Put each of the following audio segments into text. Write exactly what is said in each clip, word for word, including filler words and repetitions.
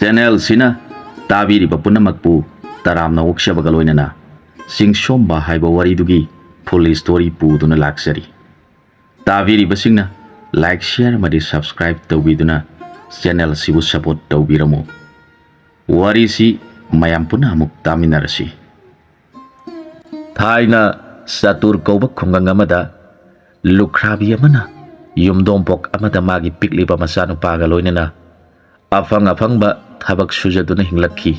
ꯆꯦꯅꯦꯜꯁꯤꯅ ꯇꯥꯕꯤꯔꯤꯕ ꯄꯨꯝꯅꯃꯛꯄꯨ ꯇꯔꯥꯝꯅ ꯑꯣꯛꯆꯕꯒ ꯂꯣꯏꯅꯅ ꯆꯤꯡꯁꯣꯝꯕ ꯍꯥꯏꯕ ꯋꯥꯔꯤꯗꯨꯒꯤ full story ꯄꯨꯗꯨꯅ ꯂꯥꯛꯆꯔꯤ꯫ ꯇꯥꯕꯤꯔꯤꯕꯁꯤꯡꯅ like, share ꯑꯃꯗꯤ subscribe ꯇꯧꯕꯤꯗꯨꯅ ꯆꯦꯅꯦꯜꯁꯤꯕꯨ support ꯇꯧꯕꯤꯔꯝꯃꯨ꯫ ꯋꯥꯔꯤꯁꯤ ꯃꯌꯥꯝ ꯄꯨꯟꯅ ꯑꯃꯨꯛ ꯇꯥꯃꯤꯟꯅꯔꯁꯤ꯫ ꯊꯥꯏꯅ ꯆꯇꯨꯔ ꯀꯧꯕ ꯈꯨꯡꯒꯪ ꯑꯃꯗ ꯂꯨꯈ꯭ꯔꯥꯕꯤ ꯑꯃꯅ ꯌꯨꯝꯗꯣꯡꯄꯣꯛ ꯑꯃꯗ ꯃꯥꯒꯤ ꯄꯤꯛꯂꯤꯕ ꯃꯆꯥꯅꯨꯄꯥꯒ ꯂꯣꯏꯅꯅ ꯑꯐꯪ ꯑꯐꯪꯕ ꯊꯕꯛ ꯁꯨꯖꯗꯨꯅ ꯍꯤꯡꯂꯛꯈꯤ꯫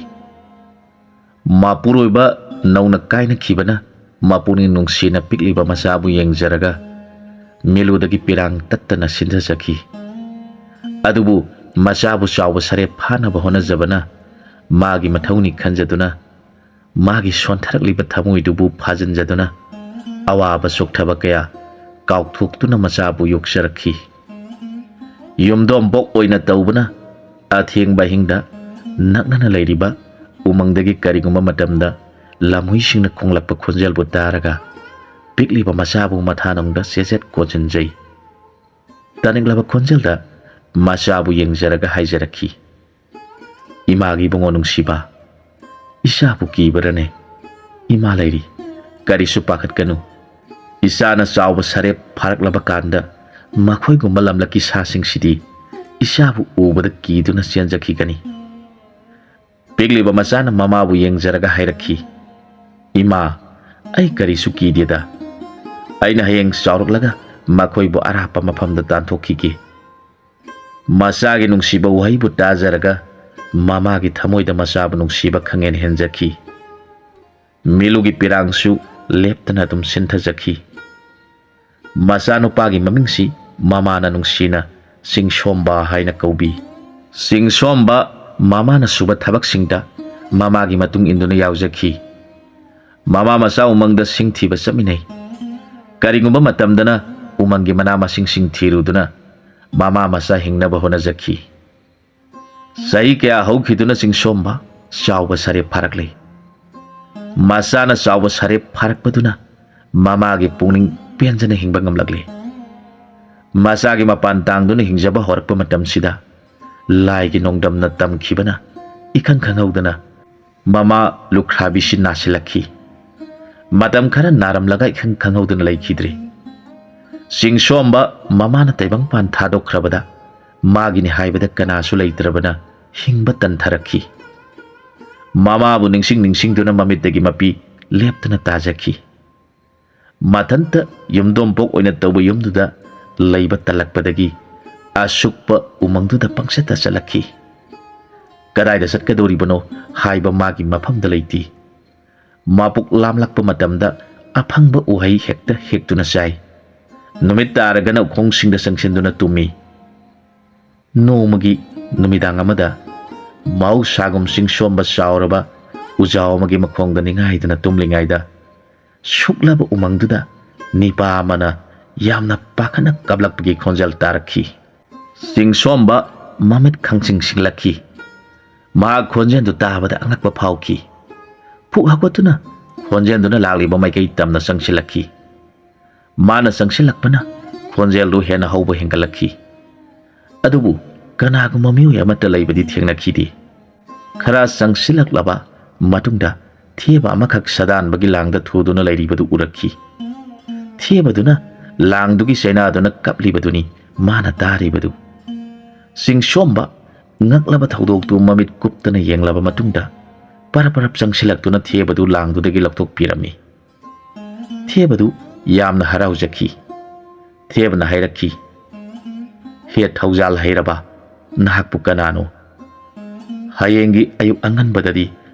ꯃꯄꯨꯔꯣꯏꯕ ꯅꯧꯅ ꯀꯥꯏꯅꯈꯤꯕꯅ ꯃꯄꯨꯛꯅꯤꯡ ꯅꯨꯡꯁꯤꯅ ꯄꯤꯛꯂꯤꯕ ꯃꯆꯥꯕꯨ ꯌꯦꯡꯖꯔꯒ ꯃꯤꯂꯨꯗꯒꯤ ꯄꯤꯔꯥꯡ ꯇꯠꯇꯅ ꯁꯤꯟꯊꯖꯈꯤ꯫ ꯑꯗꯨꯕꯨ ꯃꯆꯥꯕꯨ ꯆꯥꯎꯕ ꯁꯔꯦꯞ ꯐꯥꯅꯕ ꯍꯣꯠꯅꯖꯕꯅ ꯃꯥꯒꯤ ꯃꯊꯧꯅꯤ ꯈꯟꯖꯗꯨꯅ ꯃꯥꯒꯤ ꯁꯣꯟꯊꯔꯛꯂꯤꯕ ꯊꯃꯣꯏꯗꯨꯕꯨ ꯐꯥꯖꯤꯟꯖꯗꯨꯅ ꯑꯋꯥꯕ ꯆꯣꯛꯊꯕ ꯀꯌꯥ ꯀꯥꯎꯊꯣꯛꯇꯨꯅ ꯃꯆꯥꯕꯨ ꯌꯣꯛꯆꯔꯛꯈꯤ꯫ ꯌꯨꯝꯗꯣꯝꯕꯣꯛ ꯑꯣꯏꯅ ꯇꯧꯕꯅ ꯑꯊꯦꯡꯕ ꯑꯍꯤꯡꯗ ꯅꯛꯅꯅ ꯂꯩꯔꯤꯕ ꯎꯃꯪꯗꯒꯤ ꯀꯔꯤꯒꯨꯝꯕ ꯃꯇꯝꯗ ꯂꯝꯍꯨꯏꯁꯤꯡꯅ ꯈꯣꯡꯂꯛꯄ ꯈꯣꯟꯖꯦꯜꯕꯨ ꯇꯥꯔꯒ ꯄꯤꯛꯂꯤꯕ ꯃꯆꯥꯕꯨ ꯃꯊꯥꯅꯨꯡꯗ ꯆꯦꯖꯦꯠ ꯀꯣꯟꯁꯤꯟꯖꯩ꯫ ꯇꯥꯅꯤꯡꯂꯕ ꯈꯣꯟꯖꯦꯜꯗ ꯃꯆꯥꯕꯨ ꯌꯦꯡꯖꯔꯒ ꯍꯥꯏꯖꯔꯛꯈꯤ, "ꯏꯃꯥꯒꯤ ꯏꯕꯨꯡꯉꯣ ꯅꯨꯡꯁꯤꯕ, ꯏꯆꯥꯕꯨ ꯀꯤꯕꯔꯅꯦ? ꯏꯃꯥ ꯂꯩꯔꯤ, ꯀꯔꯤꯁꯨ ꯄꯥꯈꯠꯀꯅꯨ꯫ ꯏꯆꯥꯅ ꯆꯥꯎꯕ ꯁꯔꯦꯞ ꯐꯥꯔꯛꯂꯕ ꯀꯥꯟꯗ ꯃꯈꯣꯏꯒꯨꯝꯕ ꯂꯝꯂꯛꯀꯤ ꯁꯥꯁꯤꯡꯁꯤꯗꯤ ꯏꯆꯥꯕꯨ ꯎꯕꯗ ꯀꯤꯗꯨꯅ ꯆꯦꯟꯖꯈꯤꯒꯅꯤ꯫" ꯄꯤꯛꯂꯤꯕ ꯃꯆꯥꯅ ꯃꯃꯥꯕꯨ ꯌꯦꯡꯖꯔꯒ ꯍꯥꯏꯔꯛꯈꯤ, "ꯏꯃꯥ, ꯑꯩ ꯀꯔꯤꯁꯨ ꯀꯤꯗꯦꯗ꯫ ꯑꯩꯅ ꯍꯌꯦꯡ ꯆꯥꯎꯔꯛꯂꯒ ꯃꯈꯣꯏꯕꯨ ꯑꯔꯥꯞꯄ ꯃꯐꯝꯗ ꯇꯥꯟꯊꯣꯛꯈꯤꯒꯦ꯫" ꯃꯆꯥꯒꯤ ꯅꯨꯡꯁꯤꯕ ꯋꯥꯍꯩꯕꯨ ꯇꯥꯖꯔꯒ ꯃꯃꯥꯒꯤ ꯊꯃꯣꯏꯗ ꯃꯆꯥꯕꯨ ꯅꯨꯡꯁꯤꯕ ꯈꯪꯍꯦꯟ ꯍꯦꯟꯖꯈꯤ꯫ ꯃꯤꯂꯨꯒꯤ ꯄꯤꯔꯥꯡꯁꯨ ꯂꯦꯞꯇꯅ ꯑꯗꯨꯝ ꯁꯤꯟꯊꯖꯈꯤ꯫ ꯃꯆꯥꯅꯨꯄꯥꯒꯤ ꯃꯃꯤꯡꯁꯤ ꯃꯃꯥꯅ ꯅꯨꯡꯁꯤꯅ ꯆꯤꯡꯁꯣꯝꯕ ꯍꯥꯏꯅ ꯀꯧꯕꯤ꯫ ꯆꯤꯡꯁꯣꯝꯕ ꯃꯃꯥꯅ ꯁꯨꯕ ꯊꯕꯛꯁꯤꯡꯗ ꯃꯃꯥꯒꯤ ꯃꯇꯨꯡ ꯏꯟꯗꯨꯅ ꯌꯥꯎꯖꯈꯤ꯫ ꯃꯃꯥ ꯃꯆꯥ ꯎꯃꯪꯗ ꯁꯤꯡ ꯊꯤꯕ ꯆꯠꯃꯤꯟꯅꯩ꯫ ꯀꯔꯤꯒꯨꯝꯕ ꯃꯇꯝꯗꯅ ꯎꯃꯪꯒꯤ ꯃꯅꯥ ꯃꯁꯤꯡꯁꯤꯡ ꯊꯤꯔꯨꯗꯨꯅ ꯃꯃꯥ ꯃꯆꯥ ꯍꯤꯡꯅꯕ ꯍꯣꯠꯅꯖꯈꯤ꯫ ꯆꯍꯤ ꯀꯌꯥ ꯍꯧꯈꯤꯗꯨꯅ ꯆꯤꯡꯁꯣꯝꯕ ꯆꯥꯎꯕ ꯁꯔꯦꯞ ꯐꯥꯔꯛꯂꯦ꯫ ꯃꯆꯥꯅ ꯆꯥꯎꯕ ꯁꯔꯦꯞ ꯐꯥꯔꯛꯄꯗꯨꯅ ꯃꯃꯥꯒꯤ ꯄꯨꯛꯅꯤꯡ ꯄꯦꯟꯖꯅ ꯍꯤꯡꯕ ꯉꯝꯂꯛꯂꯦ꯫ ꯃꯆꯥꯒꯤ ꯃꯄꯥꯟ ꯇꯥꯡꯗꯨꯅ ꯍꯤꯡꯖꯕ ꯍꯧꯔꯛꯄ ꯃꯇꯝꯁꯤꯗ ꯂꯥꯏꯒꯤ ꯅꯣꯡꯗꯝꯅ ꯇꯝꯈꯤꯕꯅ ꯏꯈꯪ ꯈꯪꯍꯧꯗꯅ ꯃꯃꯥ ꯂꯨꯈ꯭ꯔꯥꯕꯤꯁꯤ ꯅꯥꯁꯤꯜꯂꯛꯈꯤ꯫ ꯃꯇꯝ ꯈꯔ ꯅꯥꯔꯝꯂꯒ ꯏꯈꯪ ꯈꯪꯍꯧꯗꯅ ꯂꯩꯈꯤꯗ꯭ꯔꯦ꯫ ꯆꯤꯡꯁꯣꯝꯕ ꯃꯃꯥꯅ ꯇꯥꯏꯕꯪꯄꯥꯟ ꯊꯥꯗꯣꯛꯈ꯭ꯔꯕꯗ ꯃꯥꯒꯤꯅꯤ ꯍꯥꯏꯕꯗ ꯀꯅꯥꯁꯨ ꯂꯩꯇ꯭ꯔꯕꯅ ꯍꯤꯡꯕ ꯇꯟꯊꯔꯛꯈꯤ꯫ ꯃꯃꯥꯕꯨ ꯅꯤꯡꯁꯤꯡ ꯅꯤꯡꯁꯤꯡꯗꯨꯅ ꯃꯃꯤꯠꯇꯒꯤ ꯃꯄꯤ ꯂꯦꯞꯇꯅ ꯇꯥꯖꯈꯤ꯫ ꯃꯊꯟꯇ ꯌꯨꯝꯗꯣꯝꯄꯣꯛ ꯑꯣꯏꯅ ꯇꯧꯕ ꯌꯨꯝꯗꯨꯗ ꯂꯩꯕ ꯇꯜꯂꯛꯄꯗꯒꯤ ꯑꯁꯨꯛꯄ ꯎꯃꯪꯗꯨꯗ ꯄꯪꯆꯠꯇ ꯆꯠꯂꯛꯈꯤ꯫ ꯀꯗꯥꯏꯗ ꯆꯠꯀꯗꯧꯔꯤꯕꯅꯣ ꯍꯥꯏꯕ ꯃꯥꯒꯤ ꯃꯐꯝꯗ ꯂꯩꯇꯦ꯫ ꯃꯄꯨꯛ ꯂꯥꯝꯂꯛꯄ ꯃꯇꯝꯗ ꯑꯐꯪꯕ ꯎꯍꯩ ꯍꯦꯛꯇ ꯍꯦꯛꯇꯨꯅ ꯆꯥꯏ꯫ ꯅꯨꯃꯤꯠ ꯇꯥꯔꯒꯅ ꯎꯈꯣꯡꯁꯤꯡꯗ ꯆꯪꯁꯤꯟꯗꯨꯅ ꯇꯨꯝꯃꯤ꯫ ꯅꯣꯡꯃꯒꯤ ꯅꯨꯃꯤꯗꯥꯡ ꯑꯃꯗ ꯃꯍꯧꯁꯥꯒꯨꯝ ꯆꯤꯡꯁꯣꯝꯕ ꯆꯥꯎꯔꯕ ꯎꯖꯥꯎ ꯑꯃꯒꯤ ꯃꯈꯣꯡꯗ ꯅꯤꯡꯉꯥꯏꯗꯨꯅ ꯇꯨꯝꯂꯤꯉꯩꯗ ꯁꯨꯛꯂꯕ ꯎꯃꯪꯗꯨꯗ ꯅꯤꯄꯥ ꯑꯃꯅ ꯌꯥꯝꯅ ꯄꯥꯈꯠꯅ ꯀꯞꯂꯛꯄꯒꯤ ꯈꯣꯟꯖꯦꯜ ꯇꯥꯔꯛꯈꯤ꯫ ꯆꯤꯡꯁꯣꯝꯕ ꯃꯃꯤꯠ ꯈꯪꯁꯤꯡ ꯁꯤꯡꯂꯛꯈꯤ꯫ ꯃꯍꯥꯛ ꯈꯣꯟꯖꯦꯜꯗꯨ ꯇꯥꯕꯗ ꯑꯉꯛꯄ ꯐꯥꯎꯈꯤ꯫ ꯐꯨꯛ ꯍꯧꯒꯠꯇꯨꯅ ꯈꯣꯟꯖꯦꯜꯗꯨꯅ ꯂꯥꯛꯂꯤꯕ ꯃꯥꯏꯀꯩ ꯇꯝꯅ ꯆꯪꯁꯤꯜꯂꯛꯈꯤ꯫ ꯃꯥꯅ ꯆꯪꯁꯤꯜꯂꯛꯄꯅ ꯈꯣꯟꯖꯦꯜꯗꯨ ꯍꯦꯟꯅ ꯍꯧꯕ ꯍꯦꯟꯒꯠꯂꯛꯈꯤ꯫ ꯑꯗꯨꯕꯨ ꯀꯅꯥꯒꯨꯝꯕ ꯃꯤꯑꯣꯏ ꯑꯃꯠꯇ ꯂꯩꯕꯗꯤ ꯊꯦꯡꯅꯈꯤꯗꯦ꯫ ꯈꯔ ꯆꯪꯁꯤꯜꯂꯛꯂꯕ ꯃꯇꯨꯡꯗ ꯊꯦꯕ ꯑꯃꯈꯛ ꯁꯥꯗꯥꯟꯕꯒꯤ ꯂꯥꯡꯗ ꯊꯨꯗꯨꯅ ꯂꯩꯔꯤꯕꯗꯨ ꯎꯔꯛꯈꯤ꯫ ꯊꯦꯕꯗꯨꯅ ꯂꯥꯡꯗꯨꯒꯤ ꯆꯩꯅꯥꯗꯨꯅ ꯀꯞꯂꯤꯕꯗꯨꯅꯤ ꯃꯥꯅ ꯇꯥꯔꯤꯕꯗꯨ꯫ ꯆꯤꯡꯁꯣꯝꯕ ꯉꯛꯂꯕ ꯊꯧꯗꯣꯛꯇꯨ ꯃꯃꯤꯠ ꯀꯨꯞꯇꯅ ꯌꯦꯡꯂꯕ ꯃꯇꯨꯡꯗ ꯄꯔꯞ ꯄꯔꯞ ꯆꯪꯁꯤꯜꯂꯛꯇꯨꯅ ꯊꯦꯕꯗꯨ ꯂꯥꯡꯗꯨꯗꯒꯤ ꯂꯧꯊꯣꯛꯄꯤꯔꯝꯃꯤ꯫ ꯊꯦꯕꯗꯨ ꯌꯥꯝꯅ ꯍꯔꯥꯎꯖꯈꯤ꯫ ꯊꯦꯕꯅ ꯍꯥꯏꯔꯛꯈꯤ, "ꯍꯦ ꯊꯧꯖꯥꯜ ꯍꯩꯔꯕ, ꯅꯍꯥꯛꯄꯨ ꯀꯅꯥꯅꯣ? ꯍꯌꯦꯡꯒꯤ ꯑꯌꯨꯛ ꯑꯉꯟꯕꯗꯗꯤ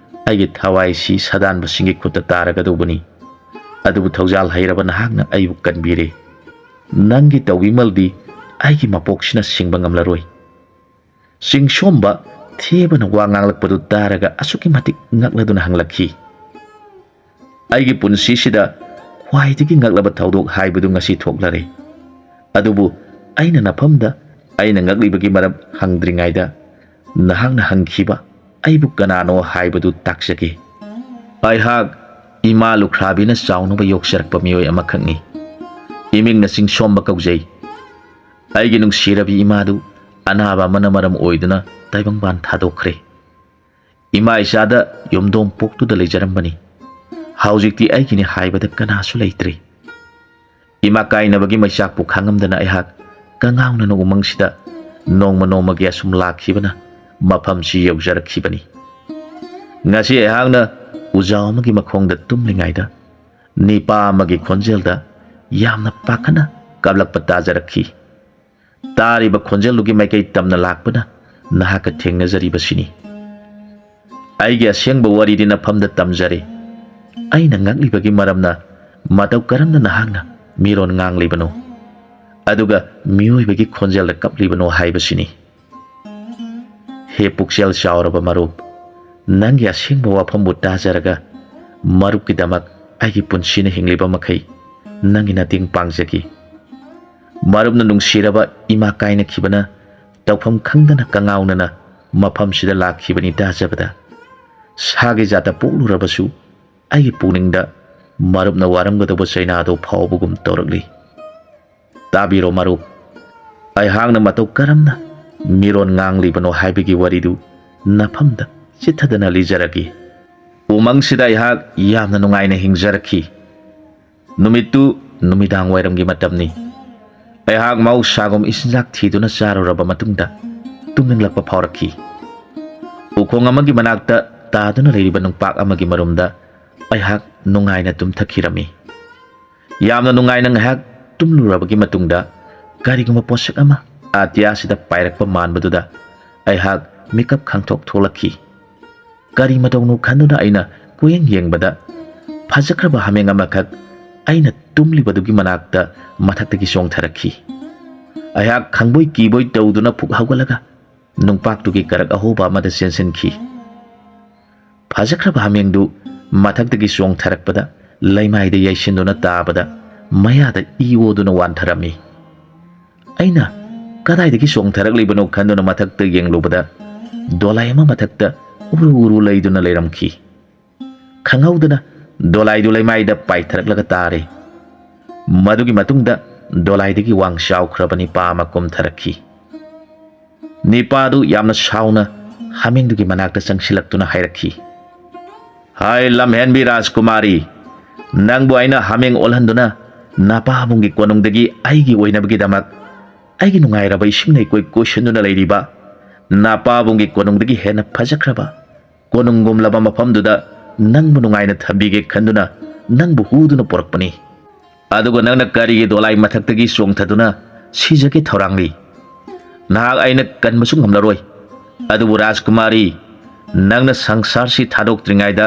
ꯑꯩꯒꯤ ꯊꯋꯥꯏꯁꯤ ꯁꯥꯗꯥꯟꯕꯁꯤꯡꯒꯤ ꯈꯨꯠꯇ ꯇꯥꯔꯒꯗꯧꯕꯅꯤ꯫ ꯑꯗꯨꯕꯨ ꯊꯧꯖꯥꯜ ꯍꯩꯔꯕ ꯅꯍꯥꯛꯅ ꯑꯩꯕꯨ ꯀꯟꯕꯤꯔꯦ꯫ ꯅꯪꯒꯤ ꯇꯧꯕꯤꯃꯜꯗꯤ ꯑꯩꯒꯤ ꯃꯄꯣꯛꯁꯤꯅ ꯁꯤꯡꯕ ꯉꯝꯂꯔꯣꯏ꯫" ꯆꯤꯡꯁꯣꯝꯕ ꯊꯦꯕꯅ ꯋꯥ ꯉꯥꯡꯂꯛꯄꯗꯨ ꯇꯥꯔꯒ ꯑꯁꯨꯛꯀꯤ ꯃꯇꯤꯛ ꯉꯛꯂꯗꯨꯅ ꯍꯪꯂꯛꯈꯤ, "ꯑꯩꯒꯤ ꯄꯨꯟꯁꯤꯁꯤꯗ ꯈ꯭ꯋꯥꯏꯗꯒꯤ ꯉꯛꯂꯕ ꯊꯧꯗꯣꯛ ꯍꯥꯏꯕꯗꯨ ꯉꯁꯤ ꯊꯣꯛꯂꯔꯦ꯫ ꯑꯗꯨꯕꯨ ꯑꯩꯅ ꯅꯐꯝꯗ ꯑꯩꯅ ꯉꯛꯂꯤꯕꯒꯤ ꯃꯔꯝ ꯍꯪꯗ꯭ꯔꯤꯉꯩꯗ ꯅꯍꯥꯛꯅ ꯍꯪꯈꯤꯕ ꯑꯩꯕꯨ ꯀꯅꯥꯅꯣ ꯍꯥꯏꯕꯗꯨ ꯇꯥꯛꯆꯒꯦ꯫ ꯑꯩꯍꯥꯛ ꯏꯃꯥ ꯂꯨꯈ꯭ꯔꯥꯕꯤꯅ ꯆꯥꯎꯅꯕ ꯌꯣꯛꯆꯔꯛꯄ ꯃꯤꯑꯣꯏ ꯑꯃꯈꯛꯅꯤ꯫ ꯏꯃꯤꯡꯅ ꯆꯤꯡꯁꯣꯝꯕ ꯀꯧꯖꯩ꯫ ꯑꯩꯒꯤ ꯅꯨꯡꯁꯤꯔꯕꯤ ꯏꯃꯥꯗꯨ ꯑꯅꯥꯕ ꯑꯃꯅ ꯃꯔꯝ ꯑꯣꯏꯗꯨꯅ ꯇꯥꯏꯕꯪꯄꯥꯟ ꯊꯥꯗꯣꯛꯈ꯭ꯔꯦ꯫ ꯏꯃꯥ ꯏꯆꯥꯗ ꯌꯨꯝꯗꯣꯡ ꯄꯣꯛꯇꯨꯗ ꯂꯩꯖꯔꯝꯕꯅꯤ꯫ ꯍꯧꯖꯤꯛꯇꯤ ꯑꯩꯒꯤꯅꯤ ꯍꯥꯏꯕꯗ ꯀꯅꯥꯁꯨ ꯂꯩꯇ꯭ꯔꯦ꯫ ꯏꯃꯥ ꯀꯥꯏꯅꯕꯒꯤ ꯃꯩꯆꯥꯛꯄꯨ ꯈꯥꯡꯉꯝꯗꯅ ꯑꯩꯍꯥꯛ ꯀꯉꯥꯎꯅꯅ ꯎꯃꯪꯁꯤꯗ ꯅꯣꯡꯃ ꯅꯣꯡꯃꯒꯤ ꯑꯁꯨꯝ ꯂꯥꯛꯈꯤꯕꯅ ꯃꯐꯝꯁꯤ ꯌꯧꯖꯔꯛꯈꯤꯕꯅꯤ꯫ ꯉꯁꯤ ꯑꯩꯍꯥꯛꯅ ꯎꯖꯥꯎ ꯑꯃꯒꯤ ꯃꯈꯣꯡꯗ ꯇꯨꯝꯂꯤꯉꯩꯗ ꯅꯤꯄꯥ ꯑꯃꯒꯤ ꯈꯣꯟꯖꯦꯜꯗ ꯌꯥꯝꯅ ꯄꯥꯈꯠꯅ ꯀꯞꯂꯛꯄ ꯇꯥꯖꯔꯛꯈꯤ꯫ ꯇꯥꯔꯤꯕ ꯈꯣꯟꯖꯦꯜꯗꯨꯒꯤ ꯃꯥꯏꯀꯩ ꯇꯝꯅ ꯂꯥꯛꯄꯅ ꯅꯍꯥꯛꯀ ꯊꯦꯡꯅꯖꯔꯤꯕꯁꯤꯅꯤ꯫ ꯑꯩꯒꯤ ꯑꯁꯦꯡꯕ ꯋꯥꯔꯤꯗꯤ ꯅꯐꯝꯗ ꯇꯝꯖꯔꯦ꯫ ꯑꯩꯅ ꯉꯛꯂꯤꯕꯒꯤ ꯃꯔꯝꯅ ꯃꯇꯧ ꯀꯔꯝꯅ ꯅꯍꯥꯛꯅ ꯃꯤꯔꯣꯟ ꯉꯥꯡꯂꯤꯕꯅꯣ, ꯑꯗꯨꯒ ꯃꯤꯑꯣꯏꯕꯒꯤ ꯈꯣꯟꯖꯦꯜꯗ ꯀꯞꯂꯤꯕꯅꯣ ꯍꯥꯏꯕꯁꯤꯅꯤ꯫ ꯍꯦ ꯄꯨꯛꯆꯦꯜ ꯆꯥꯎꯔꯕ ꯃꯔꯨꯞ, ꯅꯪꯒꯤ ꯑꯁꯦꯡꯕ ꯋꯥꯐꯝꯕꯨ ꯇꯥꯖꯔꯒ ꯃꯔꯨꯞꯀꯤꯗꯃꯛ ꯑꯩꯒꯤ ꯄꯨꯟꯁꯤꯅ ꯍꯤꯡꯂꯤꯕ ꯃꯈꯩ ꯅꯪꯒꯤ ꯃꯇꯦꯡ ꯄꯥꯡꯖꯒꯦ꯫ ꯃꯔꯨꯞꯅ ꯅꯨꯡꯁꯤꯔꯕ ꯏꯃꯥ ꯀꯥꯏꯅꯈꯤꯕꯅ ꯇꯧꯐꯝ ꯈꯪꯗꯅ ꯀꯉꯥꯎꯅꯅ ꯃꯐꯝꯁꯤꯗ ꯂꯥꯛꯈꯤꯕꯅꯤ ꯇꯥꯖꯕꯗ꯫ ꯁꯥꯒꯤ ꯖꯥꯠꯇ ꯄꯣꯛꯂꯨꯔꯕꯁꯨ ꯑꯩꯒꯤ ꯄꯨꯛꯅꯤꯡꯗ ꯃꯔꯨꯞꯅ ꯋꯥꯔꯝꯒꯗꯧꯕ ꯆꯩꯅꯥꯗꯣ ꯐꯥꯎꯕꯒꯨꯝ ꯇꯧꯔꯛꯂꯤ꯫ ꯇꯥꯕꯤꯔꯣ ꯃꯔꯨꯞ, ꯑꯩꯍꯥꯛꯅ ꯃꯇꯧ ꯀꯔꯝꯅ ꯃꯤꯔꯣꯟ ꯉꯥꯡꯂꯤꯕꯅꯣ ꯍꯥꯏꯕꯒꯤ ꯋꯥꯔꯤꯗꯨ ꯅꯐꯝꯗ ꯆꯤꯠꯊꯗꯅ ꯂꯤꯖꯔꯒꯦ꯫ ꯎꯃꯪꯁꯤꯗ ꯑꯩꯍꯥꯛ ꯌꯥꯝꯅ ꯅꯨꯡꯉꯥꯏꯅ ꯍꯤꯡꯖꯔꯛꯈꯤ꯫ ꯅꯨꯃꯤꯠꯇꯨ ꯅꯨꯃꯤꯗꯥꯡ ꯋꯥꯏꯔꯝꯒꯤ ꯃꯇꯝꯅꯤ꯫ ꯑꯩꯍꯥꯛ ꯃꯍꯧꯁꯥꯒꯨꯝ ꯏꯆꯤꯟꯖꯥꯛ ꯊꯤꯗꯨꯅ ꯆꯥꯔꯨꯔꯕ ꯃꯇꯨꯡꯗ ꯇꯨꯝꯅꯤꯡꯂꯛꯄ ꯐꯥꯎꯔꯛꯈꯤ꯫ ꯎꯈꯣꯡ ꯑꯃꯒꯤ ꯃꯅꯥꯛꯇ ꯇꯥꯗꯨꯅ ꯂꯩꯔꯤꯕ ꯅꯨꯡꯄꯥꯛ ꯑꯃꯒꯤ ꯃꯔꯨꯝꯗ ꯑꯩꯍꯥꯛ ꯅꯨꯡꯉꯥꯏꯅ ꯇꯨꯝꯊꯈꯤꯔꯝꯃꯤ꯫ ꯌꯥꯝꯅ ꯅꯨꯡꯉꯥꯏꯅ ꯉꯥꯏꯍꯥꯛ ꯇꯨꯝꯂꯨꯔꯕꯒꯤ ꯃꯇꯨꯡꯗ ꯀꯔꯤꯒꯨꯝꯕ ꯄꯣꯠꯁꯛ ꯑꯃ ꯑꯇꯤꯌꯥꯁꯤꯗ ꯄꯥꯏꯔꯛꯄ ꯃꯥꯟꯕꯗꯨꯗ ꯑꯩꯍꯥꯛ ꯃꯤꯀꯞ ꯈꯪꯊꯣꯛ ꯊꯣꯛꯂꯛꯈꯤ꯫ ꯀꯔꯤ ꯃꯇꯧꯅꯣ ꯈꯟꯗꯨꯅ ꯑꯩꯅ ꯀꯣꯏꯌꯦꯡ ꯌꯦꯡꯕꯗ ꯐꯖꯈ꯭ꯔꯕ ꯍꯥꯃꯦꯡ ꯑꯃꯈꯛ ꯑꯩꯅ ꯇꯨꯝꯂꯤꯕꯗꯨꯒꯤ ꯃꯅꯥꯛꯇ ꯃꯊꯛꯇꯒꯤ ꯆꯣꯡꯊꯔꯛꯈꯤ꯫ ꯑꯩꯍꯥꯛ ꯈꯪꯕꯣꯏ ꯀꯤꯕꯣꯏ ꯇꯧꯗꯨꯅ ꯐꯨꯛ ꯍꯧꯒꯠꯂꯒ ꯅꯨꯡꯄꯥꯛꯇꯨꯒꯤ ꯀꯔꯛ ꯑꯍꯣꯕ ꯑꯃꯗ ꯆꯦꯟꯁꯤꯟꯈꯤ꯫ ꯐꯖꯈ꯭ꯔꯕ ꯍꯥꯃꯦꯡꯗꯨ ꯃꯊꯛꯇꯒꯤ ꯆꯣꯡꯊꯔꯛꯄꯗ ꯂꯩꯃꯥꯏꯗ ꯌꯩꯁꯤꯟꯗꯨꯅ ꯇꯥꯕꯗ ꯃꯌꯥꯗ ꯏ ꯑꯣꯗꯨꯅ ꯋꯥꯟꯊꯔꯝꯃꯤ꯫ ꯑꯩꯅ ꯀꯗꯥꯏꯗꯒꯤ ꯆꯣꯡꯊꯔꯛꯂꯤꯕꯅꯣ ꯈꯟꯗꯨꯅ ꯃꯊꯛꯇ ꯌꯦꯡꯂꯨꯕꯗ ꯗꯣꯂꯥꯏ ꯑꯃ ꯃꯊꯛꯇ ꯎꯔꯨ ꯎꯔꯨ ꯂꯩꯗꯨꯅ ꯂꯩꯔꯝꯈꯤ꯫ ꯈꯪꯍꯧꯗꯅ ꯗꯣꯂꯥꯏꯗꯨ ꯂꯩꯃꯥꯏꯗ ꯄꯥꯏꯊꯔꯛꯂꯒ ꯇꯥꯔꯦ꯫ ꯃꯗꯨꯒꯤ ꯃꯇꯨꯡꯗ ꯗꯣꯂꯥꯏꯗꯒꯤ ꯋꯥꯡ ꯆꯥꯎꯈ꯭ꯔꯕ ꯅꯤꯄꯥ ꯑꯃ ꯀꯨꯝꯊꯔꯛꯈꯤ꯫ ꯅꯤꯄꯥꯗꯨ ꯌꯥꯝꯅ ꯁꯥꯎꯅ ꯍꯥꯃꯦꯡꯗꯨꯒꯤ ꯃꯅꯥꯛꯇ ꯆꯪꯁꯤꯜꯂꯛꯇꯨꯅ ꯍꯥꯏꯔꯛꯈꯤ, "ꯍꯥꯏ ꯂꯝꯍꯦꯟꯕꯤ ꯔꯥꯖꯀꯨꯃꯥꯔꯤ, ꯅꯪꯕꯨ ꯑꯩꯅ ꯍꯥꯃꯦꯡ ꯑꯣꯜꯍꯟꯗꯨꯅ ꯅꯄꯥꯕꯨꯡꯒꯤ ꯀꯣꯅꯨꯡꯗꯒꯤ ꯑꯩꯒꯤ ꯑꯣꯏꯅꯕꯒꯤꯗꯃꯛ ꯑꯩꯒꯤ ꯅꯨꯡꯉꯥꯏꯔꯕ ꯏꯁꯤꯡ ꯂꯩꯀꯣꯏ ꯀꯣꯏꯁꯤꯟꯗꯨꯅ ꯂꯩꯔꯤꯕ ꯅꯄꯥꯕꯨꯡꯒꯤ ꯀꯣꯅꯨꯡꯗꯒꯤ ꯍꯦꯟꯅ ꯐꯖꯈ꯭ꯔꯕ ꯀꯣꯅꯨꯡꯒꯨꯝꯂꯕ ꯃꯐꯝꯗꯨꯗ ꯅꯪꯕꯨ ꯅꯨꯡꯉꯥꯏꯅ ꯊꯝꯕꯤꯒꯦ ꯈꯟꯗꯨꯅ ꯅꯪꯕꯨ ꯍꯨꯗꯨꯅ ꯄꯣꯔꯛꯄꯅꯤ꯫ ꯑꯗꯨꯒ ꯅꯪꯅ ꯀꯔꯤꯒꯤ ꯗꯣꯂꯥꯏ ꯃꯊꯛꯇꯒꯤ ꯆꯣꯡꯊꯗꯨꯅ ꯁꯤꯖꯒꯦ ꯊꯧꯔꯥꯡꯂꯤ? ꯅꯍꯥꯛ ꯑꯩꯅ ꯀꯟꯕꯁꯨ ꯉꯝꯂꯔꯣꯏ꯫ ꯑꯗꯨꯕꯨ ꯔꯥꯖꯀꯨꯃꯥꯔꯤ, ꯅꯪꯅ ꯁꯪꯁꯥꯔꯁꯤ ꯊꯥꯗꯣꯛꯇ꯭ꯔꯤꯉꯩꯗ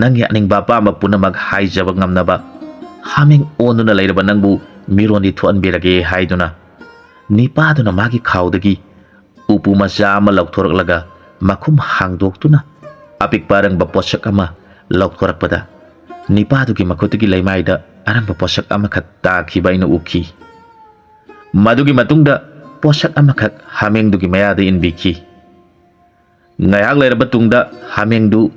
ꯅꯪꯒꯤ ꯑꯅꯤꯡꯕ ꯑꯄꯥꯝꯕ ꯄꯨꯝꯅꯃꯛ ꯍꯥꯏꯖꯕ ꯉꯝꯅꯕ ꯍꯥꯃꯦꯡ ꯑꯣꯟꯗꯨꯅ ꯂꯩꯔꯕ ꯅꯪꯕꯨ ꯃꯤꯔꯣꯟꯗꯤ ꯊꯣꯛꯍꯟꯕꯤꯔꯒꯦ" ꯍꯥꯏꯗꯨꯅ ꯅꯤꯄꯥꯗꯨꯅ ꯃꯥꯒꯤ ꯈꯥꯎꯗꯒꯤ ꯎꯄꯨ ꯃꯆꯥ ꯑꯃ ꯂꯧꯊꯣꯔꯛꯂꯒ ꯃꯈꯨꯝ ꯍꯥꯡꯗꯣꯛꯇꯨꯅ ꯑꯄꯤꯛꯄ ꯑꯔꯪꯕ ꯄꯣꯠꯁꯛ ꯑꯃ ꯂꯧꯊꯣꯔꯛꯄꯗ ꯅꯤꯄꯥꯗꯨꯒꯤ ꯃꯈꯨꯠꯇꯒꯤ ꯂꯩꯃꯥꯏꯗ ꯑꯔꯪꯕ ꯄꯣꯠꯁꯛ ꯑꯃꯈꯛ ꯇꯥꯈꯤꯕ ꯑꯩꯅ ꯎꯈꯤ꯫ ꯃꯗꯨꯒꯤ ꯃꯇꯨꯡꯗ ꯄꯣꯠꯁꯛ ꯑꯃꯈꯛ ꯍꯥꯃꯦꯡꯗꯨꯒꯤ ꯃꯌꯥꯗ ꯏꯟꯕꯤꯈꯤ꯫ ꯉꯥꯏꯍꯥꯛ ꯂꯩꯔꯕ ꯇꯨꯡꯗ ꯍꯥꯃꯦꯡꯗꯨ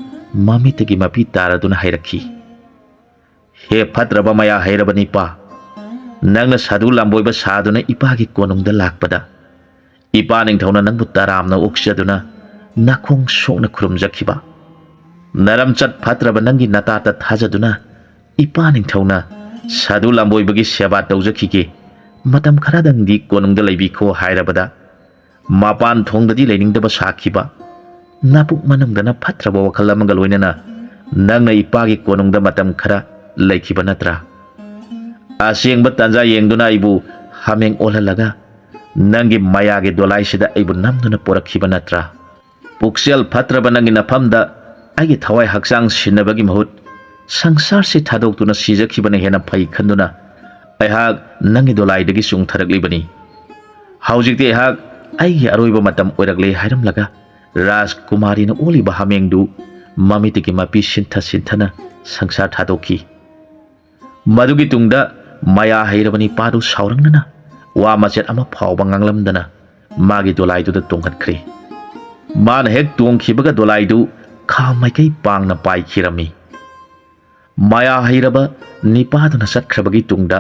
ꯃꯃꯤꯠꯇꯒꯤ ꯃꯄꯤ ꯇꯥꯔꯗꯨꯅ ꯍꯥꯏꯔꯛꯈꯤ, "ꯍꯦ ꯐꯠꯇ꯭ꯔꯕ ꯃꯌꯥ ꯍꯩꯔꯕ ꯅꯤꯄꯥ, ꯅꯪꯅ ꯁꯥꯗꯨ ꯂꯥꯝꯕꯣꯏꯕ ꯁꯥꯗꯨꯅ ꯏꯄꯥꯒꯤ ꯀꯣꯅꯨꯡꯗ ꯂꯥꯛꯄꯗ ꯏꯄꯥ ꯅꯤꯡꯊꯧꯅ ꯅꯪꯕꯨ ꯇꯔꯥꯝꯅ ꯑꯣꯛꯆꯗꯨꯅ ꯅꯥꯈꯣꯡ ꯁꯣꯛꯅ ꯈꯨꯔꯨꯝꯖꯈꯤꯕ꯫ ꯅꯔꯝꯆꯠ ꯐꯠꯇ꯭ꯔꯕ ꯅꯪꯒꯤ ꯅꯇꯥꯇ ꯊꯥꯖꯗꯨꯅ ꯏꯄꯥ ꯅꯤꯡꯊꯧꯅ ꯁꯥꯗꯨ ꯂꯥꯝꯕꯣꯏꯕꯒꯤ ꯁꯦꯕꯥ ꯇꯧꯖꯈꯤꯒꯦ, ꯃꯇꯝ ꯈꯔꯗꯪꯗꯤ ꯀꯣꯅꯨꯡꯗ ꯂꯩꯕꯤꯈꯣ" ꯍꯥꯏꯔꯕꯗ ꯃꯄꯥꯟ ꯊꯣꯡꯗꯗꯤ ꯂꯩꯅꯤꯡꯗꯕ ꯁꯥꯈꯤꯕ꯫ ꯅꯄꯨꯛ ꯃꯅꯨꯡꯗꯅ ꯐꯠꯇ꯭ꯔꯕ ꯋꯥꯈꯜ ꯑꯃꯒ ꯂꯣꯏꯅꯅ ꯅꯪꯅ ꯏꯄꯥꯒꯤ ꯀꯣꯅꯨꯡꯗ ꯃꯇꯝ ꯈꯔ ꯂꯩꯈꯤꯕ ꯅꯠꯇ꯭ꯔꯥ? ꯑꯁꯦꯡꯕ ꯇꯥꯟꯖꯥ ꯌꯦꯡꯗꯨꯅ ꯑꯩꯕꯨ ꯍꯥꯃꯦꯡ ꯑꯣꯜꯍꯜꯂꯒ ꯅꯪꯒꯤ ꯃꯌꯥꯒꯤ ꯗꯣꯂꯥꯏꯁꯤꯗ ꯑꯩꯕꯨ ꯅꯝꯗꯨꯅ ꯄꯣꯔꯛꯈꯤꯕ ꯅꯠꯇ꯭ꯔꯥ? ꯄꯨꯛꯆꯦꯜ ꯐꯠꯇ꯭ꯔꯕ ꯅꯪꯒꯤ ꯅꯐꯝꯗ ꯑꯩꯒꯤ ꯊꯋꯥꯏ ꯍꯛꯆꯥꯡ ꯁꯤꯟꯅꯕꯒꯤ ꯃꯍꯨꯠ ꯁꯪꯁꯥꯔꯁꯤ ꯊꯥꯗꯣꯛꯇꯨꯅ ꯁꯤꯖꯈꯤꯕꯅ ꯍꯦꯟꯅ ꯐꯩ ꯈꯟꯗꯨꯅ ꯑꯩꯍꯥꯛ ꯅꯪꯒꯤ ꯗꯣꯂꯥꯏꯗꯒꯤ ꯆꯣꯡꯊꯔꯛꯂꯤꯕꯅꯤ꯫ ꯍꯧꯖꯤꯛꯇꯤ ꯑꯩꯍꯥꯛ ꯑꯩꯒꯤ ꯑꯔꯣꯏꯕ ꯃꯇꯝ ꯑꯣꯏꯔꯛꯂꯦ ꯍꯥꯏꯔꯝꯂꯒ ꯔꯥꯖꯀꯨꯃꯥꯔꯤꯅ ꯑꯣꯜꯂꯤꯕ ꯍꯥꯃꯦꯡꯗꯨ ꯃꯃꯤꯠꯇꯒꯤ ꯃꯄꯤ ꯁꯤꯟꯊ ꯁꯤꯟꯊꯅ ꯁꯪꯁꯥꯔ ꯊꯥꯗꯣꯛꯈꯤ꯫ ꯃꯗꯨꯒꯤ ꯇꯨꯡꯗ ꯃꯌꯥ ꯍꯩꯔꯕ ꯅꯤꯄꯥꯗꯨ ꯁꯥꯎꯔꯪꯅꯅ ꯋꯥ ꯃꯆꯦꯠ ꯑꯃ ꯐꯥꯎꯕ ꯉꯥꯡꯂꯝꯗꯅ ꯃꯥꯒꯤ ꯗꯣꯂꯥꯏꯗꯨꯗ ꯇꯣꯡꯈꯠꯈ꯭ꯔꯦ꯫ ꯃꯥꯅ ꯍꯦꯛ ꯇꯣꯡꯈꯤꯕꯒ ꯗꯣꯂꯥꯏꯗꯨ ꯈꯥ ꯃꯥꯏꯀꯩ ꯄꯥꯡꯅ ꯄꯥꯏꯈꯤꯔꯝꯃꯤ꯫ ꯃꯌꯥ ꯍꯩꯔꯕ ꯅꯤꯄꯥꯗꯨꯅ ꯆꯠꯈ꯭ꯔꯕꯒꯤ ꯇꯨꯡꯗ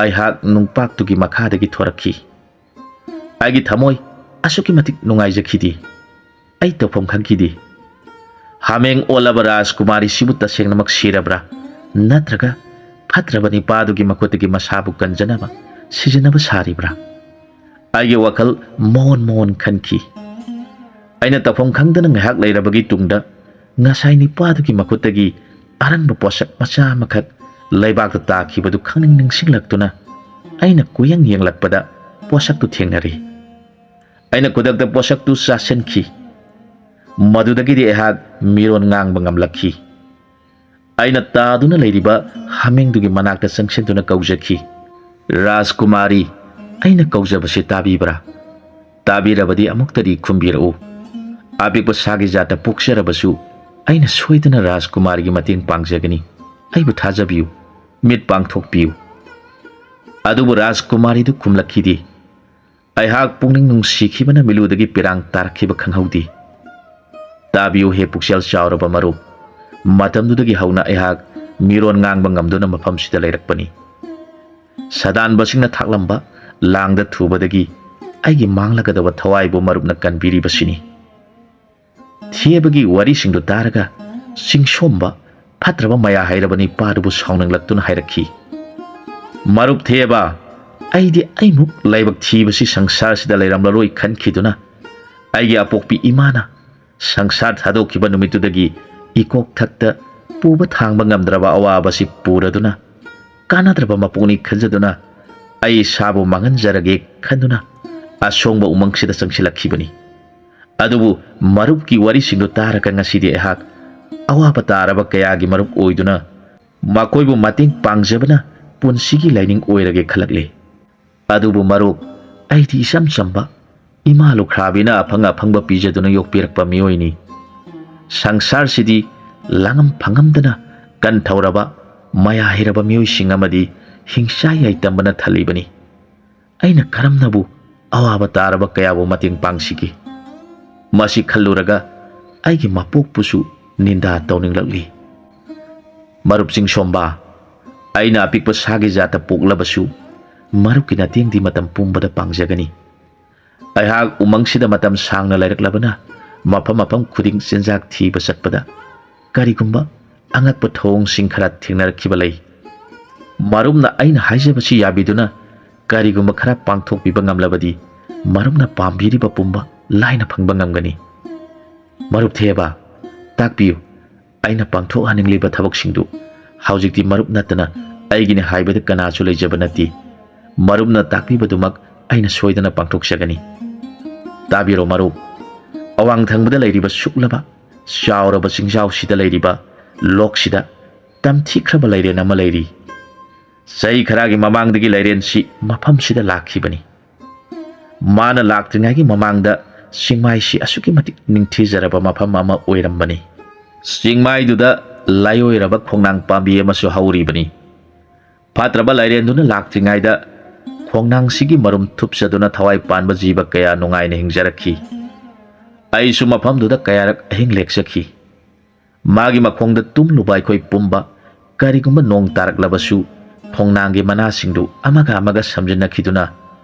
ꯑꯩꯍꯥꯛ ꯅꯨꯡꯄꯥꯛꯇꯨꯒꯤ ꯃꯈꯥꯗꯒꯤ ꯊꯣꯔꯛꯈꯤ꯫ ꯑꯩꯒꯤ ꯊꯃꯣꯏ ꯑꯁꯨꯛꯀꯤ ꯃꯇꯤꯛ ꯅꯨꯡꯉꯥꯏꯖꯈꯤꯗꯦ꯫ ꯑꯩ ꯇꯧꯐꯝ ꯈꯪꯈꯤꯗꯦ꯫ ꯍꯥꯃꯦꯡ ꯑꯣꯜꯂꯕ ꯔꯥꯖꯀꯨꯃꯥꯔꯤꯁꯤꯕꯨ ꯇꯁꯦꯡꯅꯃꯛ ꯁꯤꯔꯕ꯭ꯔꯥ, ꯅꯠꯇ꯭ꯔꯒ ꯐꯠꯇ꯭ꯔꯕ ꯅꯤꯄꯥꯗꯨꯒꯤ ꯃꯈꯨꯠꯇꯒꯤ ꯃꯁꯥꯕꯨ ꯀꯟꯖꯅꯕ ꯁꯤꯖꯤꯟꯅꯕ ꯁꯥꯔꯤꯕ꯭ꯔꯥ? ꯑꯩꯒꯤ ꯋꯥꯈꯜ ꯃꯣꯟ ꯃꯣꯟ ꯈꯟꯈꯤ꯫ ꯑꯩꯅ ꯇꯧꯐꯝ ꯈꯪꯗꯅ ꯉꯥꯏꯍꯥꯛ ꯂꯩꯔꯕꯒꯤ ꯇꯨꯡꯗ ꯉꯁꯥꯏ ꯅꯤꯄꯥꯗꯨꯒꯤ ꯃꯈꯨꯠꯇꯒꯤ ꯑꯔꯪꯕ ꯄꯣꯠꯁꯛ ꯃꯆꯥ ꯑꯃꯈꯛ ꯂꯩꯕꯥꯛꯇ ꯇꯥꯈꯤꯕꯗꯨ ꯈꯪꯅꯤꯡ ꯅꯤꯡꯁꯤꯡꯂꯛꯇꯨꯅ ꯑꯩꯅ ꯀꯨꯌꯪ ꯌꯦꯡꯂꯛꯄꯗ ꯄꯣꯠꯁꯛꯇꯨ ꯊꯦꯡꯅꯔꯦ꯫ ꯑꯩꯅ ꯈꯨꯗꯛꯇ ꯄꯣꯠꯁꯛꯇꯨ ꯆꯥꯁꯤꯟꯈꯤ꯫ ꯃꯗꯨꯗꯒꯤꯗꯤ ꯑꯩꯍꯥꯛ ꯃꯤꯔꯣꯟ ꯉꯥꯡꯕ ꯉꯝꯂꯛꯈꯤ꯫ ꯑꯩꯅ ꯇꯥꯗꯨꯅ ꯂꯩꯔꯤꯕ ꯍꯥꯃꯦꯡꯗꯨꯒꯤ ꯃꯅꯥꯛꯇ ꯆꯪꯁꯤꯟꯗꯨꯅ ꯀꯧꯖꯈꯤ, "ꯔꯥꯖꯀꯨꯃꯥꯔꯤ, ꯑꯩꯅ ꯀꯧꯖꯕꯁꯤ ꯇꯥꯕꯤꯕ꯭ꯔꯥ? ꯇꯥꯕꯤꯔꯕꯗꯤ ꯑꯃꯨꯛꯇꯗꯤ ꯈꯨꯝꯕꯤꯔꯛꯎ꯫ ꯑꯄꯤꯛꯄ ꯁꯥꯒꯤ ꯖꯥꯠꯇ ꯄꯣꯛꯆꯔꯕꯁꯨ ꯑꯩꯅ ꯁꯣꯏꯗꯅ ꯔꯥꯖꯀꯨꯃꯥꯔꯤꯒꯤ ꯃꯇꯦꯡ ꯄꯥꯡꯖꯒꯅꯤ꯫ ꯑꯩꯕꯨ ꯊꯥꯖꯕꯤꯌꯨ, ꯃꯤꯠ ꯄꯥꯡꯊꯣꯛꯄꯤꯌꯨ"꯫ ꯑꯗꯨꯕꯨ ꯔꯥꯖꯀꯨꯃꯥꯔꯤꯗꯨ ꯈꯨꯝꯂꯛꯈꯤꯗꯦ꯫ ꯑꯩꯍꯥꯛ ꯄꯨꯛꯅꯤꯡ ꯅꯨꯡꯁꯤꯈꯤꯕꯅ ꯃꯤꯠꯂꯨꯗꯒꯤ ꯄꯤꯔꯥꯡ ꯇꯥꯔꯛꯈꯤꯕ ꯈꯪꯍꯧꯗꯦ꯫ ꯇꯥꯕꯤꯌꯨ ꯍꯦ ꯄꯨꯛꯆꯦꯜ ꯆꯥꯎꯔꯕ ꯃꯔꯨꯞ, ꯃꯇꯝꯗꯨꯗꯒꯤ ꯍꯧꯅ ꯑꯩꯍꯥꯛ ꯃꯤꯔꯣꯟ ꯉꯥꯡꯕ ꯉꯝꯗꯨꯅ ꯃꯐꯝꯁꯤꯗ ꯂꯩꯔꯛꯄꯅꯤ꯫ ꯁꯗꯥꯟꯕꯁꯤꯡꯅ ꯊꯥꯛꯂꯝꯕ ꯂꯥꯡꯗ ꯊꯨꯕꯗꯒꯤ ꯑꯩꯒꯤ ꯃꯥꯡꯂꯒꯗꯕ ꯊꯋꯥꯏꯕꯨ ꯃꯔꯨꯞꯅ ꯀꯟꯕꯤꯔꯤꯕꯁꯤꯅꯤ꯫ ꯊꯦꯕꯒꯤ ꯋꯥꯔꯤꯁꯤꯡꯗꯨ ꯇꯥꯔꯒ ꯆꯤꯡꯁꯣꯝꯕ ꯐꯠꯇ꯭ꯔꯕ ꯃꯌꯥ ꯍꯩꯔꯕ ꯅꯤꯄꯥꯗꯨꯕꯨ ꯁꯥꯎꯅꯤꯡꯂꯛꯇꯨꯅ ꯍꯥꯏꯔꯛꯈꯤ, "ꯃꯔꯨꯞ ꯊꯦꯕ, ꯑꯩꯗꯤ ꯑꯩꯃꯨꯛ ꯂꯥꯏꯕꯛ ꯊꯤꯕꯁꯤ ꯁꯪꯁꯥꯔꯁꯤꯗ ꯂꯩꯔꯝꯂꯔꯣꯏ ꯈꯟꯈꯤꯗꯨꯅ ꯑꯩꯒꯤ ꯑꯄꯣꯛꯄꯤ ꯏꯃꯥꯅ ꯁꯪꯁꯥꯔ ꯊꯥꯗꯣꯛꯈꯤꯕ ꯅꯨꯃꯤꯠꯇꯨꯗꯒꯤ ꯏꯀꯣꯛ ꯊꯛꯇ ꯄꯨꯕ ꯊꯥꯡꯕ ꯉꯝꯗ꯭ꯔꯕ ꯑꯋꯥꯕꯁꯤ ꯄꯨꯔꯗꯨꯅ ꯀꯥꯟꯅꯗ꯭ꯔꯕ ꯃꯄꯣꯛꯅꯤ ꯈꯟꯖꯗꯨꯅ ꯑꯩ ꯏꯁꯥꯕꯨ ꯃꯥꯡꯍꯟꯖꯔꯒꯦ ꯈꯟꯗꯨꯅ ꯑꯁꯣꯡꯕ ꯎꯃꯪꯁꯤꯗ ꯆꯪꯁꯤꯜꯂꯛꯈꯤꯕꯅꯤ꯫ ꯑꯗꯨꯕꯨ ꯃꯔꯨꯞꯀꯤ ꯋꯥꯔꯤꯁꯤꯡꯗꯨ ꯇꯥꯔꯒ ꯉꯁꯤꯗꯤ ꯑꯩꯍꯥꯛ ꯑꯋꯥꯕ ꯇꯥꯔꯕ ꯀꯌꯥꯒꯤ ꯃꯔꯨꯞ ꯑꯣꯏꯗꯨꯅ ꯃꯈꯣꯏꯕꯨ ꯃꯇꯦꯡ ꯄꯥꯡꯖꯕꯅ ꯄꯨꯟꯁꯤꯒꯤ ꯂꯥꯏꯅꯤꯡ ꯑꯣꯏꯔꯒꯦ ꯈꯜꯂꯛꯂꯦ꯫ ꯑꯗꯨꯕꯨ ꯃꯔꯨꯞ, ꯑꯩꯗꯤ ꯏꯆꯝ ꯆꯝꯕ ꯏꯃꯥ ꯂꯨꯈ꯭ꯔꯥꯕꯤꯅ ꯑꯐꯪ ꯑꯐꯪꯕ ꯄꯤꯖꯗꯨꯅ ꯌꯣꯛꯄꯤꯔꯛꯄ ꯃꯤꯑꯣꯏꯅꯤ꯫ ꯁꯪꯁꯥꯔꯁꯤꯗꯤ ꯂꯥꯡꯉꯝ ꯐꯪꯉꯝꯗꯅ ꯀꯟꯊꯧꯔꯕ ꯃꯌꯥ ꯍꯩꯔꯕ ꯃꯤꯑꯣꯏꯁꯤꯡ ꯑꯃꯗꯤ ꯍꯤꯡꯆꯥ ꯌꯥꯏꯇꯝꯕꯅ ꯊꯜꯂꯤꯕꯅꯤ꯫ ꯑꯩꯅ ꯀꯔꯝꯅꯕꯨ ꯑꯋꯥꯕ ꯇꯥꯔꯕ ꯀꯌꯥꯕꯨ ꯃꯇꯦꯡ ꯄꯥꯡꯁꯤꯒꯦ?" ꯃꯁꯤ ꯈꯜꯂꯨꯔꯒ ꯑꯩꯒꯤ ꯃꯄꯣꯛꯄꯨꯁꯨ ꯅꯤꯟꯗꯥ ꯇꯧꯅꯤꯡꯂꯛꯂꯤ꯫ ꯃꯔꯨꯞ ꯆꯤꯡꯁꯣꯝꯕ, ꯑꯩꯅ ꯑꯄꯤꯛꯄ ꯁꯥꯒꯤ ꯖꯥꯠꯇ ꯄꯣꯛꯂꯕꯁꯨ ꯃꯔꯨꯞꯀꯤ ꯃꯇꯦꯡꯗꯤ ꯃꯇꯝ ꯄꯨꯝꯕꯗ ꯄꯥꯡꯖꯒꯅꯤ꯫ ꯑꯩꯍꯥꯛ ꯎꯃꯪꯁꯤꯗ ꯃꯇꯝ ꯁꯥꯡꯅ ꯂꯩꯔꯛꯂꯕꯅ, ꯃꯐꯝ ꯃꯐꯝ ꯈꯨꯗꯤꯡ ꯆꯤꯟꯖꯥꯛ ꯊꯤꯕ ꯆꯠꯄꯗ ꯀꯔꯤꯒꯨꯝꯕ ꯑꯉꯛꯄ ꯊꯧꯑꯣꯡꯁꯤꯡ ꯈꯔ ꯊꯦꯡꯅꯔꯛꯈꯤꯕ ꯂꯩ꯫ ꯃꯔꯨꯞꯅ ꯑꯩꯅ ꯍꯥꯏꯖꯕꯁꯤ ꯌꯥꯕꯤꯗꯨꯅ ꯀꯔꯤꯒꯨꯝꯕ ꯈꯔ ꯄꯥꯡꯊꯣꯛꯄꯤꯕ ꯉꯝꯂꯕꯗꯤ, ꯃꯔꯨꯞꯅ ꯄꯥꯝꯕꯤꯔꯤꯕ ꯄꯨꯝꯕ ꯂꯥꯏꯅ ꯐꯪꯕ ꯉꯝꯒꯅꯤ꯫ ꯃꯔꯨꯞ ꯊꯦꯕ, ꯇꯥꯛꯄꯤꯌꯨ꯫ ꯑꯩꯅ ꯄꯥꯡꯊꯣꯛꯍꯟꯅꯤꯡꯂꯤꯕ ꯊꯕꯛꯁꯤꯡꯗꯨ ꯍꯧꯖꯤꯛꯇꯤ ꯃꯔꯨꯞ ꯅꯠꯇꯅ ꯑꯩꯒꯤꯅꯤ ꯍꯥꯏꯕꯗ ꯀꯅꯥꯁꯨ ꯂꯩꯖꯕ ꯅꯠꯇꯦ꯫ ꯃꯔꯨꯞꯅ ꯇꯥꯛꯄꯤꯕꯗꯨꯃꯛ ꯑꯩꯅ ꯁꯣꯏꯗꯅ ꯄꯥꯡꯊꯣꯛꯆꯒꯅꯤ꯫ ꯇꯥꯕꯤꯔꯣ ꯃꯔꯨꯞ, ꯑꯋꯥꯡ ꯊꯪꯕꯗ ꯂꯩꯔꯤꯕ ꯁꯨꯛꯂꯕ ꯆꯥꯎꯔꯕ ꯆꯤꯡꯖꯥꯎꯁꯤꯗ ꯂꯩꯔꯤꯕ ꯂꯣꯛꯁꯤꯗ ꯇꯝꯊꯤꯈ꯭ꯔꯕ ꯂꯩꯔꯦꯟ ꯑꯃ ꯂꯩꯔꯤ꯫ ꯆꯍꯤ ꯈꯔꯒꯤ ꯃꯃꯥꯡꯗꯒꯤ ꯂꯩꯔꯦꯟꯁꯤ ꯃꯐꯝꯁꯤꯗ ꯂꯥꯛꯈꯤꯕꯅꯤ꯫ ꯃꯥꯅ ꯂꯥꯛꯇ꯭ꯔꯤꯉꯩꯒꯤ ꯃꯃꯥꯡꯗ ꯆꯤꯡꯃꯥꯏꯁꯤ ꯑꯁꯨꯛꯀꯤ ꯃꯇꯤꯛ ꯅꯤꯡꯊꯤꯖꯔꯕ ꯃꯐꯝ ꯑꯃ ꯑꯣꯏꯔꯝꯕꯅꯤ꯫ ꯆꯤꯡꯃꯥꯏꯗꯨꯗ ꯂꯥꯏꯑꯣꯏꯔꯕ ꯈꯣꯡꯅꯥꯡ ꯄꯥꯝꯕꯤ ꯑꯃꯁꯨ ꯍꯧꯔꯤꯕꯅꯤ꯫ ꯐꯠꯇ꯭ꯔꯕ ꯂꯥꯏꯔꯦꯟꯗꯨꯅ ꯂꯥꯛꯇ꯭ꯔꯤꯉꯩꯗ ꯈꯣꯡꯅꯥꯡꯁꯤꯒꯤ ꯃꯔꯨꯝ ꯊꯨꯞꯆꯗꯨꯅ ꯊꯋꯥꯏ ꯄꯥꯟꯕ ꯖꯤꯕ ꯀꯌꯥ ꯅꯨꯡꯉꯥꯏꯅ ꯍꯤꯡꯖꯔꯛꯈꯤ꯫ ꯑꯩꯁꯨ ꯃꯐꯝꯗꯨꯗ ꯀꯌꯥꯔꯛ ꯑꯍꯤꯡ ꯂꯦꯛꯆꯈꯤ꯫ ꯃꯥꯒꯤ ꯃꯈꯣꯡꯗ ꯇꯨꯝꯂꯨꯕ ꯑꯩꯈꯣꯏ ꯄꯨꯝꯕ, ꯀꯔꯤꯒꯨꯝꯕ ꯅꯣꯡ ꯇꯥꯔꯛꯂꯕꯁꯨ, ꯈꯣꯡꯅꯥꯡꯒꯤ ꯃꯅꯥꯁꯤꯡꯗꯨ ꯑꯃꯒ ꯑꯃꯒ ꯁꯝꯖꯤꯟꯅꯈꯤꯗꯨꯅ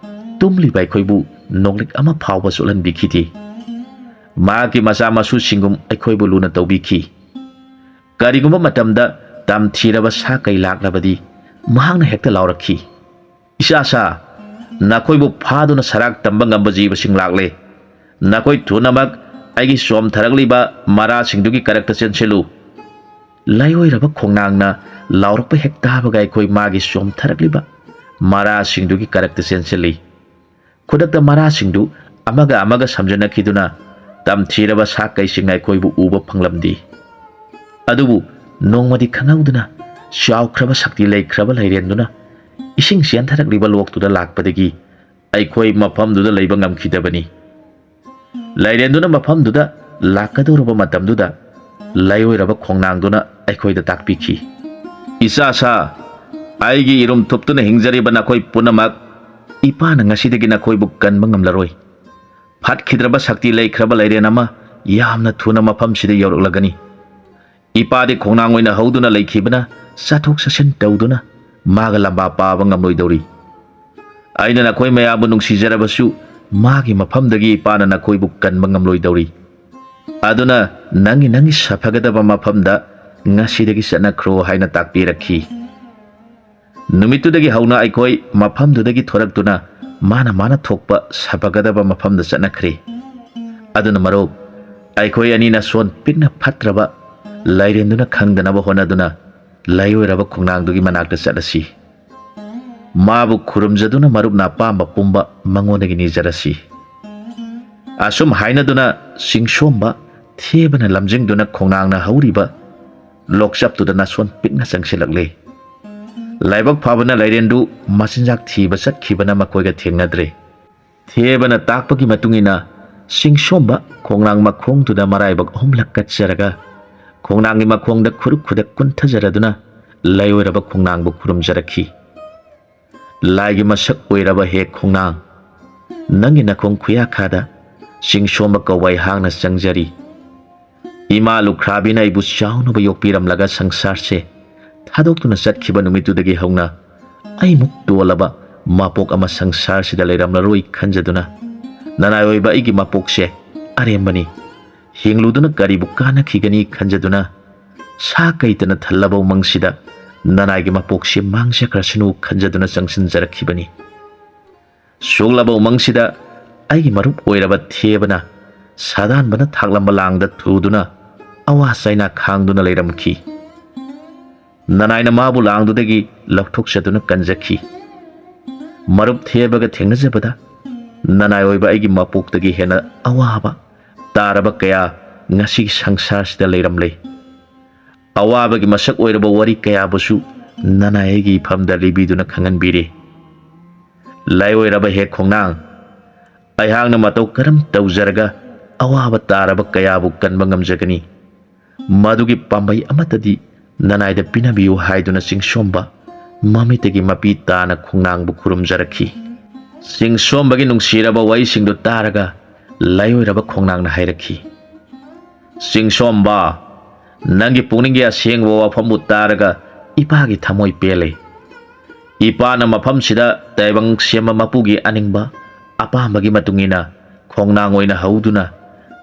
ꯇꯨꯝꯂꯤꯕ ꯑꯩꯈꯣꯏꯕꯨ ꯅꯣꯛꯂꯤꯛ ꯑꯃ ꯐꯥꯎꯕ ꯆꯣꯠꯍꯟꯕꯤꯈꯤꯗꯦ꯫ ꯃꯍꯥꯛꯀꯤ ꯃꯆꯥ ꯃꯁꯨꯁꯤꯡꯒꯨꯝ ꯑꯩꯈꯣꯏꯕꯨ ꯂꯨꯅ ꯇꯧꯕꯤꯈꯤ꯫ ꯀꯔꯤꯒꯨꯝꯕ ꯃꯇꯝꯗ ꯇꯝꯊꯤꯔꯕ ꯁꯥ ꯀꯩ ꯂꯥꯛꯂꯕꯗꯤ, ꯃꯍꯥꯛꯅ ꯍꯦꯛꯇ ꯂꯥꯎꯔꯛꯈꯤ, "ꯏꯆꯥ ꯁꯥ, ꯅꯈꯣꯏꯕꯨ ꯐꯥꯗꯨꯅ ꯁꯔꯥꯛ ꯇꯝꯕ ꯉꯝꯕ ꯖꯤꯕꯁꯤꯡ ꯂꯥꯛꯂꯦ꯫ ꯅꯈꯣꯏ ꯊꯨꯅꯃꯛ ꯑꯩꯒꯤ ꯆꯣꯝꯊꯔꯛꯂꯤꯕ ꯃꯔꯥꯁꯤꯡꯗꯨꯒꯤ ꯀꯔꯛꯇ ꯆꯦꯟꯁꯤꯜꯂꯨ"꯫ ꯂꯥꯏꯑꯣꯏꯔꯕ ꯈꯣꯡꯅꯥꯡꯅ ꯂꯥꯎꯔꯛꯄ ꯍꯦꯛ ꯇꯥꯕꯒ ꯑꯩꯈꯣꯏ ꯃꯥꯒꯤ ꯆꯣꯝꯊꯔꯛꯂꯤꯕ ꯃꯔꯥꯁꯤꯡꯗꯨꯒꯤ ꯀꯔꯛꯇ ꯆꯦꯟꯁꯤꯜꯂꯤ꯫ ꯈꯨꯗꯛꯇ ꯃꯔꯥꯁꯤꯡꯗꯨ ꯑꯃꯒ ꯑꯃꯒ ꯁꯝꯖꯤꯟꯅꯈꯤꯗꯨꯅ ꯇꯝꯊꯤꯔꯕ ꯁꯥ ꯀꯩꯁꯤꯡꯅ ꯑꯩꯈꯣꯏꯕꯨ ꯎꯕ ꯐꯪꯂꯝꯗꯦ꯫ ꯑꯗꯨꯕꯨ ꯅꯣꯡꯃꯗꯤ ꯈꯪꯍꯧꯗꯅ ꯆꯥꯎꯈ꯭ꯔꯕ ꯁꯛꯇꯤ ꯂꯩꯈ꯭ꯔꯕ ꯂꯩꯔꯦꯟꯗꯨꯅ ꯏꯁꯤꯡ ꯆꯦꯟꯊꯔꯛꯂꯤꯕ ꯂꯣꯛꯇꯨꯗ ꯂꯥꯛꯄꯗꯒꯤ ꯑꯩꯈꯣꯏ ꯃꯐꯝꯗꯨꯗ ꯂꯩꯕ ꯉꯝꯈꯤꯗꯕꯅꯤ꯫ ꯂꯩꯔꯦꯟꯗꯨꯅ ꯃꯐꯝꯗꯨꯗ ꯂꯥꯛꯀꯗꯧꯔꯕ ꯃꯇꯝꯗꯨꯗ ꯂꯥꯏꯑꯣꯏꯔꯕ ꯈꯣꯡꯅꯥꯡꯗꯨꯅ ꯑꯩꯈꯣꯏꯗ ꯇꯥꯛꯄꯤꯈꯤ, "ꯏꯆꯥ ꯁꯥ, ꯑꯩꯒꯤ ꯏꯔꯨꯝ ꯊꯨꯞꯇꯨꯅ ꯍꯤꯡꯖꯔꯤꯕ ꯅꯈꯣꯏ ꯄꯨꯝꯅꯃꯛ, ꯏꯄꯥꯅ ꯉꯁꯤꯗꯒꯤ ꯅꯈꯣꯏꯕꯨ ꯀꯟꯕ ꯉꯝꯂꯔꯣꯏ꯫ ꯐꯠꯈꯤꯗ꯭ꯔꯕ ꯁꯛꯇꯤ ꯂꯩꯈ꯭ꯔꯕ ꯂꯩꯔꯦꯟ ꯑꯃ ꯌꯥꯝꯅ ꯊꯨꯅ ꯃꯐꯝꯁꯤꯗ ꯌꯧꯔꯛꯂꯒꯅꯤ꯫ ꯏꯄꯥꯗꯤ ꯈꯣꯡꯅꯥꯡ ꯑꯣꯏꯅ ꯍꯧꯗꯨꯅ ꯂꯩꯈꯤꯕꯅ ꯆꯠꯊꯣꯛ ꯆꯠꯁꯤꯟ ꯇꯧꯗꯨꯅ ꯃꯥꯒ ꯂꯝꯕꯥ ꯄꯥꯕ ꯉꯝꯂꯣꯏꯗꯧꯔꯤ꯫ ꯑꯩꯅ ꯅꯈꯣꯏ ꯃꯌꯥꯝꯕꯨ ꯅꯨꯡꯁꯤꯖꯔꯕꯁꯨ ꯃꯥꯒꯤ ꯃꯐꯝꯗꯒꯤ ꯏꯄꯥꯅ ꯅꯈꯣꯏꯕꯨ ꯀꯟꯕ ꯉꯝꯂꯣꯏꯗꯧꯔꯤ꯫ ꯑꯗꯨꯅ ꯅꯪꯒꯤ ꯅꯪꯒꯤ ꯁꯥꯐꯒꯗꯕ ꯃꯐꯝꯗ ꯉꯁꯤꯗꯒꯤ ꯆꯠꯅꯈ꯭ꯔꯣ" ꯍꯥꯏꯅ ꯇꯥꯛꯄꯤꯔꯛꯈꯤ꯫ ꯅꯨꯃꯤꯠꯇꯨꯗꯒꯤ ꯍꯧꯅ ꯑꯩꯈꯣꯏ ꯃꯐꯝꯗꯨꯗꯒꯤ ꯊꯣꯔꯛꯇꯨꯅ ꯃꯥꯅ ꯃꯥꯅ ꯊꯣꯛꯄ ꯁꯥꯐꯒꯗꯕ ꯃꯐꯝꯗ ꯆꯠꯅꯈ꯭ꯔꯦ꯫ ꯑꯗꯨꯅ ꯃꯔꯨꯞ, ꯑꯩꯈꯣꯏ ꯑꯅꯤꯅ ꯁꯣꯟ ꯄꯤꯛꯅ ꯐꯠꯇ꯭ꯔꯕ ꯂꯥꯏꯔꯦꯟꯗꯨꯅ ꯈꯪꯗꯅꯕ ꯍꯣꯠꯅꯗꯨꯅ ꯂꯥꯏꯑꯣꯏꯔꯕ ꯈꯣꯡꯅꯥꯡꯗꯨꯒꯤ ꯃꯅꯥꯛꯇ ꯆꯠꯂꯁꯤ꯫ ꯃꯥꯕꯨ ꯈꯨꯔꯨꯝꯖꯗꯨꯅ ꯃꯔꯨꯞꯅ ꯑꯄꯥꯝꯕ ꯄꯨꯝꯕ ꯃꯉꯣꯟꯗꯒꯤ ꯅꯤꯖꯔꯁꯤ꯫ ꯑꯁꯨꯝ ꯍꯥꯏꯅꯗꯨꯅ ꯆꯤꯡꯁꯣꯝꯕ ꯊꯦꯕꯅ ꯂꯝꯖꯤꯡꯗꯨꯅ ꯈꯣꯡꯅꯥꯡꯅ ꯍꯧꯔꯤꯕ ꯂꯣꯛꯆꯞꯇꯨꯗ ꯅꯥꯁꯣꯟ ꯄꯤꯛꯅ ꯆꯪꯁꯤꯜꯂꯛꯂꯦ꯫ ꯂꯥꯏꯕꯛ ꯐꯕꯅ ꯂꯥꯏꯔꯦꯟꯗꯨ ꯃꯆꯤꯟꯖꯥꯛ ꯊꯤꯕ ꯆꯠꯈꯤꯕꯅ ꯃꯈꯣꯏꯒ ꯊꯦꯡꯅꯗ꯭ꯔꯦ꯫ ꯊꯦꯕꯅ ꯇꯥꯛꯄꯒꯤ ꯃꯇꯨꯡ ꯏꯟꯅ ꯆꯤꯡꯁꯣꯝꯕ ꯈꯣꯡꯅꯥꯡ ꯃꯈꯣꯡꯗꯨꯗ ꯃꯔꯥꯏꯕꯛ ꯑꯍꯨꯝꯂꯛ ꯀꯠꯆꯔꯒ ꯈꯣꯡꯅꯥꯡꯒꯤ ꯃꯈꯣꯡꯗ ꯈꯨꯔꯨ ꯈꯨꯗꯛ ꯀꯨꯟꯊꯖꯔꯗꯨꯅ ꯂꯥꯏꯑꯣꯏꯔꯕ ꯈꯣꯡꯅꯥꯡꯕꯨ ꯈꯨꯔꯨꯝꯖꯔꯛꯈꯤ꯫ "ꯂꯥꯏꯒꯤ ꯃꯁꯛ ꯑꯣꯏꯔꯕ ꯍꯦ ꯈꯣꯡꯅꯥꯡ, ꯅꯪꯒꯤ ꯅꯈꯣꯡ ꯈꯨꯌꯥꯈꯥꯗ ꯆꯤꯡꯁꯣꯝꯕ ꯀꯧꯕ ꯑꯩꯍꯥꯛꯅ ꯆꯪꯖꯔꯤ꯫ ꯏꯃꯥ ꯂꯨꯈ꯭ꯔꯥꯕꯤꯅ ꯑꯩꯕꯨ ꯆꯥꯎꯅꯕ ꯌꯣꯛꯄꯤꯔꯝꯂꯒ ꯁꯪꯁꯥꯔꯁꯦ ꯊꯥꯗꯣꯛꯇꯨꯅ ꯆꯠꯈꯤꯕ ꯅꯨꯃꯤꯠꯇꯨꯗꯒꯤ ꯍꯧꯅ ꯑꯩꯃꯨꯛ ꯇꯣꯜꯂꯕ ꯃꯄꯣꯛ ꯑꯃ ꯁꯪꯁꯥꯔꯁꯤꯗ ꯂꯩꯔꯝꯂꯔꯣꯏ ꯈꯟꯖꯗꯨꯅ ꯅꯅꯥꯏ ꯑꯣꯏꯕ ꯑꯩꯒꯤ ꯃꯄꯣꯛꯁꯦ ꯑꯔꯦꯝꯕꯅꯤ꯫ ꯍꯤꯡꯂꯨꯗꯨꯅ ꯀꯔꯤꯕꯨ ꯀꯥꯟꯅꯈꯤꯒꯅꯤ ꯈꯟꯖꯗꯨꯅ ꯁꯥ ꯀꯩꯇꯅ ꯊꯜꯂꯕ ꯎꯃꯪꯁꯤꯗ ꯅꯅꯥꯏꯒꯤ ꯃꯄꯣꯛꯁꯤ ꯃꯥꯡꯖꯈ꯭ꯔꯁꯅꯨ ꯈꯟꯖꯗꯨꯅ ꯆꯪꯁꯤꯟꯖꯔꯛꯈꯤꯕꯅꯤ꯫ ꯁꯣꯛꯂꯕ ꯎꯃꯪꯁꯤꯗ ꯑꯩꯒꯤ ꯃꯔꯨꯞ ꯑꯣꯏꯔꯕ ꯊꯦꯕꯅ ꯁꯥꯗꯥꯟꯕꯅ ꯊꯥꯛꯂꯝꯕ ꯂꯥꯡꯗ ꯊꯨꯗꯨꯅ ꯑꯋꯥ ꯆꯩꯅꯥ ꯈꯥꯡꯗꯨꯅ ꯂꯩꯔꯝꯈꯤ꯫ ꯅꯅꯥꯏꯅ ꯃꯥꯕꯨ ꯂꯥꯡꯗꯨꯗꯒꯤ ꯂꯧꯊꯣꯛꯆꯗꯨꯅ ꯀꯟꯖꯈꯤ꯫ ꯃꯔꯨꯞ ꯊꯦꯕꯒ ꯊꯦꯡꯅꯖꯕꯗ ꯅꯅꯥꯏ ꯑꯣꯏꯕ ꯑꯩꯒꯤ ꯃꯄꯣꯛꯇꯒꯤ ꯍꯦꯟꯅ ꯑꯋꯥꯕ ꯇꯥꯔꯕ ꯀꯌꯥ ꯉꯁꯤꯒꯤ ꯁꯪꯁꯥꯔꯁꯤꯗ ꯂꯩꯔꯝꯂꯦ꯫ ꯑꯋꯥꯕꯒꯤ ꯃꯁꯛ ꯑꯣꯏꯔꯕ ꯋꯥꯔꯤ ꯀꯌꯥꯕꯨꯁꯨ ꯅꯅꯥꯏ ꯑꯩꯒꯤ ꯏꯐꯝꯗ ꯂꯤꯕꯤꯗꯨꯅ ꯈꯪꯍꯟꯕꯤꯔꯦ꯫ ꯂꯥꯏꯑꯣꯏꯔꯕ ꯍꯦ ꯈꯣꯡꯅꯥꯡ, ꯑꯩꯍꯥꯛꯅ ꯃꯇꯧ ꯀꯔꯝ ꯇꯧꯖꯔꯒ ꯑꯋꯥꯕ ꯇꯥꯔꯕ ꯀꯌꯥꯕꯨ ꯀꯟꯕ ꯉꯝꯖꯒꯅꯤ? ꯃꯗꯨꯒꯤ ꯄꯥꯝꯕꯩ ꯑꯃꯠꯇꯗꯤ ꯅꯅꯥꯏꯗ ꯄꯤꯅꯕꯤꯌꯨ" ꯍꯥꯏꯗꯨꯅ ꯆꯤꯡꯁꯣꯝꯕ ꯃꯃꯤꯠꯇꯒꯤ ꯃꯄꯤ ꯇꯥꯅ ꯈꯣꯡꯅꯥꯡꯕꯨ ꯈꯨꯔꯨꯝꯖꯔꯛꯈꯤ꯫ ꯆꯤꯡꯁꯣꯝꯕꯒꯤ ꯅꯨꯡꯁꯤꯔꯕ ꯋꯥꯔꯤꯁꯤꯡꯗꯨ ꯇꯥꯔꯒ ꯂꯥꯏꯑꯣꯏꯔꯕ ꯈꯣꯡꯅꯥꯡꯅ ꯍꯥꯏꯔꯛꯈꯤ, "ꯆꯤꯡꯁꯣꯝꯕ, ꯅꯪꯒꯤ ꯄꯨꯛꯅꯤꯡꯒꯤ ꯑꯁꯦꯡꯕ ꯋꯥꯐꯝꯕꯨ ꯇꯥꯔꯒ ꯏꯄꯥꯒꯤ ꯊꯃꯣꯏ ꯄꯦꯜꯂꯦ꯫ ꯏꯄꯥꯅ ꯃꯐꯝꯁꯤꯗ ꯇꯥꯏꯕꯪ ꯁꯦꯝꯕ ꯃꯄꯨꯒꯤ ꯑꯅꯤꯡꯕ ꯑꯄꯥꯝꯕꯒꯤ ꯃꯇꯨꯡ ꯏꯟꯅ ꯈꯣꯡꯅꯥꯡ ꯑꯣꯏꯅ ꯍꯧꯗꯨꯅ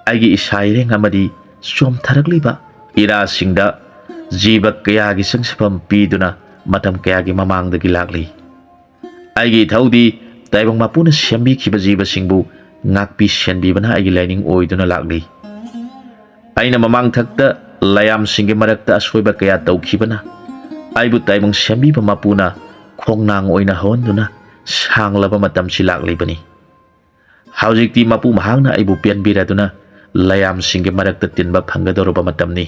ꯑꯩꯒꯤ ꯏꯁꯥ ꯏꯔꯦꯡ ꯑꯃꯗꯤ ꯆꯣꯝꯊꯔꯛꯂꯤꯕ ꯏꯔꯥꯁꯤꯡꯗ ꯖꯤꯕ ꯀꯌꯥꯒꯤ ꯆꯪꯁꯤꯐꯝ ꯄꯤꯗꯨꯅ ꯃꯇꯝ ꯀꯌꯥꯒꯤ ꯃꯃꯥꯡꯗꯒꯤ ꯂꯥꯛꯂꯤ꯫ ꯑꯩꯒꯤ ꯏꯊꯧꯗꯤ ꯇꯥꯏꯕꯪ ꯃꯄꯨꯅ ꯁꯦꯝꯕꯤꯈꯤꯕ ꯖꯤꯕꯁꯤꯡꯕꯨ ꯉꯥꯛꯄꯤ ꯁꯦꯟꯕꯤꯕꯅ ꯑꯩꯒꯤ ꯂꯥꯏꯅꯤꯡ ꯑꯣꯏꯗꯨꯅ ꯂꯥꯛꯂꯤ꯫ ꯑꯩꯅ ꯃꯃꯥꯡꯊꯛꯇ ꯂꯌꯥꯝꯁꯤꯡꯒꯤ ꯃꯔꯛꯇ ꯑꯁꯣꯏꯕ ꯀꯌꯥ ꯇꯧꯈꯤꯕꯅ ꯑꯩꯕꯨ ꯇꯥꯏꯕꯪ ꯁꯦꯝꯕꯤꯕ ꯃꯄꯨꯅ ꯈꯣꯡꯅꯥꯡ ꯑꯣꯏꯅ ꯍꯧꯍꯟꯗꯨꯅ ꯁꯥꯡꯂꯕ ꯃꯇꯝꯁꯤ ꯂꯥꯛꯂꯤꯕꯅꯤ꯫ ꯍꯧꯖꯤꯛꯇꯤ ꯃꯄꯨ ꯃꯍꯥꯛꯅ ꯑꯩꯕꯨ ꯄꯦꯟꯕꯤꯔꯗꯨꯅ ꯂꯌꯥꯝꯁꯤꯡꯒꯤ ꯃꯔꯛꯇ ꯇꯤꯟꯕ ꯐꯪꯒꯗꯧꯔꯕ ꯃꯇꯝꯅꯤ꯫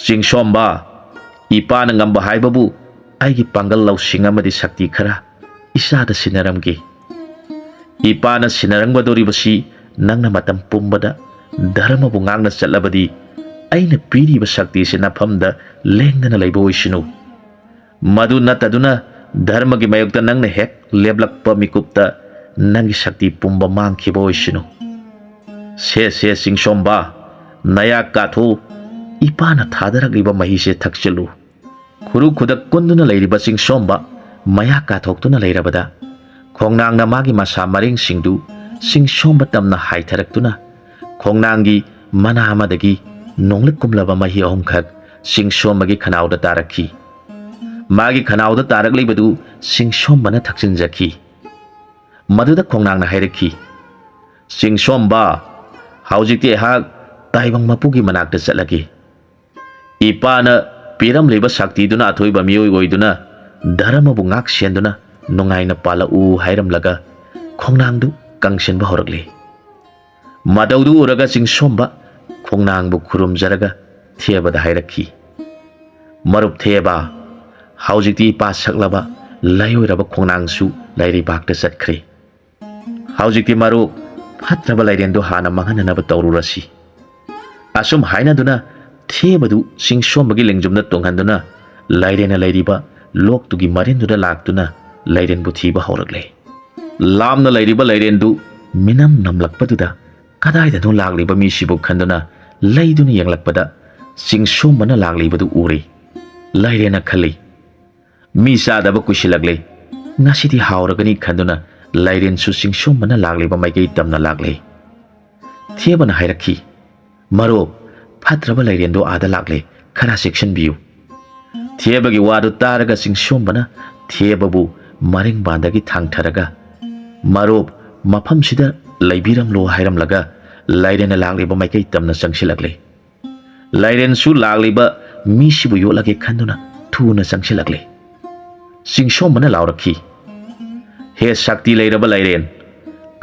ꯆꯤꯡꯁꯣꯝꯕ, ꯏꯄꯥꯅ ꯉꯝꯕ ꯍꯥꯏꯕꯕꯨ ꯑꯩꯒꯤ ꯄꯥꯡꯒꯜ ꯂꯧꯁꯤꯡ ꯑꯃꯗꯤ ꯁꯛꯇꯤ ꯈꯔ ꯏꯆꯥꯗ ꯁꯤꯟꯅꯔꯝꯒꯦ꯫ ꯏꯄꯥꯅ ꯁꯤꯟꯅꯔꯝꯒꯗꯧꯔꯤꯕꯁꯤ ꯅꯪꯅ ꯃꯇꯝ ꯄꯨꯝꯕꯗ ꯙꯔꯃꯕꯨ ꯉꯥꯛꯅ ꯆꯠꯂꯕꯗꯤ ꯑꯩꯅ ꯄꯤꯔꯤꯕ ꯁꯛꯇꯤꯁꯤ ꯅꯐꯝꯗ ꯂꯦꯡꯗꯅ ꯂꯩꯕ ꯑꯣꯏꯁꯅꯨ꯫ ꯃꯗꯨ ꯅꯠꯇꯗꯨꯅ ꯙꯔꯃꯒꯤ ꯃꯥꯌꯣꯛꯇ ꯅꯪꯅ ꯍꯦꯛ ꯂꯦꯞꯂꯛꯄ ꯃꯤꯀꯨꯞꯇ ꯅꯪꯒꯤ ꯁꯛꯇꯤ ꯄꯨꯝꯕ ꯃꯥꯡꯈꯤꯕ ꯑꯣꯏꯁꯅꯨ꯫ ꯁꯦ ꯁꯦ ꯆꯤꯡꯁꯣꯝꯕ, ꯅꯌꯥ ꯀꯥꯊꯣꯛꯎ, ꯏꯄꯥꯅ ꯊꯥꯗꯔꯛꯂꯤꯕ ꯃꯍꯤꯁꯦ ꯊꯛꯆꯤꯜꯂꯨ꯫ ꯈꯨꯔꯨ ꯈꯨꯗꯛ ꯀꯨꯟꯗꯨꯅ ꯂꯩꯔꯤꯕ ꯆꯤꯡꯁꯣꯝꯕ ꯃꯌꯥ ꯀꯥꯊꯣꯛꯇꯨꯅ ꯂꯩꯔꯕꯗ ꯈꯣꯡꯅꯥꯡꯅ ꯃꯥꯒꯤ ꯃꯁꯥ ꯃꯔꯦꯡꯁꯤꯡꯗꯨ ꯆꯤꯡꯁꯣꯝꯕ ꯇꯝꯅ ꯍꯥꯏꯊꯔꯛꯇꯨꯅ ꯈꯣꯡꯅꯥꯡꯒꯤ ꯃꯅꯥ ꯑꯃꯗꯒꯤ ꯅꯣꯡꯂꯛ ꯀꯨꯝꯂꯕ ꯃꯍꯤ ꯑꯍꯨꯝꯈꯛ ꯆꯤꯡꯁꯣꯝꯕꯒꯤ ꯈꯅꯥꯎꯗ ꯇꯥꯔꯛꯈꯤ꯫ ꯃꯥꯒꯤ ꯈꯅꯥꯎꯗ ꯇꯥꯔꯛꯂꯤꯕꯗꯨ ꯆꯤꯡꯁꯣꯝꯕꯅ ꯊꯛꯆꯤꯟꯖꯈꯤ꯫ ꯃꯗꯨꯗ ꯈꯣꯡꯅꯥꯡꯅ ꯍꯥꯏꯔꯛꯈꯤ, "ꯆꯤꯡꯁꯣꯝꯕ, ꯍꯧꯖꯤꯛꯇꯤ ꯑꯩꯍꯥꯛ ꯇꯥꯏꯕꯪ ꯃꯄꯨꯒꯤ ꯃꯅꯥꯛꯇ ꯆꯠꯂꯒꯦ꯫ ꯏꯄꯥꯅ ꯄꯤꯔꯝꯂꯤꯕ ꯁꯛꯇꯤꯗꯨꯅ ꯑꯊꯣꯏꯕ ꯃꯤꯑꯣꯏ ꯑꯣꯏꯗꯨꯅ ꯙꯔꯃꯕꯨ ꯉꯥꯛ ꯁꯦꯟꯗꯨꯅ ꯅꯨꯡꯉꯥꯏꯅ ꯄꯥꯜꯂꯛꯎ" ꯍꯥꯏꯔꯝꯂꯒ ꯈꯣꯡꯅꯥꯡꯗꯨ ꯀꯪꯁꯤꯟꯕ ꯍꯧꯔꯛꯂꯦ꯫ ꯃꯇꯧꯗꯨ ꯎꯔꯒ ꯆꯤꯡꯁꯣꯝꯕ ꯈꯣꯡꯅꯥꯡꯕꯨ ꯈꯨꯔꯨꯝꯖꯔꯒ ꯊꯦꯕꯗ ꯍꯥꯏꯔꯛꯈꯤ, "ꯃꯔꯨꯞ ꯊꯦꯕ, ꯍꯧꯖꯤꯛꯇꯤ ꯏꯄꯥ ꯁꯛꯂꯕ ꯂꯥꯏꯑꯣꯏꯔꯕ ꯈꯣꯡꯅꯥꯡꯁꯨ ꯂꯥꯏꯔꯩꯕꯥꯛꯇ ꯆꯠꯈ꯭ꯔꯦ꯫ ꯍꯧꯖꯤꯛꯇꯤ ꯃꯔꯨꯞ, ꯐꯠꯇ꯭ꯔꯕ ꯂꯥꯏꯔꯦꯟꯗꯨ ꯍꯥꯟꯅ ꯃꯥꯡꯍꯟꯅꯅꯕ ꯇꯧꯔꯨꯔꯁꯤ"꯫ ꯑꯁꯨꯝ ꯍꯥꯏꯅꯗꯨꯅ ꯊꯦꯕꯗꯨ ꯆꯤꯡꯁꯣꯝꯕꯒꯤ ꯂꯦꯡꯖꯨꯝꯗ ꯇꯣꯡꯍꯟꯗꯨꯅ ꯂꯥꯏꯔꯦꯟꯅ ꯂꯩꯔꯤꯕ ꯂꯣꯛꯇꯨꯒꯤ ꯃꯔꯤꯟꯗꯨꯗ ꯂꯥꯛꯇꯨꯅ ꯂꯥꯏꯔꯦꯟꯕꯨ ꯊꯤꯕ ꯍꯧꯔꯛꯂꯦ꯫ ꯂꯥꯞꯅ ꯂꯩꯔꯤꯕ ꯂꯥꯏꯔꯦꯟꯗꯨ ꯃꯤꯅꯝ ꯅꯝꯂꯛꯄꯗꯨꯗ ꯀꯗꯥꯏꯗꯅꯣ ꯂꯥꯛꯂꯤꯕ ꯃꯤꯁꯤꯕꯨ ꯈꯟꯗꯨꯅ ꯂꯩꯗꯨꯅ ꯌꯦꯡꯂꯛꯄꯗ ꯆꯤꯡꯁꯣꯝꯕꯅ ꯂꯥꯛꯂꯤꯕꯗꯨ ꯎꯔꯦ꯫ ꯂꯥꯏꯔꯦꯟꯅ ꯈꯜꯂꯤ, "ꯃꯤ ꯆꯥꯗꯕ ꯀꯨꯏꯁꯤꯜꯂꯛꯂꯦ, ꯉꯁꯤꯗꯤ ꯍꯥꯎꯔꯒꯅꯤ" ꯈꯟꯗꯨꯅ ꯂꯥꯏꯔꯦꯟꯁꯨ ꯆꯤꯡꯁꯣꯝꯕꯅ ꯂꯥꯛꯂꯤꯕ ꯃꯥꯏꯀꯩ ꯇꯝꯅ ꯂꯥꯛꯂꯦ꯫ ꯊꯦꯕꯅ ꯍꯥꯏꯔꯛꯈꯤ, "ꯃꯔꯨꯞ, ꯐꯠꯇ꯭ꯔꯕ ꯂꯥꯏꯔꯦꯟꯗꯣ ꯑꯥꯗ ꯂꯥꯛꯂꯦ, ꯈꯔ ꯆꯦꯛꯁꯤꯟꯕꯤꯌꯨ꯫" ꯊꯦꯕꯒꯤ ꯋꯥꯗꯨ ꯇꯥꯔꯒ ꯆꯤꯡꯁꯣꯝꯕꯅ ꯊꯦꯕꯕꯨ ꯃꯔꯤꯡꯕꯥꯟꯗꯒꯤ ꯊꯥꯡꯊꯔꯒ, "ꯃꯔꯨꯞ, ꯃꯐꯝꯁꯤꯗ ꯂꯩꯕꯤꯔꯝꯂꯣ" ꯍꯥꯏꯔꯝꯂꯒ ꯂꯥꯏꯔꯦꯟꯅ ꯂꯥꯛꯂꯤꯕ ꯃꯥꯏꯀꯩ ꯇꯝꯅ ꯆꯪꯁꯤꯜꯂꯛꯂꯦ꯫ ꯂꯥꯏꯔꯦꯟꯁꯨ ꯂꯥꯛꯂꯤꯕ ꯃꯤꯁꯤꯕꯨ ꯌꯣꯠꯂꯒꯦ ꯈꯟꯗꯨꯅ ꯊꯨꯅ ꯆꯪꯁꯤꯜꯂꯛꯂꯦ꯫ ꯆꯤꯡꯁꯣꯝꯕꯅ ꯂꯥꯎꯔꯛꯈꯤ, "ꯍꯦ ꯁꯛꯇꯤ ꯂꯩꯔꯕ ꯂꯥꯏꯔꯦꯟ,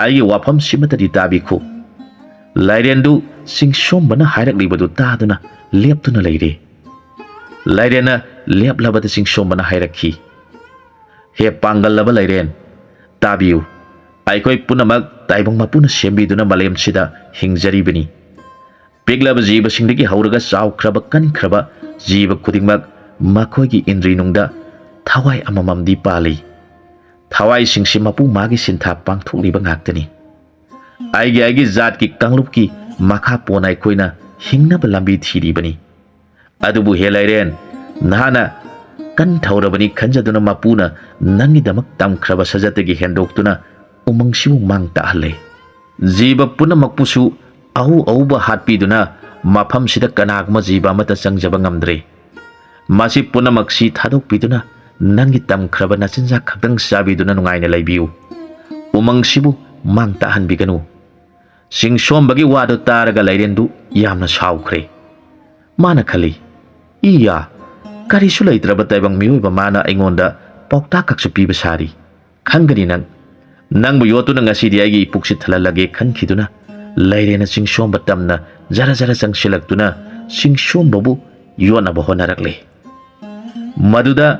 ꯑꯩꯒꯤ ꯋꯥꯐꯝꯁꯤꯃꯇꯗꯤ ꯇꯥꯕꯤꯈꯣ꯫" ꯂꯥꯏꯔꯦꯟꯗꯨ ꯆꯤꯡꯁꯣꯝꯕꯅ ꯍꯥꯏꯔꯛꯂꯤꯕꯗꯨ ꯇꯥꯗꯨꯅ ꯂꯦꯞꯇꯨꯅ ꯂꯩꯔꯦ꯫ ꯂꯥꯏꯔꯦꯟꯅ ꯂꯦꯞꯂꯕꯗ ꯆꯤꯡꯁꯣꯝꯕꯅ ꯍꯥꯏꯔꯛꯈꯤ, "ꯍꯦ ꯄꯥꯡꯒꯜꯂꯕ ꯂꯥꯏꯔꯦꯟ, ꯇꯥꯕꯤꯌꯨ꯫ ꯑꯩꯈꯣꯏ ꯄꯨꯝꯅꯃꯛ ꯇꯥꯏꯕꯪ ꯃꯄꯨꯅ ꯁꯦꯝꯕꯤꯗꯨꯅ ꯃꯥꯂꯦꯝꯁꯤꯗ ꯍꯤꯡꯖꯔꯤꯕꯅꯤ꯫ ꯄꯤꯛꯂꯕ ꯖꯤꯕꯁꯤꯡꯗꯒꯤ ꯍꯧꯔꯒ ꯆꯥꯎꯈ꯭ꯔꯕ ꯀꯟꯈ꯭ꯔꯕ ꯖꯤꯕ ꯈꯨꯗꯤꯡꯃꯛ ꯃꯈꯣꯏꯒꯤ ꯏꯟꯗ꯭ꯔꯤꯅꯨꯡꯗ ꯊꯋꯥꯏ ꯑꯃꯃꯝꯗꯤ ꯄꯥꯜꯂꯤ꯫ ꯊꯋꯥꯏꯁꯤꯡꯁꯤ ꯃꯄꯨ ꯃꯥꯒꯤ ꯁꯤꯟꯊꯥ ꯄꯥꯡꯊꯣꯛꯂꯤꯕ ꯉꯥꯛꯇꯅꯤ꯫ ꯑꯩꯒꯤ ꯑꯩꯒꯤ ꯖꯥꯠꯀꯤ ꯀꯥꯡꯂꯨꯞꯀꯤ ꯃꯈꯥ ꯄꯣꯟꯅ ꯑꯩꯈꯣꯏꯅ ꯍꯤꯡꯅꯕ ꯂꯝꯕꯤ ꯊꯤꯔꯤꯕꯅꯤ꯫ ꯑꯗꯨꯕꯨ ꯍꯦ ꯂꯥꯏꯔꯦꯟ, ꯅꯍꯥꯛꯅ ꯀꯟꯊꯧꯔꯕꯅꯤ ꯈꯟꯖꯗꯨꯅ ꯃꯄꯨꯅ ꯅꯪꯒꯤꯗꯃꯛ ꯇꯝꯈ꯭ꯔꯕ ꯁꯖꯠꯇꯒꯤ ꯍꯦꯟꯗꯣꯛꯇꯨꯅ ꯎꯃꯪꯁꯤꯕꯨ ꯃꯥꯡ ꯇꯥꯛꯍꯜꯂꯦ꯫ ꯖꯤꯕ ꯄꯨꯝꯅꯃꯛꯄꯨꯁꯨ ꯑꯎ ꯑꯎꯕ ꯍꯥꯠꯄꯤꯗꯨꯅ ꯃꯐꯝꯁꯤꯗ ꯀꯅꯥꯒꯨꯝꯕ ꯖꯤꯕ ꯑꯃꯠꯇ ꯆꯪꯖꯕ ꯉꯝꯗ꯭ꯔꯦ꯫ ꯃꯁꯤ ꯄꯨꯝꯅꯃꯛꯁꯤ ꯊꯥꯗꯣꯛꯄꯤꯗꯨꯅ ꯅꯪꯒꯤ ꯇꯝꯈ꯭ꯔꯕ ꯅꯆꯤꯟꯖꯥꯛ ꯈꯛꯇꯪ ꯆꯥꯕꯤꯗꯨꯅ ꯅꯨꯡꯉꯥꯏꯅ ꯂꯩꯕꯤꯌꯨ꯫ ꯎꯃꯪꯁꯤꯕꯨ ꯃꯥꯡ ꯇꯥꯛꯍꯟꯕꯤꯒꯅꯨ꯫" ꯆꯤꯡꯁꯣꯝꯕꯒꯤ ꯋꯥꯗꯨ ꯇꯥꯔꯒ ꯂꯥꯏꯔꯦꯟꯗꯨ ꯌꯥꯝꯅ ꯁꯥꯎꯈ꯭ꯔꯦ꯫ ꯃꯥꯅ ꯈꯜꯂꯤ, "ꯏꯌꯥ, ꯀꯔꯤꯁꯨ ꯂꯩꯇ꯭ꯔꯕ ꯇꯥꯏꯕꯪ ꯃꯤꯑꯣꯏꯕ ꯃꯥꯅ ꯑꯩꯉꯣꯟꯗ ꯄꯥꯎꯇꯥꯛ ꯈꯛꯁꯨ ꯄꯤꯕ ꯁꯥꯔꯤ꯫ ꯈꯪꯒꯅꯤ ꯅꯪ꯫ ꯅꯪꯕꯨ ꯌꯣꯠꯇꯨꯅ ꯉꯁꯤꯗꯤ ꯑꯩꯒꯤ ꯏꯄꯨꯛꯁꯤ ꯊꯜꯍꯜꯂꯒꯦ" ꯈꯟꯈꯤꯗꯨꯅ ꯂꯥꯏꯔꯦꯟꯅ ꯆꯤꯡꯁꯣꯝꯕ ꯇꯝꯅ ꯖꯔ ꯖꯔ ꯆꯪꯁꯤꯜꯂꯛꯇꯨꯅ ꯆꯤꯡꯁꯣꯝꯕꯕꯨ ꯌꯣꯠꯅꯕ ꯍꯣꯠꯅꯔꯛꯂꯦ꯫ ꯃꯗꯨꯗ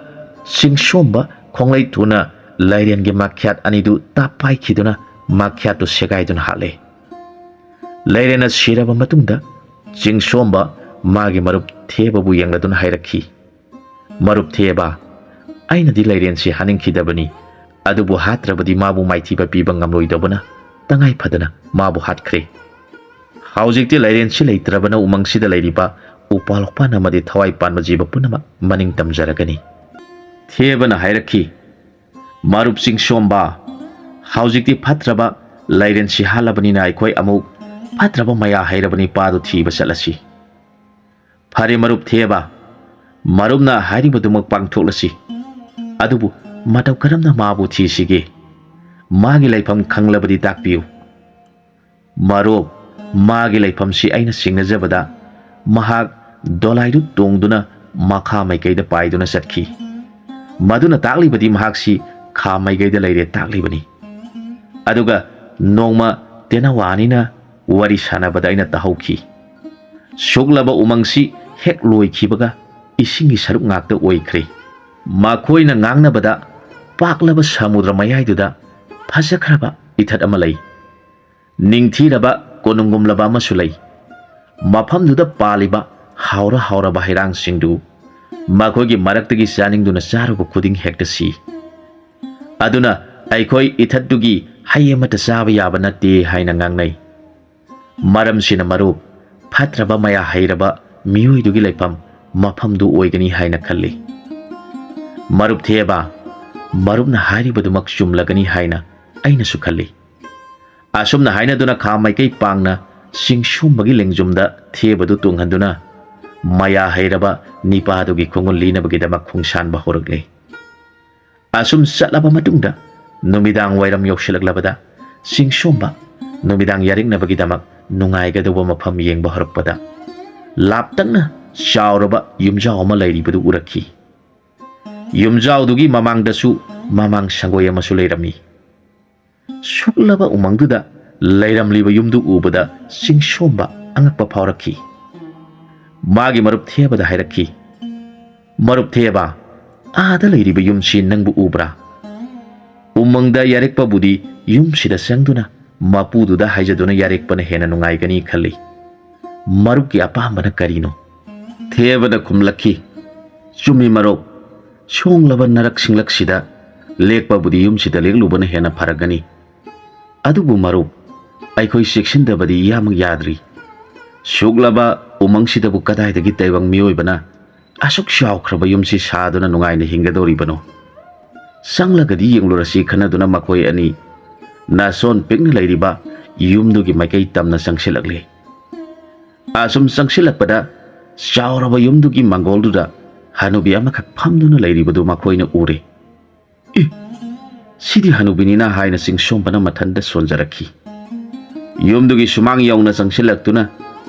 ꯆꯤꯡꯁꯣꯝꯕ ꯈꯣꯡꯂꯩ ꯊꯨꯅ ꯂꯥꯏꯔꯦꯟꯒꯤ ꯃꯈ꯭ꯌꯥꯠ ꯑꯅꯤꯗꯨ ꯇꯥꯞ ꯄꯥꯏꯈꯤꯗꯨꯅ ꯃꯈ꯭ꯌꯥꯠꯇꯨ ꯁꯦꯒꯥꯏꯗꯨꯅ ꯍꯥꯠꯂꯦ꯫ ꯂꯥꯏꯔꯦꯟꯅ ꯁꯤꯔꯕ ꯃꯇꯨꯡꯗ ꯆꯤꯡꯁꯣꯝꯕ ꯃꯥꯒꯤ ꯃꯔꯨꯞ ꯊꯦꯕꯕꯨ ꯌꯦꯡꯂꯗꯨꯅ ꯍꯥꯏꯔꯛꯈꯤ, "ꯃꯔꯨꯞ ꯊꯦꯕ, ꯑꯩꯅꯗꯤ ꯂꯥꯏꯔꯦꯟꯁꯤ ꯍꯥꯠꯅꯤꯡꯈꯤꯗꯕꯅꯤ, ꯑꯗꯨꯕꯨ ꯍꯥꯠꯇ꯭ꯔꯕꯗꯤ ꯃꯥꯕꯨ ꯃꯥꯏꯊꯤꯕ ꯄꯤꯕ ꯉꯝꯂꯣꯏꯗꯧꯕꯅ ꯇꯉꯥꯏ ꯐꯗꯅ ꯃꯥꯕꯨ ꯍꯥꯠꯈ꯭ꯔꯦ꯫ ꯍꯧꯖꯤꯛꯇꯤ ꯂꯥꯏꯔꯦꯟꯁꯤ ꯂꯩꯇ꯭ꯔꯕꯅ ꯎꯃꯪꯁꯤꯗ ꯂꯩꯔꯤꯕ ꯎꯄꯥꯜ ꯋꯥꯄꯥꯟ ꯑꯃꯗꯤ ꯊꯋꯥꯏ ꯄꯥꯟꯕ ꯖꯤꯕ ꯄꯨꯝꯅꯃꯛ ꯃꯅꯤꯡ ꯇꯝꯖꯔꯒꯅꯤ꯫" ꯊꯦꯕꯅ ꯍꯥꯏꯔꯛꯈꯤ, "ꯃꯔꯨꯞ ꯆꯤꯡꯁꯣꯝꯕ, ꯍꯧꯖꯤꯛꯇꯤ ꯐꯠꯇ꯭ꯔꯕ ꯂꯥꯏꯔꯦꯟ ꯁꯤꯍꯥꯜꯂꯕꯅꯤꯅ ꯑꯩꯈꯣꯏ ꯑꯃꯨꯛ ꯐꯠꯇ꯭ꯔꯕ ꯃꯌꯥ ꯍꯩꯔꯕ ꯅꯤꯄꯥꯗꯨ ꯊꯤꯕ ꯆꯠꯂꯁꯤ꯫ ꯐꯔꯦ ꯃꯔꯨꯞ ꯊꯦꯕ, ꯃꯔꯨꯞꯅ ꯍꯥꯏꯔꯤꯕꯗꯨꯃꯛ ꯄꯥꯡꯊꯣꯛꯂꯁꯤ꯫ ꯑꯗꯨꯕꯨ ꯃꯇꯧ ꯀꯔꯝꯅ ꯃꯥꯕꯨ ꯊꯤꯁꯤꯒꯦ? ꯃꯥꯒꯤ ꯂꯩꯐꯝ ꯈꯪꯂꯕꯗꯤ ꯇꯥꯛꯄꯤꯌꯨ꯫ ꯃꯔꯨꯞ, ꯃꯥꯒꯤ ꯂꯩꯐꯝꯁꯤ ꯑꯩꯅ ꯆꯤꯡꯅꯖꯕꯗ ꯃꯍꯥꯛ ꯗꯣꯂꯥꯏꯗꯨ ꯇꯣꯡꯗꯨꯅ ꯃꯈꯥ ꯃꯥꯏꯀꯩꯗ ꯄꯥꯏꯗꯨꯅ ꯆꯠꯈꯤ꯫ ꯃꯗꯨꯅ ꯇꯥꯛꯂꯤꯕꯗꯤ ꯃꯍꯥꯛꯁꯤ ꯈꯥ ꯃꯥꯏꯀꯩꯗ ꯂꯩꯔꯦ ꯇꯥꯛꯂꯤꯕꯅꯤ꯫ ꯑꯗꯨꯒ ꯅꯣꯡꯃ ꯇꯦꯅꯋꯥ ꯑꯅꯤꯅ ꯋꯥꯔꯤ ꯁꯥꯟꯅꯕꯗ ꯑꯩꯅ ꯇꯥꯍꯧꯈꯤ꯫ ꯁꯨꯛꯂꯕ ꯎꯃꯪꯁꯤ ꯍꯦꯛ ꯂꯣꯏꯈꯤꯕꯒ ꯏꯁꯤꯡꯒꯤ ꯁꯔꯨꯛ ꯉꯥꯛꯇ ꯑꯣꯏꯈ꯭ꯔꯦ꯫ ꯃꯈꯣꯏꯅ ꯉꯥꯡꯅꯕꯗ ꯄꯥꯛꯂꯕ ꯁꯃꯨꯗ꯭ꯔ ꯃꯌꯥꯏꯗꯨꯗ ꯐꯖꯈ꯭ꯔꯕ ꯏꯊꯠ ꯑꯃ ꯂꯩ꯫ ꯅꯤꯡꯊꯤꯔꯕ ꯀꯣꯅꯨꯡꯒꯨꯝꯂꯕ ꯑꯃꯁꯨ ꯂꯩ꯫ ꯃꯐꯝꯗꯨꯗ ꯄꯥꯜꯂꯤꯕ ꯍꯥꯎꯔ ꯍꯥꯎꯔꯕ ꯍꯩꯔꯥꯡꯁꯤꯡꯗꯨ ꯃꯈꯣꯏꯒꯤ ꯃꯔꯛꯇꯒꯤ ꯆꯥꯅꯤꯡꯗꯨꯅ ꯆꯥꯔꯨꯕ ꯈꯨꯗꯤꯡ ꯍꯦꯛꯇ ꯁꯤ꯫ ꯑꯗꯨꯅ ꯑꯩꯈꯣꯏ ꯏꯊꯠꯇꯨꯒꯤ ꯍꯩ ꯑꯃꯠꯇ ꯆꯥꯕ ꯌꯥꯕ ꯅꯠꯇꯦ ꯍꯥꯏꯅ ꯉꯥꯡꯅꯩ꯫ ꯃꯔꯝꯁꯤꯅ ꯃꯔꯨꯞ, ꯐꯠꯇ꯭ꯔꯕ ꯃꯌꯥ ꯍꯩꯔꯕ ꯃꯤꯑꯣꯏꯗꯨꯒꯤ ꯂꯩꯐꯝ ꯃꯐꯝꯗꯨ ꯑꯣꯏꯒꯅꯤ ꯍꯥꯏꯅ ꯈꯜꯂꯤ꯫ ꯃꯔꯨꯞ ꯊꯦꯕ, ꯃꯔꯨꯞꯅ ꯍꯥꯏꯔꯤꯕꯗꯨꯃꯛ ꯆꯨꯝꯂꯒꯅꯤ ꯍꯥꯏꯅ ꯑꯩꯅꯁꯨ ꯈꯜꯂꯤ꯫ ꯑꯁꯨꯝꯅ ꯍꯥꯏꯅꯗꯨꯅ ꯈꯥ ꯃꯥꯏꯀꯩ ꯄꯥꯡꯅ ꯆꯤꯡꯁꯣꯝꯕꯒꯤ ꯂꯦꯡꯖꯨꯝꯗ ꯊꯦꯕꯗꯨ ꯇꯣꯡꯍꯟꯗꯨꯅ ꯃꯌꯥ ꯍꯩꯔꯕ ꯅꯤꯄꯥꯗꯨꯒꯤ ꯈꯣꯡꯒꯨꯜ ꯂꯤꯅꯕꯒꯤꯗꯃꯛ ꯈꯣꯡꯁꯥꯟꯕ ꯍꯧꯔꯛꯂꯦ꯫ ꯑꯁꯨꯝ ꯆꯠꯂꯕ ꯃꯇꯨꯡꯗ ꯅꯨꯃꯤꯗꯥꯡ ꯋꯥꯏꯔꯝ ꯌꯧꯁꯤꯜꯂꯛꯂꯕꯗ ꯆꯤꯡꯁꯣꯝꯕ ꯅꯨꯃꯤꯗꯥꯡ ꯌꯥꯔꯤꯛꯅꯕꯒꯤꯗꯃꯛ ꯅꯨꯡꯉꯥꯏꯒꯗꯧꯕ ꯃꯐꯝ ꯌꯦꯡꯕ ꯍꯧꯔꯛꯄꯗ ꯂꯥꯞꯇꯛꯅ ꯆꯥꯎꯔꯕ ꯌꯨꯝꯖꯥꯎ ꯑꯃ ꯂꯩꯔꯤꯕꯗꯨ ꯎꯔꯛꯈꯤ꯫ ꯌꯨꯝꯖꯥꯎꯗꯨꯒꯤ ꯃꯃꯥꯡꯗꯁꯨ ꯃꯃꯥꯡ ꯁꯪꯒꯣꯏ ꯑꯃꯁꯨ ꯂꯩꯔꯝꯃꯤ꯫ ꯁꯨꯛꯂꯕ ꯎꯃꯪꯗꯨꯗ ꯂꯩꯔꯝꯂꯤꯕ ꯌꯨꯝꯗꯨ ꯎꯕꯗ ꯆꯤꯡꯁꯣꯝꯕ ꯑꯉꯛꯄ ꯐꯥꯎꯔꯛꯈꯤ꯫ ꯃꯥꯒꯤ ꯃꯔꯨꯞ ꯊꯦꯕꯗ ꯍꯥꯏꯔꯛꯈꯤ, "ꯃꯔꯨꯞ ꯊꯦꯕ, ꯑꯥꯗ ꯂꯩꯔꯤꯕ ꯌꯨꯝꯁꯤ ꯅꯪꯕꯨ ꯎꯕ꯭ꯔꯥ? ꯎꯃꯪꯗ ꯌꯥꯔꯦꯛꯄꯕꯨꯗꯤ ꯌꯨꯝꯁꯤꯗ ꯆꯪꯗꯨꯅ ꯃꯄꯨꯗꯨꯗ ꯍꯥꯏꯖꯗꯨꯅ ꯌꯥꯔꯦꯛꯄꯅ ꯍꯦꯟꯅ ꯅꯨꯡꯉꯥꯏꯒꯅꯤ ꯈꯜꯂꯤ꯫ ꯃꯔꯨꯞꯀꯤ ꯑꯄꯥꯝꯕꯅ ꯀꯔꯤꯅꯣ?" ꯊꯦꯕꯅ ꯈꯨꯝꯂꯛꯈꯤ, "ꯆꯨꯝꯃꯤ ꯃꯔꯨꯞ, ꯁꯣꯡꯂꯕ ꯅꯔꯛ ꯁꯤꯡꯂꯛꯁꯤꯗ ꯂꯦꯛꯄꯕꯨꯗꯤ ꯌꯨꯝꯁꯤꯗ ꯂꯦꯛꯂꯨꯕꯅ ꯍꯦꯟꯅ ꯐꯔꯛꯀꯅꯤ꯫ ꯑꯗꯨꯕꯨ ꯃꯔꯨꯞ, ꯑꯩꯈꯣꯏ ꯆꯦꯛꯁꯤꯟꯗꯕꯗꯤ ꯏꯌꯥꯃꯛ ꯌꯥꯗ꯭ꯔꯤ꯫ ꯁꯨꯛꯂꯕ ꯎꯃꯪꯁꯤꯗꯕꯨ ꯀꯗꯥꯏꯗꯒꯤ ꯇꯥꯏꯕꯪ ꯃꯤꯑꯣꯏꯕꯅ ꯑꯁꯨꯛ ꯆꯥꯎꯈ꯭ꯔꯕ ꯌꯨꯝꯁꯤ ꯁꯥꯗꯨꯅ ꯅꯨꯡꯉꯥꯏꯅ ꯍꯤꯡꯒꯗꯧꯔꯤꯕꯅꯣ? ꯆꯪꯂꯒꯗꯤ ꯌꯦꯡꯂꯨꯔꯁꯤ" ꯈꯟꯅꯗꯨꯅ ꯃꯈꯣꯏ ꯑꯅꯤ ꯅꯥꯁꯣꯟ ꯄꯤꯛꯅ ꯂꯩꯔꯤꯕ ꯌꯨꯝꯗꯨꯒꯤ ꯃꯥꯏꯀꯩ ꯇꯝꯅ ꯆꯪꯁꯤꯜꯂꯛꯂꯦ꯫ ꯑꯁꯨꯝ ꯆꯪꯁꯤꯜꯂꯛꯄꯗ ꯆꯥꯎꯔꯕ ꯌꯨꯝꯗꯨꯒꯤ ꯃꯥꯡꯒꯣꯜꯗꯨꯗ ꯍꯅꯨꯕꯤ ꯑꯃꯈꯛ ꯐꯝꯗꯨꯅ ꯂꯩꯔꯤꯕꯗꯨ ꯃꯈꯣꯏꯅ ꯎꯔꯦ꯫ "ꯑꯦ, ꯁꯤꯗꯤ ꯍꯅꯨꯕꯤꯅꯤꯅ" ꯍꯥꯏꯅ ꯆꯤꯡꯁꯣꯝꯕꯅ ꯃꯊꯟꯇ ꯁꯣꯟꯖꯔꯛꯈꯤ꯫ ꯌꯨꯝꯗꯨꯒꯤ ꯁꯨꯃꯥꯡ ꯌꯧꯅ ꯆꯪꯁꯤꯜꯂꯛꯇꯨꯅ,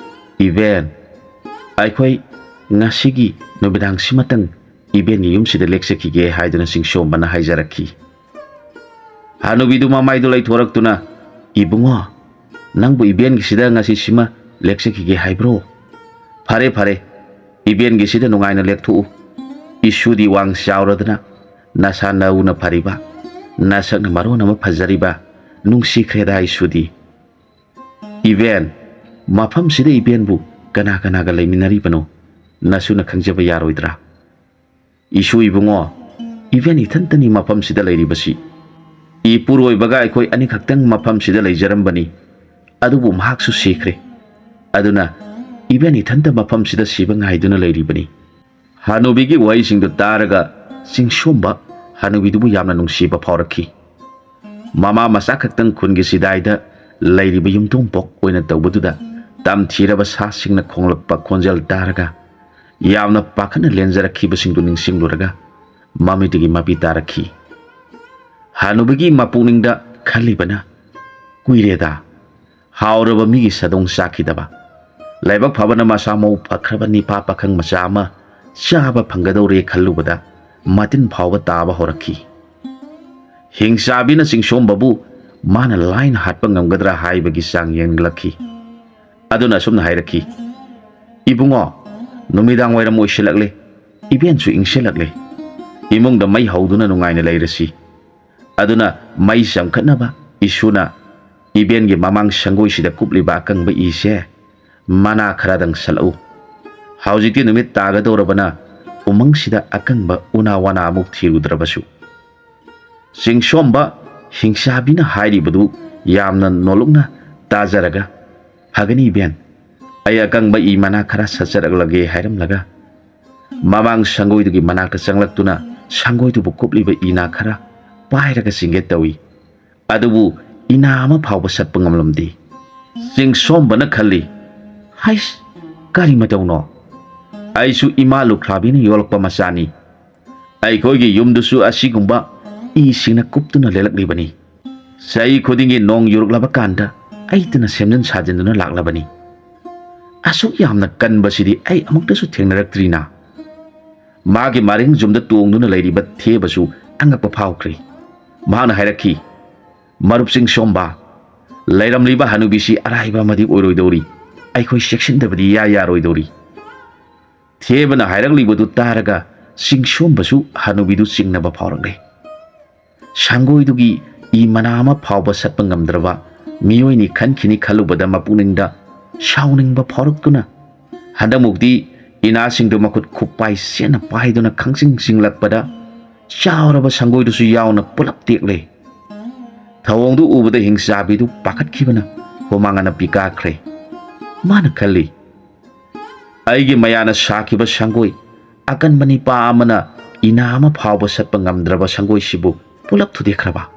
"ꯏꯕꯦꯟ, ꯑꯩꯈꯣꯏ ꯉꯁꯤꯒꯤ ꯅꯨꯃꯤꯗꯥꯡꯁꯤꯃꯇꯪ ꯏꯕꯦꯟꯒꯤ ꯌꯨꯝꯁꯤꯗ ꯂꯦꯛꯆꯈꯤꯒꯦ" ꯍꯥꯏꯗꯨꯅ ꯆꯤꯡꯁꯣꯝꯕꯅ ꯍꯥꯏꯖꯔꯛꯈꯤ꯫ ꯍꯅꯨꯕꯤꯗꯨ ꯃꯃꯥꯏꯗꯨ ꯂꯩꯊꯣꯔꯛꯇꯨꯅ, "ꯏꯕꯨꯡꯉꯣ, ꯅꯪꯕꯨ ꯏꯕꯦꯟꯒꯤꯁꯤꯗ ꯉꯁꯤꯁꯤꯃ ꯂꯦꯛꯆꯈꯤꯒꯦ ꯍꯥꯏꯕ꯭ꯔꯣ? ꯐꯔꯦ, ꯐꯔꯦ, ꯏꯕꯦꯟꯒꯤꯁꯤꯗ ꯅꯨꯡꯉꯥꯏꯅ ꯂꯦꯛꯊꯣꯛꯎ꯫ ꯏꯁꯨꯗꯤ ꯋꯥꯡ ꯆꯥꯎꯔꯗꯅ, ꯅꯁꯥ ꯅꯎꯅ ꯐꯔꯤꯕ, ꯅꯁꯛꯅ ꯃꯔꯣꯟ ꯑꯃ ꯐꯖꯔꯤꯕ, ꯅꯨꯡꯁꯤꯈ꯭ꯔꯦꯗ ꯏꯁꯨꯗꯤ꯫ ꯏꯕꯦꯟ, ꯃꯐꯝꯁꯤꯗ ꯏꯕꯦꯟꯕꯨ ꯀꯅꯥ ꯀꯅꯥꯒ ꯂꯩꯃꯤꯟꯅꯔꯤꯕꯅꯣ? ꯅꯁꯨꯅ ꯈꯪꯖꯕ ꯌꯥꯔꯣꯏꯗ꯭ꯔꯥ?" "ꯏꯁꯨ ꯏꯕꯨꯡꯉꯣ, ꯏꯕꯦꯟ ꯏꯊꯟꯇꯅꯤ ꯃꯐꯝꯁꯤꯗ ꯂꯩꯔꯤꯕꯁꯤ꯫ ꯏꯄꯨꯔꯣꯏꯕꯒ ꯑꯩꯈꯣꯏ ꯑꯅꯤꯈꯛꯇꯪ ꯃꯐꯝꯁꯤꯗ ꯂꯩꯖꯔꯝꯕꯅꯤ꯫ ꯑꯗꯨꯕꯨ ꯃꯍꯥꯛꯁꯨ ꯁꯤꯈ꯭ꯔꯦ꯫ ꯑꯗꯨꯅ ꯏꯕꯦꯟ ꯏꯊꯟꯇ ꯃꯐꯝꯁꯤꯗ ꯁꯤꯕ ꯉꯥꯏꯗꯨꯅ ꯂꯩꯔꯤꯕꯅꯤ꯫" ꯍꯅꯨꯕꯤꯒꯤ ꯋꯥꯍꯩꯁꯤꯡꯗꯨ ꯇꯥꯔꯒ ꯆꯤꯡꯁꯣꯝꯕ ꯍꯅꯨꯕꯤꯗꯨꯕꯨ ꯌꯥꯝꯅ ꯅꯨꯡꯁꯤꯕ ꯐꯥꯎꯔꯛꯈꯤ꯫ ꯃꯃꯥ ꯃꯆꯥ ꯈꯛꯇꯪ ꯈꯨꯟꯒꯤ ꯆꯤꯗꯥꯏꯗ ꯂꯩꯔꯤꯕ ꯌꯨꯝꯊꯣꯡꯄꯣꯛ ꯑꯣꯏꯅ ꯇꯧꯕꯗꯨꯗ ꯇꯝꯊꯤꯔꯕ ꯁꯥꯁꯤꯡꯅ ꯈꯣꯡꯂꯛꯄ ꯈꯣꯟꯖꯦꯜ ꯇꯥꯔꯒ ꯌꯥꯝꯅ ꯄꯥꯈꯠꯅ ꯂꯦꯟꯖꯔꯛꯈꯤꯕꯁꯤꯡꯗꯨ ꯅꯤꯡꯁꯤꯡꯂꯨꯔꯒ ꯃꯃꯤꯠꯇꯒꯤ ꯃꯄꯤ ꯇꯥꯔꯛꯈꯤ꯫ ꯍꯅꯨꯕꯤꯒꯤ ꯃꯄꯨꯛꯅꯤꯡꯗ ꯈꯜꯂꯤꯕꯅ, "ꯀꯨꯏꯔꯦꯗ ꯍꯥꯎꯔꯕ ꯃꯤꯒꯤ ꯁꯥꯗꯣꯡ ꯆꯥꯈꯤꯗꯕ꯫ ꯂꯥꯏꯕꯛ ꯐꯕꯅ ꯃꯁꯥ ꯃꯎ ꯐꯈ꯭ꯔꯕ ꯅꯤꯄꯥ ꯄꯥꯈꯪ ꯃꯆꯥ ꯑꯃ ꯆꯥꯕ ꯐꯪꯒꯗꯧꯔꯦ" ꯈꯜꯂꯨꯕꯗ ꯃꯇꯤꯟ ꯐꯥꯎꯕ ꯇꯥꯕ ꯍꯧꯔꯛꯈꯤ꯫ ꯍꯤꯡꯆꯥꯕꯤꯅ ꯆꯤꯡꯁꯣꯝꯕꯕꯨ ꯃꯥꯅ ꯂꯥꯏꯅ ꯍꯥꯠꯄ ꯉꯝꯒꯗ꯭ꯔꯥ ꯍꯥꯏꯕꯒꯤ ꯆꯥꯡ ꯌꯦꯡꯂꯛꯈꯤ꯫ ꯑꯗꯨꯅ ꯑꯁꯨꯝꯅ ꯍꯥꯏꯔꯛꯈꯤ, "ꯏꯕꯨꯡꯉꯣ, ꯅꯨꯃꯤꯗꯥꯡ ꯋꯥꯏꯔꯝ ꯑꯣꯏꯁꯤꯜꯂꯛꯂꯦ, ꯏꯕꯦꯟꯁꯨ ꯏꯪꯁꯤꯜꯂꯛꯂꯦ꯫ ꯏꯃꯨꯡꯗ ꯃꯩ ꯍꯧꯗꯨꯅ ꯅꯨꯡꯉꯥꯏꯅ ꯂꯩꯔꯁꯤ꯫ ꯑꯗꯨꯅ ꯃꯩ ꯆꯝꯈꯠꯅꯕ ꯏꯁꯨꯅ ꯏꯕꯦꯟꯒꯤ ꯃꯃꯥꯡ ꯁꯪꯒꯣꯏꯁꯤꯗ ꯀꯨꯞꯂꯤꯕ ꯑꯀꯪꯕ ꯏꯁꯦ ꯃꯅꯥ ꯈꯔꯗꯪ ꯁꯠꯂꯛꯎ꯫ ꯍꯧꯖꯤꯛꯇꯤ ꯅꯨꯃꯤꯠ ꯇꯥꯒꯗꯧꯔꯕꯅ ꯎꯃꯪꯁꯤꯗ ꯑꯀꯪꯕ ꯎꯅꯥ ꯋꯥꯅꯥ ꯑꯃꯨꯛ ꯊꯤꯔꯨꯗ꯭ꯔꯕꯁꯨ꯫" ꯆꯤꯡꯁꯣꯝꯕ ꯍꯤꯡꯆꯥꯕꯤꯅ ꯍꯥꯏꯔꯤꯕꯗꯨ ꯌꯥꯝꯅ ꯅꯣꯂꯨꯛꯅ ꯇꯥꯖꯔꯒ, "ꯐꯒꯅꯤ ꯏꯕꯦꯟ, ꯑꯩ ꯑꯀꯪꯕ ꯏ ꯃꯅꯥ ꯈꯔ ꯁꯠꯆꯔꯛꯂꯒꯦ" ꯍꯥꯏꯔꯝꯂꯒ ꯃꯃꯥꯡ ꯁꯪꯒꯣꯏꯗꯨꯒꯤ ꯃꯅꯥꯛꯇ ꯆꯪꯂꯛꯇꯨꯅ ꯁꯪꯒꯣꯏꯗꯨꯕꯨ ꯀꯨꯞꯂꯤꯕ ꯏꯅꯥ ꯈꯔ ꯄꯥꯏꯔꯒ ꯆꯤꯡꯒꯦ ꯇꯧꯏ꯫ ꯑꯗꯨꯕꯨ ꯏꯅꯥ ꯑꯃ ꯐꯥꯎꯕ ꯁꯠꯄ ꯉꯝꯂꯝꯗꯦ꯫ ꯆꯤꯡꯁꯣꯝꯕꯅ ꯈꯜꯂꯤ, "ꯍꯩꯁ, ꯀꯔꯤ ꯃꯇꯧꯅꯣ? ꯑꯩꯁꯨ ꯏꯃꯥ ꯂꯨꯈ꯭ꯔꯥꯕꯤꯅ ꯌꯣꯜꯂꯛꯄ ꯃꯆꯥꯅꯤ꯫ ꯑꯩꯈꯣꯏꯒꯤ ꯌꯨꯝꯗꯨꯁꯨ ꯑꯁꯤꯒꯨꯝꯕ ꯏꯁꯤꯡꯅ ꯀꯨꯞꯇꯨꯅ ꯂꯩꯂꯛꯂꯤꯕꯅꯤ꯫ ꯆꯍꯤ ꯈꯨꯗꯤꯡꯒꯤ ꯅꯣꯡ ꯌꯨꯔꯛꯂꯕ ꯀꯥꯟꯗ ꯑꯩꯇꯅ ꯁꯦꯝꯖꯤꯟ ꯁꯥꯖꯤꯟꯗꯨꯅ ꯂꯥꯛꯂꯕꯅꯤ꯫ ꯑꯁꯨꯛ ꯌꯥꯝꯅ ꯀꯟꯕꯁꯤꯗꯤ ꯑꯩ ꯑꯃꯨꯛꯇꯁꯨ ꯊꯦꯡꯅꯔꯛꯇ꯭ꯔꯤꯅ꯫" ꯃꯥꯒꯤ ꯃꯔꯤꯡ ꯖꯨꯝꯗ ꯇꯣꯡꯗꯨꯅ ꯂꯩꯔꯤꯕ ꯊꯦꯕꯁꯨ ꯑꯉꯛꯄ ꯐꯥꯎꯈ꯭ꯔꯦ꯫ ꯃꯍꯥꯛꯅ ꯍꯥꯏꯔꯛꯈꯤ, "ꯃꯔꯨꯞ ꯆꯤꯡꯁꯣꯝꯕ, ꯂꯩꯔꯝꯂꯤꯕ ꯍꯅꯨꯕꯤꯁꯤ ꯑꯔꯥꯏꯕ ꯑꯃꯗꯤ ꯑꯣꯏꯔꯣꯏꯗꯧꯔꯤ꯫ ꯑꯩꯈꯣꯏ ꯆꯦꯛꯁꯤꯟꯗꯕꯗꯤ ꯏꯌꯥ ꯌꯥꯔꯣꯏꯗꯧꯔꯤ꯫" ꯊꯦꯕꯅ ꯍꯥꯏꯔꯛꯂꯤꯕꯗꯨ ꯇꯥꯔꯒ ꯆꯤꯡꯁꯣꯝꯕꯁꯨ ꯍꯅꯨꯕꯤꯗꯨ ꯆꯤꯡꯅꯕ ꯐꯥꯎꯔꯛꯂꯦ꯫ ꯁꯪꯒꯣꯏꯗꯨꯒꯤ ꯏ ꯃꯅꯥ ꯑꯃ ꯐꯥꯎꯕ ꯁꯠꯄ ꯉꯝꯗ꯭ꯔꯕ ꯃꯤꯑꯣꯏꯅꯤ ꯈꯟꯈꯤꯅꯤ ꯈꯜꯂꯨꯕꯗ ꯃꯄꯨꯛꯅꯤꯡꯗ ꯁꯥꯎꯅꯤꯡꯕ ꯐꯥꯎꯔꯛꯇꯨꯅ, ꯍꯟꯗꯛꯃꯨꯛꯇꯤ ꯏꯅꯥꯁꯤꯡꯗꯨ ꯃꯈꯨꯠ ꯈꯨꯠꯄꯥꯏ ꯁꯦꯠꯅ ꯄꯥꯏꯗꯨꯅ ꯈꯪꯆꯤꯡ ꯆꯤꯡꯂꯛꯄꯗ ꯆꯥꯎꯔꯕ ꯁꯪꯒꯣꯏꯗꯨꯁꯨ ꯌꯥꯎꯅ ꯄꯨꯂꯞ ꯇꯦꯛꯂꯦ꯫ ꯊꯧꯑꯣꯡꯗꯨ ꯎꯕꯗ ꯍꯤꯡꯆꯥꯕꯤꯗꯨ ꯄꯥꯈꯠꯈꯤꯕꯅ ꯍꯨꯃꯥꯡ ꯑꯅꯞꯄꯤ ꯀꯥꯈ꯭ꯔꯦ꯫ ꯃꯥꯅ ꯈꯜꯂꯤ, "ꯑꯩꯒꯤ ꯃꯌꯥꯅ ꯁꯥꯈꯤꯕ ꯁꯪꯒꯣꯏ, ꯑꯀꯟꯕ ꯅꯤꯄꯥ ꯑꯃꯅ ꯏꯅꯥ ꯑꯃ ꯐꯥꯎꯕ ꯁꯠꯄ ꯉꯝꯗ꯭ꯔꯕ ꯁꯪꯒꯣꯏꯁꯤꯕꯨ ꯄꯨꯂꯞ ꯊꯨꯗꯦꯛꯈ꯭ꯔꯕ?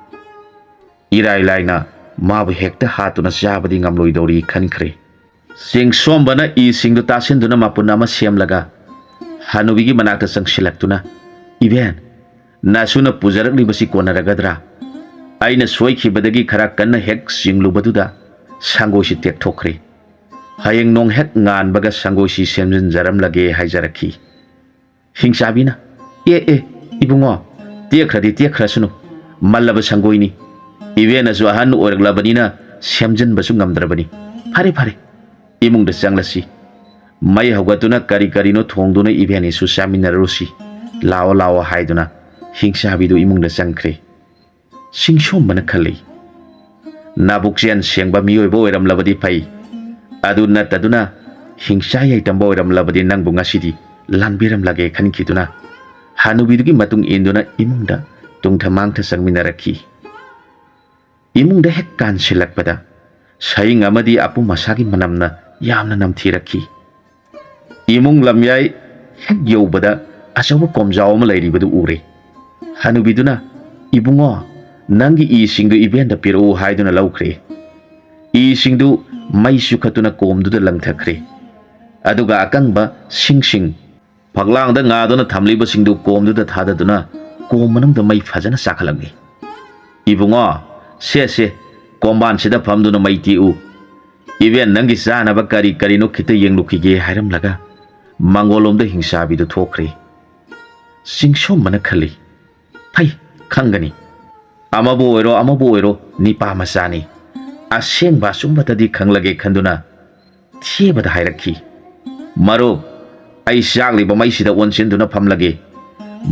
ꯏꯔꯥꯏ ꯂꯥꯏꯅ ꯃꯥꯕꯨ ꯍꯦꯛꯇ ꯍꯥꯠꯇꯨꯅ ꯆꯥꯕꯗꯤ ꯉꯝꯂꯣꯏꯗꯧꯔꯤ" ꯈꯟꯈ꯭ꯔꯦ꯫ ꯆꯤꯡꯁꯣꯝꯕꯅ ꯏꯁꯤꯡꯗꯨ ꯇꯥꯁꯤꯟꯗꯨꯅ ꯃꯄꯨꯟ ꯑꯃ ꯁꯦꯝꯂꯒ ꯍꯅꯨꯕꯤꯒꯤ ꯃꯅꯥꯛꯇ ꯆꯪꯁꯤꯜꯂꯛꯇꯨꯅ, "ꯏꯕꯦꯟ, ꯅꯁꯨꯅ ꯄꯨꯖꯔꯛꯂꯤꯕꯁꯤ ꯀꯣꯟꯅꯔꯒꯗ꯭ꯔꯥ? ꯑꯩꯅ ꯁꯣꯏꯈꯤꯕꯗꯒꯤ ꯈꯔ ꯀꯟꯅ ꯍꯦꯛ ꯆꯤꯡꯂꯨꯕꯗꯨꯗ ꯁꯪꯒꯣꯏꯁꯤ ꯇꯦꯛꯊꯣꯛꯈ꯭ꯔꯦ꯫ ꯍꯌꯦꯡ ꯅꯣꯡ ꯍꯦꯛ ꯉꯥꯟꯕꯒ ꯁꯪꯒꯣꯏꯁꯤ ꯁꯦꯝꯖꯤꯟꯖꯔꯝꯂꯒꯦ" ꯍꯥꯏꯖꯔꯛꯈꯤ꯫ ꯍꯤꯡꯆꯥꯕꯤꯅ, "ꯑꯦ, ꯑꯦ, ꯏꯕꯨꯡꯉꯣ, ꯇꯦꯛꯈ꯭ꯔꯗꯤ ꯇꯦꯛꯈ꯭ꯔꯁꯅꯨ, ꯃꯜꯂꯕ ꯁꯪꯒꯣꯏꯅꯤ꯫ ꯏꯕꯦꯟꯅꯁꯨ ꯑꯍꯟ ꯑꯣꯏꯔꯛꯂꯕꯅꯤꯅ ꯁꯦꯝꯖꯤꯟꯕꯁꯨ ꯉꯝꯗ꯭ꯔꯕꯅꯤ꯫ ꯐꯔꯦ, ꯐꯔꯦ, ꯏꯃꯨꯡꯗ ꯆꯪꯂꯁꯤ꯫ ꯃꯩ ꯍꯧꯒꯠꯇꯨꯅ ꯀꯔꯤ ꯀꯔꯤꯅꯣ ꯊꯣꯡꯗꯨꯅ ꯏꯕꯦꯟꯅꯤꯁꯨ ꯆꯥꯃꯤꯟꯅꯔꯨꯁꯤ꯫ ꯂꯥꯛꯑꯣ, ꯂꯥꯛꯑꯣ" ꯍꯥꯏꯗꯨꯅ ꯍꯤꯡꯆꯥꯕꯤꯗꯨ ꯏꯃꯨꯡꯗ ꯆꯪꯈ꯭ꯔꯦ꯫ ꯆꯤꯡꯁꯣꯝꯕꯅ ꯈꯜꯂꯤ, "ꯅꯥꯕꯨꯛꯆꯦꯜ ꯁꯦꯡꯕ ꯃꯤꯑꯣꯏꯕ ꯑꯣꯏꯔꯝꯂꯕꯗꯤ ꯐꯩ, ꯑꯗꯨ ꯅꯠꯇꯗꯨꯅ ꯍꯤꯡꯆꯥ ꯌꯥꯏꯇꯝꯕ ꯑꯣꯏꯔꯝꯂꯕꯗꯤ ꯅꯪꯕꯨ ꯉꯁꯤꯗꯤ ꯂꯥꯟꯕꯤꯔꯝꯂꯒꯦ" ꯈꯟꯈꯤꯗꯨꯅ ꯍꯅꯨꯕꯤꯗꯨꯒꯤ ꯃꯇꯨꯡ ꯏꯟꯗꯨꯅ ꯏꯃꯨꯡꯗ ꯇꯨꯡꯊ ꯃꯥꯡꯊ ꯆꯪꯃꯤꯟꯅꯔꯛꯈꯤ꯫ ꯏꯃꯨꯡꯗ ꯍꯦꯛ ꯀꯥꯟꯁꯤꯜꯂꯛꯄꯗ ꯁꯌꯤꯡ ꯑꯃꯗꯤ ꯑꯄꯨꯝ ꯑꯁꯥꯒꯤ ꯃꯅꯝꯅ ꯌꯥꯝꯅ ꯅꯝꯊꯤꯔꯛꯈꯤ꯫ ꯏꯃꯨꯡ ꯂꯝꯌꯥꯏ ꯍꯦꯛ ꯌꯧꯕꯗ ꯑꯆꯧꯕ ꯀꯣꯝꯖꯥꯎ ꯑꯃ ꯂꯩꯔꯤꯕꯗꯨ ꯎꯔꯦ꯫ ꯍꯅꯨꯕꯤꯗꯨꯅ, "ꯏꯕꯨꯡꯉꯣ, "ꯅꯪꯒꯤ ꯏꯁꯤꯡꯗꯨ ꯏꯕꯦꯟꯗ ꯄꯤꯔꯛꯎ" ꯍꯥꯏꯗꯨꯅ ꯂꯧꯈ꯭ꯔꯦ꯫ ꯏꯁꯤꯡꯗꯨ ꯃꯩ ꯆꯨꯈꯠꯇꯨꯅ ꯀꯣꯝꯗꯨꯗ ꯂꯪꯊꯈ꯭ꯔꯦ꯫ ꯑꯗꯨꯒ ꯑꯀꯪꯕ ꯁꯤꯡꯁꯤꯡ ꯐꯛꯂꯥꯡꯗ ꯉꯥꯗꯨꯅ ꯊꯝꯂꯤꯕꯁꯤꯡꯗꯨ ꯀꯣꯝꯗꯨꯗ ꯊꯥꯗꯗꯨꯅ ꯀꯣꯝ ꯃꯅꯨꯡꯗ ꯃꯩ ꯐꯖꯅ ꯆꯥꯛꯈꯠꯂꯝꯃꯤ꯫ "ꯏꯕꯨꯡꯉꯣ, ꯁꯦ ꯁꯦ, ꯀꯣꯝꯕꯥꯟꯁꯤꯗ ꯐꯝꯗꯨꯅ ꯃꯩ ꯇꯦꯛꯎ꯫ ꯏꯕꯦꯟ, ꯅꯪꯒꯤ ꯆꯥꯅꯕ ꯀꯔꯤ ꯀꯔꯤꯅꯣ ꯈꯤꯇ ꯌꯦꯡꯂꯨꯈꯤꯒꯦ" ꯍꯥꯏꯔꯝꯂꯒ ꯃꯥꯡꯒꯣꯜꯂꯣꯝꯗ ꯍꯤꯡꯆꯥꯕꯤꯗꯨ ꯊꯣꯛꯈ꯭ꯔꯦ꯫ ꯆꯤꯡꯁꯣꯝꯕꯅ ꯈꯜꯂꯤ, "ꯐꯩ, ꯈꯪꯒꯅꯤ꯫ ꯑꯃꯕꯨ ꯑꯣꯏꯔꯣ, ꯑꯃꯕꯨ ꯑꯣꯏꯔꯣ, ꯅꯤꯄꯥ ꯃꯆꯥꯅꯤ꯫ ꯑꯁꯦꯡꯕ ꯑꯆꯨꯝꯕꯇꯗꯤ ꯈꯪꯂꯒꯦ" ꯈꯟꯗꯨꯅ ꯊꯦꯕꯗ ꯍꯥꯏꯔꯛꯈꯤ, "ꯃꯔꯨꯞ, ꯑꯩ ꯆꯥꯛꯂꯤꯕ ꯃꯩꯁꯤꯗ ꯑꯣꯟꯁꯤꯟꯗꯨꯅ ꯐꯝꯂꯒꯦ꯫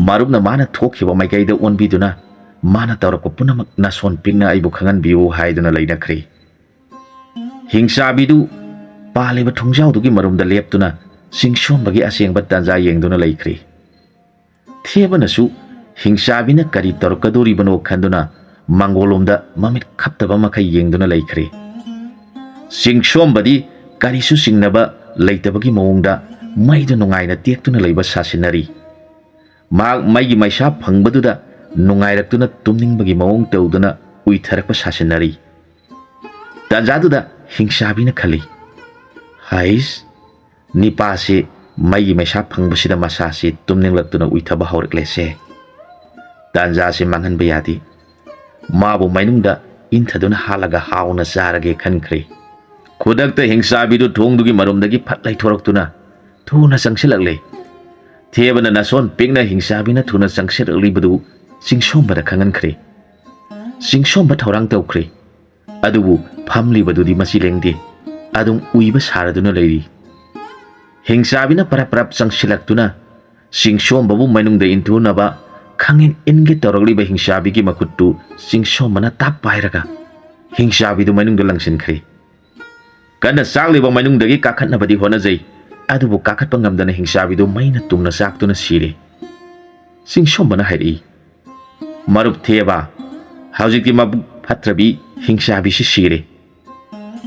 ꯃꯔꯨꯞꯅ ꯃꯥꯅ ꯊꯣꯛꯈꯤꯕ ꯃꯥꯏꯀꯩꯗ ꯑꯣꯟꯕꯤꯗꯨꯅ ꯃꯥꯅ ꯇꯧꯔꯛꯄ ꯄꯨꯝꯅꯃꯛ ꯅꯥꯁꯣꯟ ꯄꯤꯛꯅ ꯑꯩꯕꯨ ꯈꯪꯍꯟꯕꯤꯌꯨ" ꯍꯥꯏꯗꯨꯅ ꯂꯩꯅꯈ꯭ꯔꯦ꯫ ꯍꯤꯡꯆꯥꯕꯤꯗꯨ ꯄꯥꯜꯂꯤꯕ ꯊꯣꯡꯖꯥꯎꯗꯨꯒꯤ ꯃꯔꯨꯝꯗ ꯂꯦꯞꯇꯨꯅ ꯆꯤꯡꯁꯣꯝꯕꯒꯤ ꯑꯁꯦꯡꯕ ꯇꯥꯟꯖꯥ ꯌꯦꯡꯗꯨꯅ ꯂꯩꯈ꯭ꯔꯦ꯫ ꯊꯦꯕꯅꯁꯨ ꯍꯤꯡꯆꯥꯕꯤꯅ ꯀꯔꯤ ꯇꯧꯔꯛꯀꯗꯣꯔꯤꯕꯅꯣ ꯈꯟꯗꯨꯅ ꯃꯥꯡꯒꯣꯜꯂꯣꯝꯗ ꯃꯃꯤꯠ ꯈꯞꯇꯕ ꯃꯈꯩ ꯌꯦꯡꯗꯨꯅ ꯂꯩꯈ꯭ꯔꯦ꯫ ꯆꯤꯡꯁꯣꯝꯕꯗꯤ ꯀꯔꯤꯁꯨ ꯆꯤꯡꯅꯕ ꯂꯩꯇꯕꯒꯤ ꯃꯑꯣꯡꯗ ꯃꯩꯗꯨ ꯅꯨꯡꯉꯥꯏꯅ ꯇꯦꯛꯇꯨꯅ ꯂꯩꯕ ꯁꯥꯁꯤꯟꯅꯔꯤ꯫ ꯃꯍꯥꯛ ꯃꯩꯒꯤ ꯃꯩꯁꯥ ꯐꯪꯕꯗꯨꯗ ꯅꯨꯡꯉꯥꯏꯔꯛꯇꯨꯅ ꯇꯨꯝꯅꯤꯡꯕꯒꯤ ꯃꯑꯣꯡ ꯇꯧꯗꯨꯅ ꯎꯏꯊꯔꯛꯄ ꯁꯥꯁꯤꯟꯅꯔꯤ꯫ ꯇꯥꯟꯖꯥꯗꯨꯗ ꯍꯤꯡꯆꯥꯕꯤꯅ ꯈꯜꯂꯤ, "ꯍꯩꯁ, ꯅꯤꯄꯥꯁꯤ ꯃꯩꯒꯤ ꯃꯩꯁꯥ ꯐꯪꯕꯁꯤꯗ ꯃꯁꯥꯁꯤ ꯇꯨꯝꯅꯤꯡꯂꯛꯇꯨꯅ ꯎꯏꯊꯕ ꯍꯧꯔꯛꯂꯦꯁꯦ꯫ ꯇꯥꯟꯖꯥꯁꯤ ꯃꯥꯡꯍꯟꯕ ꯌꯥꯗꯦ꯫ ꯃꯥꯕꯨ ꯃꯩꯅꯨꯡꯗ ꯏꯟꯊꯗꯨꯅ ꯍꯥꯠꯂꯒ ꯍꯥꯎꯅ ꯆꯥꯔꯒꯦ" ꯈꯟꯈ꯭ꯔꯦ꯫ ꯈꯨꯗꯛꯇ ꯍꯤꯡꯆꯥꯕꯤꯗꯨ ꯊꯣꯡꯗꯨꯒꯤ ꯃꯔꯨꯝꯗꯒꯤ ꯐꯠ ꯂꯩꯊꯣꯔꯛꯇꯨꯅ ꯊꯨꯅ ꯆꯪꯁꯤꯜꯂꯛꯂꯦ꯫ ꯊꯦꯕꯅ ꯅꯥꯁꯣꯟ ꯄꯤꯛꯅ ꯍꯤꯡꯆꯥꯕꯤꯅ ꯊꯨꯅ ꯆꯪꯁꯤꯜꯂꯛꯂꯤꯕꯗꯨ ꯆꯤꯡꯁꯣꯝꯕꯗ ꯈꯪꯍꯟꯈ꯭ꯔꯦ꯫ ꯆꯤꯡꯁꯣꯝꯕ ꯊꯧꯔꯥꯡ ꯇꯧꯈ꯭ꯔꯦ꯫ ꯑꯗꯨꯕꯨ ꯐꯝꯂꯤꯕꯗꯨꯗꯤ ꯃꯆꯤ ꯂꯦꯡꯗꯦ꯫ ꯑꯗꯨꯝ ꯎꯏꯕ ꯁꯥꯔꯗꯨꯅ ꯂꯩꯔꯤ꯫ ꯍꯤꯡꯆꯥꯕꯤꯅ ꯄꯔꯞ ꯄꯔꯞ ꯆꯪꯁꯤꯜꯂꯛꯇꯨꯅ ꯆꯤꯡꯁꯣꯝꯕꯕꯨ ꯃꯅꯨꯡꯗ ꯏꯟꯊꯨꯅꯕ ꯈꯪꯏꯟ ꯏꯟꯒꯦ ꯇꯧꯔꯛꯂꯤꯕ ꯍꯤꯡꯆꯥꯕꯤꯒꯤ ꯃꯈꯨꯠꯇꯨ ꯆꯤꯡꯁꯣꯝꯕꯅ ꯇꯥꯞ ꯄꯥꯏꯔꯒ ꯍꯤꯡꯆꯥꯕꯤꯗꯨ ꯃꯅꯨꯡꯗ ꯂꯪꯁꯤꯟꯈ꯭ꯔꯦ꯫ ꯀꯟꯅ ꯆꯥꯛꯂꯤꯕ ꯃꯅꯨꯡꯗꯒꯤ ꯀꯥꯈꯠꯅꯕꯗꯤ ꯍꯣꯠꯅꯖꯩ, ꯑꯗꯨꯕꯨ ꯀꯥꯈꯠꯄ ꯉꯝꯗꯅ ꯍꯤꯡꯆꯥꯕꯤꯗꯨ ꯃꯩꯅ ꯇꯨꯝꯅ ꯆꯥꯛꯇꯨꯅ ꯁꯤꯔꯦ꯫ ꯆꯤꯡꯁꯣꯝꯕꯅ ꯍꯥꯏꯔꯛꯏ, "ꯃꯔꯨꯞ ꯊꯦꯕ, ꯍꯧꯖꯤꯛꯇꯤ ꯃꯕꯨꯛ ꯐꯠꯇ꯭ꯔꯕꯤ ꯍꯤꯡꯆꯥꯕꯤꯁꯤ ꯁꯤꯔꯦ꯫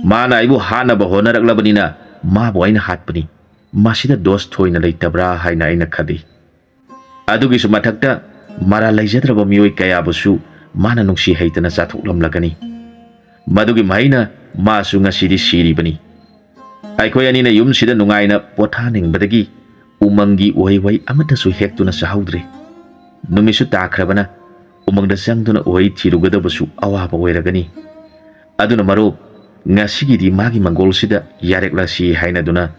ꯃꯥꯅ ꯑꯩꯕꯨ ꯍꯥꯠꯅꯕ ꯍꯣꯠꯅꯔꯛꯂꯕꯅꯤꯅ ꯃꯥꯕꯨ ꯑꯩꯅ ꯍꯥꯠꯄꯅꯤ꯫ ꯃꯁꯤꯗ ꯗꯣꯁ ꯊꯣꯏꯅ ꯂꯩꯇꯕ꯭ꯔꯥ ꯍꯥꯏꯅ ꯑꯩꯅ ꯈꯜꯂꯤ꯫ ꯑꯗꯨꯒꯤꯁꯨ ꯃꯊꯛꯇ ꯃꯔꯥꯜ ꯂꯩꯖꯗ꯭ꯔꯕ ꯃꯤꯑꯣꯏ ꯀꯌꯥꯕꯨꯁꯨ ꯃꯥꯅ ꯅꯨꯡꯁꯤ ꯍꯩꯇꯅ ꯆꯥꯊꯣꯛꯂꯝꯂꯒꯅꯤ꯫ ꯃꯗꯨꯒꯤ ꯃꯍꯩꯅ ꯃꯥꯁꯨ ꯉꯁꯤꯗꯤ ꯁꯤꯔꯤꯕꯅꯤ꯫ ꯑꯩꯈꯣꯏ ꯑꯅꯤꯅ ꯌꯨꯝꯁꯤꯗ ꯅꯨꯡꯉꯥꯏꯅ ꯄꯣꯊꯥꯅꯤꯡꯕꯗꯒꯤ ꯎꯃꯪꯒꯤ ꯎꯍꯩ ꯋꯥꯍꯩ ꯑꯃꯠꯇꯁꯨ ꯍꯦꯛꯇꯨꯅ ꯆꯥꯍꯧꯗ꯭ꯔꯦ꯫ ꯅꯨꯃꯤꯠꯁꯨ ꯇꯥꯈ꯭ꯔꯕꯅ ꯎꯃꯪꯗ ꯆꯪꯗꯨꯅ ꯎꯍꯩ ꯊꯤꯔꯨꯒꯗꯕꯁꯨ ꯑꯋꯥꯕ ꯑꯣꯏꯔꯒꯅꯤ꯫ ꯑꯗꯨꯅ ꯃꯔꯨꯞ, ꯉꯁꯤꯒꯤꯗꯤ ꯃꯥꯒꯤ ꯃꯪꯒꯣꯜꯁꯤꯗ ꯌꯥꯔꯦꯛꯂꯁꯤ ꯍꯥꯏꯅꯗꯨꯅ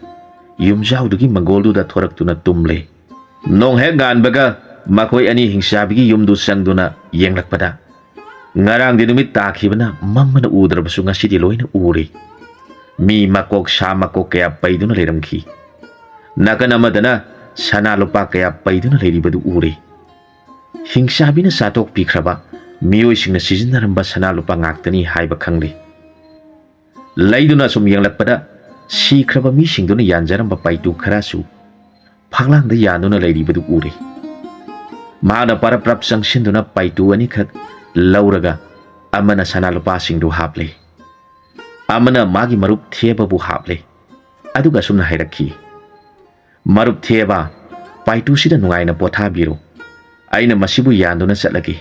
ꯌꯨꯝꯖꯥꯎꯗꯨꯒꯤ ꯃꯪꯒꯣꯜꯗꯨꯗ ꯊꯣꯔꯛꯇꯨꯅ ꯇꯨꯝꯂꯦ꯫ ꯅꯣꯡ ꯍꯦꯛ ꯉꯥꯟꯕꯒ ꯃꯈꯣꯏ ꯑꯅꯤ ꯍꯤꯡꯆꯥꯕꯤꯒꯤ ꯌꯨꯝꯗꯨ ꯆꯪꯗꯨꯅ ꯌꯦꯡꯂꯛꯄꯗ, ꯉꯔꯥꯡꯗꯤ ꯅꯨꯃꯤꯠ ꯇꯥꯈꯤꯕꯅ ꯃꯝꯃꯅ ꯎꯗ꯭ꯔꯕꯁꯨ ꯉꯁꯤꯗꯤ ꯂꯣꯏꯅ ꯎꯔꯦ꯫ ꯃꯤ ꯃꯀꯣꯛ ꯁꯥ ꯃꯀꯣꯛ ꯀꯌꯥ ꯄꯩꯗꯨꯅ ꯂꯩꯔꯝꯈꯤ꯫ ꯅꯥꯀꯟ ꯑꯃꯗꯅ ꯁꯅꯥ ꯂꯨꯄꯥ ꯀꯌꯥ ꯄꯩꯗꯨꯅ ꯂꯩꯔꯤꯕꯗꯨ ꯎꯔꯦ꯫ ꯍꯤꯡꯆꯥꯕꯤꯅ ꯆꯥꯊꯣꯛꯄꯤꯈ꯭ꯔꯕ ꯃꯤꯑꯣꯏꯁꯤꯡꯅ ꯁꯤꯖꯤꯟꯅꯔꯝꯕ ꯁꯅꯥ ꯂꯨꯄꯥ ꯉꯥꯛꯇꯅꯤ ꯍꯥꯏꯕ ꯈꯪꯂꯦ꯫ ꯂꯩꯗꯨꯅ ꯁꯨꯝ ꯌꯦꯡꯂꯛꯄꯗ ꯁꯤꯈ꯭ꯔꯕ ꯃꯤꯁꯤꯡꯗꯨꯅ ꯌꯥꯟꯖꯔꯝꯕ ꯄꯥꯏꯇꯨ ꯈꯔꯁꯨ ꯐꯛꯂꯥꯡꯗ ꯌꯥꯟꯗꯨꯅ ꯂꯩꯔꯤꯕꯗꯨ ꯎꯔꯦ꯫ ꯃꯍꯥꯛꯅ ꯄꯔꯞ ꯄꯔꯞ ꯆꯪꯁꯤꯟꯗꯨꯅ ꯄꯥꯏꯇꯨ ꯑꯅꯤꯈꯛ ꯂꯧꯔꯒ ꯑꯃꯅ ꯁꯅꯥ ꯂꯨꯄꯥꯁꯤꯡꯗꯨ ꯍꯥꯞꯂꯦ, ꯑꯃꯅ ꯃꯥꯒꯤ ꯃꯔꯨꯞ ꯊꯦꯕꯕꯨ ꯍꯥꯞꯂꯦ꯫ ꯑꯗꯨꯒ ꯑꯁꯨꯝꯅ ꯍꯥꯏꯔꯛꯈꯤ, "ꯃꯔꯨꯞ ꯊꯦꯕ, ꯄꯥꯏꯇꯨꯁꯤꯗ ꯅꯨꯡꯉꯥꯏꯅ ꯄꯣꯊꯥꯕꯤꯔꯣ꯫ ꯑꯩꯅ ꯃꯁꯤꯕꯨ ꯌꯥꯟꯗꯨꯅ ꯆꯠꯂꯒꯦ꯫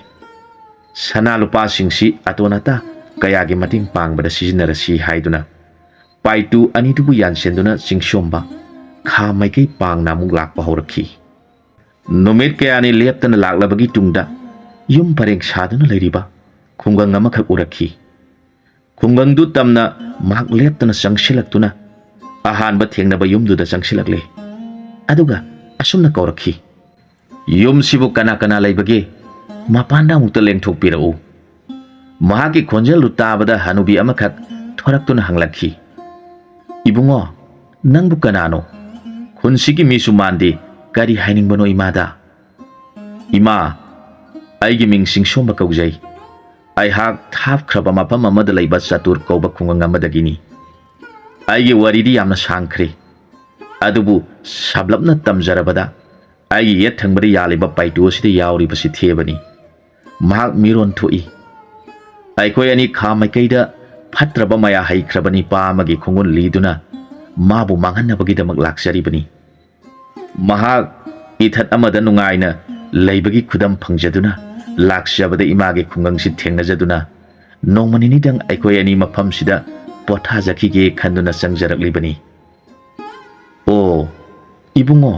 ꯁꯅꯥ ꯂꯨꯄꯥꯁꯤꯡꯁꯤ ꯑꯇꯣꯟ ꯑꯇꯥ ꯀꯌꯥꯒꯤ ꯃꯇꯦꯡ ꯄꯥꯡꯕꯗ ꯁꯤꯖꯤꯟꯅꯔꯁꯤ" ꯍꯥꯏꯗꯨꯅ ꯄꯥꯏꯇꯨ ꯑꯅꯤꯗꯨꯕꯨ ꯌꯥꯟꯁꯤꯟꯗꯨꯅ ꯆꯤꯡꯁꯣꯝꯕ ꯈꯥ ꯃꯥꯏꯀꯩ ꯄꯥꯡꯅ ꯑꯃꯨꯛ ꯂꯥꯛꯄ ꯍꯧꯔꯛꯈꯤ꯫ ꯅꯨꯃꯤꯠ ꯀꯌꯥꯅꯤ ꯂꯦꯞꯇꯅ ꯂꯥꯛꯂꯕꯒꯤ ꯇꯨꯡꯗ ꯌꯨꯝ ꯄꯔꯦꯡ ꯁꯥꯗꯨꯅ ꯂꯩꯔꯤꯕ ꯈꯨꯡꯒꯪ ꯑꯃꯈꯛ ꯎꯔꯛꯈꯤ꯫ ꯈꯨꯡꯒꯪꯗꯨ ꯇꯝꯅ ꯃꯍꯥꯛ ꯂꯦꯞꯇꯅ ꯆꯪꯁꯤꯜꯂꯛꯇꯨꯅ ꯑꯍꯥꯟꯕ ꯊꯦꯡꯅꯕ ꯌꯨꯝꯗꯨꯗ ꯆꯪꯁꯤꯜꯂꯛꯂꯦ꯫ ꯑꯗꯨꯒ ꯑꯁꯨꯝꯅ ꯀꯧꯔꯛꯈꯤ, "ꯌꯨꯝꯁꯤꯕꯨ ꯀꯅꯥ ꯀꯅꯥ ꯂꯩꯕꯒꯦ? ꯃꯄꯥꯟꯗ ꯑꯃꯨꯛꯇ ꯂꯦꯡꯊꯣꯛꯄꯤꯔꯛꯎ꯫" ꯃꯍꯥꯛꯀꯤ ꯈꯣꯟꯖꯦꯜꯗꯨ ꯇꯥꯕꯗ ꯍꯅꯨꯕꯤ ꯑꯃꯈꯛ ꯊꯣꯔꯛꯇꯨꯅ ꯍꯪꯂꯛꯈꯤ, "ꯏꯕꯨꯡꯉꯣ, ꯅꯪꯕꯨ ꯀꯅꯥꯅꯣ? ꯈꯨꯟꯁꯤꯒꯤ ꯃꯤꯁꯨ ꯃꯥꯟꯗꯦ, ꯀꯔꯤ ꯍꯥꯏꯅꯤꯡꯕꯅꯣ ꯏꯃꯥꯗ?" "ꯏꯃꯥ, ꯑꯩꯒꯤ ꯃꯤꯡ ꯆꯤꯡꯁꯣꯝꯕ ꯀꯧꯖꯩ꯫ ꯑꯩꯍꯥꯛ ꯊꯥꯞꯈ꯭ꯔꯕ ꯃꯐꯝ ꯑꯃꯗ ꯂꯩꯕ ꯆꯇꯨꯔ ꯀꯧꯕ ꯈꯨꯡꯒꯪ ꯑꯃꯗꯒꯤꯅꯤ꯫ ꯑꯩꯒꯤ ꯋꯥꯔꯤꯗꯤ ꯌꯥꯝꯅ ꯁꯥꯡꯈ꯭ꯔꯦ, ꯑꯗꯨꯕꯨ ꯁꯝꯂꯞꯅ ꯇꯝꯖꯔꯕꯗ, ꯑꯩꯒꯤ ꯌꯦꯠ ꯊꯪꯕꯗ ꯌꯥꯜꯂꯤꯕ ꯄꯥꯏꯇꯨ ꯑꯁꯤꯗ ꯌꯥꯎꯔꯤꯕꯁꯤ ꯊꯦꯕꯅꯤ꯫ ꯃꯍꯥꯛ ꯃꯤꯔꯣꯟ ꯊꯣꯛꯏ꯫ ꯑꯩꯈꯣꯏ ꯑꯅꯤ ꯈꯥ ꯃꯥꯏꯀꯩꯗ ꯐꯠꯇ꯭ꯔꯕ ꯃꯌꯥ ꯍꯩꯈ꯭ꯔꯕ ꯅꯤꯄꯥ ꯑꯃꯒꯤ ꯈꯣꯡꯒꯨꯟ ꯂꯤꯗꯨꯅ ꯃꯥꯕꯨ ꯃꯥꯡꯍꯟꯅꯕꯒꯤꯗꯃꯛ ꯂꯥꯛꯆꯔꯤꯕꯅꯤ꯫ ꯃꯍꯥꯛ ꯏꯊꯠ ꯑꯃꯗ ꯅꯨꯡꯉꯥꯏꯅ ꯂꯩꯕꯒꯤ ꯈꯨꯗꯝ ꯐꯪꯖꯗꯨꯅ ꯂꯥꯛꯆꯕꯗ ꯏꯃꯥꯒꯤ ꯈꯨꯡꯒꯪꯁꯤ ꯊꯦꯡꯅꯖꯗꯨꯅ ꯅꯣꯡꯃ ꯅꯤꯅꯤꯗꯪ ꯑꯩꯈꯣꯏ ꯑꯅꯤ ꯃꯐꯝꯁꯤꯗ ꯄꯣꯊꯥꯖꯈꯤꯒꯦ ꯈꯟꯗꯨꯅ ꯆꯪꯖꯔꯛꯂꯤꯕꯅꯤ꯫ ꯑꯣ, ꯏꯕꯨꯡꯉꯣ,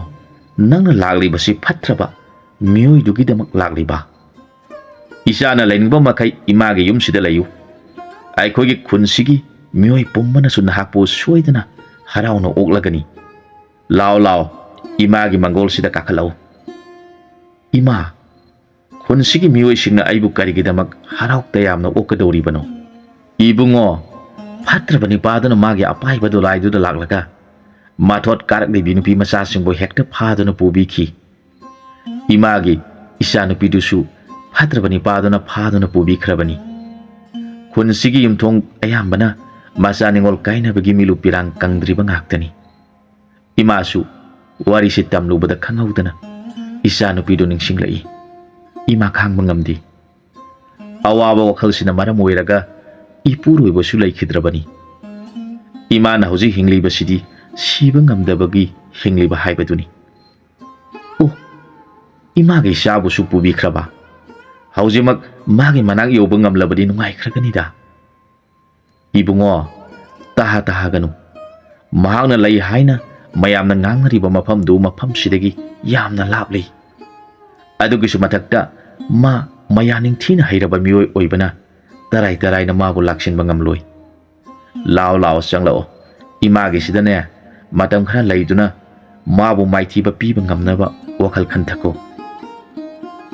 ꯅꯪꯅ ꯂꯥꯛꯂꯤꯕꯁꯤ ꯐꯠꯇ꯭ꯔꯕ ꯃꯤꯑꯣꯏꯗꯨꯒꯤꯗꯃꯛ ꯂꯥꯛꯂꯤꯕ? ꯏꯆꯥꯅ ꯂꯩꯅꯤꯡꯕ ꯃꯈꯩ ꯏꯃꯥꯒꯤ ꯌꯨꯝꯁꯤꯗ ꯂꯩꯌꯨ꯫ ꯑꯩꯈꯣꯏꯒꯤ ꯈꯨꯟꯁꯤꯒꯤ ꯃꯤꯑꯣꯏ ꯄꯨꯝꯕꯅꯁꯨ ꯅꯍꯥꯛꯄꯨ ꯁꯣꯏꯗꯅ ꯍꯔꯥꯎꯅ ꯑꯣꯛꯂꯒꯅꯤ꯫ ꯂꯥꯎ ꯂꯥꯎ, ꯏꯃꯥꯒꯤ ꯃꯪꯒꯣꯜꯁꯤꯗ ꯀꯥꯈꯠꯂꯛꯎ꯫ ꯏꯃꯥ, ꯈꯨꯟꯁꯤꯒꯤ ꯃꯤꯑꯣꯏꯁꯤꯡꯅ ꯑꯩꯕꯨ ꯀꯔꯤꯒꯤꯗꯃꯛ ꯍꯔꯥꯎ ꯇꯌꯥꯝꯅ ꯑꯣꯛꯀꯗꯧꯔꯤꯕꯅꯣ? ꯏꯕꯨꯡꯉꯣ, ꯐꯠꯇ꯭ꯔꯕ ꯅꯤꯄꯥꯗꯨꯅ ꯃꯥꯒꯤ ꯑꯄꯥꯏꯕ ꯗꯣꯂꯥꯏꯗꯨꯗ ꯂꯥꯛꯂꯒ ꯃꯊꯣꯠ ꯀꯥꯔꯛꯂꯤꯕꯤ ꯅꯨꯄꯤ ꯃꯆꯥꯁꯤꯡꯕꯨ ꯍꯦꯛꯇ ꯐꯥꯗꯨꯅ ꯄꯨꯕꯤꯈꯤ꯫ ꯏꯃꯥꯒꯤ ꯏꯆꯥꯅꯨꯄꯤꯗꯨꯁꯨ ꯐꯠꯇ꯭ꯔꯕ ꯅꯤꯄꯥꯗꯨꯅ ꯐꯥꯗꯨꯅ ꯄꯨꯕꯤꯈ꯭ꯔꯕꯅꯤ꯫ ꯈꯨꯟꯁꯤꯒꯤ ꯌꯨꯝꯊꯣꯡ ꯑꯌꯥꯝꯕꯅ ꯃꯆꯥ ꯅꯤꯉꯣꯜ ꯀꯥꯏꯅꯕꯒꯤ ꯃꯤꯂꯨ ꯄꯤꯔꯥꯡ ꯀꯪꯗ꯭ꯔꯤꯕ ꯉꯥꯛꯇꯅꯤ꯫ ꯏꯃꯥꯁꯨ ꯋꯥꯔꯤꯁꯤ ꯇꯝꯂꯨꯕꯗ ꯈꯪꯍꯧꯗꯅ ꯏꯆꯥꯅꯨꯄꯤꯗꯨ ꯅꯤꯡꯁꯤꯡꯂꯛꯏ꯫ ꯏꯃꯥ ꯈꯥꯡꯕ ꯉꯝꯗꯦ꯫ ꯑꯋꯥꯕ ꯋꯥꯈꯜꯁꯤꯅ ꯃꯔꯝ ꯑꯣꯏꯔꯒ ꯏꯄꯨꯔꯣꯏꯕꯁꯨ ꯂꯩꯈꯤꯗ꯭ꯔꯕꯅꯤ꯫ ꯏꯃꯥꯅ ꯍꯧꯖꯤꯛ ꯍꯤꯡꯂꯤꯕꯁꯤꯗꯤ ꯁꯤꯕ ꯉꯝꯗꯕꯒꯤ ꯍꯤꯡꯂꯤꯕ ꯍꯥꯏꯕꯗꯨꯅꯤ꯫ ꯑꯣ, ꯏꯃꯥꯒꯤ ꯏꯆꯥꯕꯨꯁꯨ ꯄꯨꯕꯤꯈ꯭ꯔꯕ? ꯍꯧꯖꯤꯛꯃꯛ ꯃꯥꯒꯤ ꯃꯅꯥꯛ ꯌꯧꯕ ꯉꯝꯂꯕꯗꯤ ꯅꯨꯡꯉꯥꯏꯈ꯭ꯔꯒꯅꯤꯗ꯫ ꯏꯕꯨꯡꯉꯣ, ꯇꯍꯥ ꯇꯍꯥꯒꯅꯨ꯫ ꯃꯍꯥꯛꯅ ꯂꯩ ꯍꯥꯏꯅ ꯃꯌꯥꯝꯅ ꯉꯥꯡꯅꯔꯤꯕ ꯃꯐꯝꯗꯨ ꯃꯐꯝꯁꯤꯗꯒꯤ ꯌꯥꯝꯅ ꯂꯥꯞꯂꯤ꯫ ꯑꯗꯨꯒꯤꯁꯨ ꯃꯊꯛꯇ ꯃꯥ ꯃꯌꯥ ꯅꯤꯡꯊꯤꯅ ꯍꯩꯔꯕ ꯃꯤꯑꯣꯏ ꯑꯣꯏꯕꯅ ꯇꯔꯥꯏ ꯇꯔꯥꯏꯅ ꯃꯥꯕꯨ ꯂꯥꯛꯁꯤꯟꯕ ꯉꯝꯂꯣꯏ꯫ ꯂꯥꯛꯑꯣ, ꯂꯥꯛꯑꯣ, ꯆꯪꯂꯛꯑꯣ꯫ ꯏꯃꯥꯒꯤꯁꯤꯗꯅꯦ ꯃꯇꯝ ꯈꯔ ꯂꯩꯗꯨꯅ ꯃꯥꯕꯨ ꯃꯥꯏꯊꯤꯕ ꯄꯤꯕ ꯉꯝꯅꯕ ꯋꯥꯈꯜ ꯈꯟꯊꯀꯣ꯫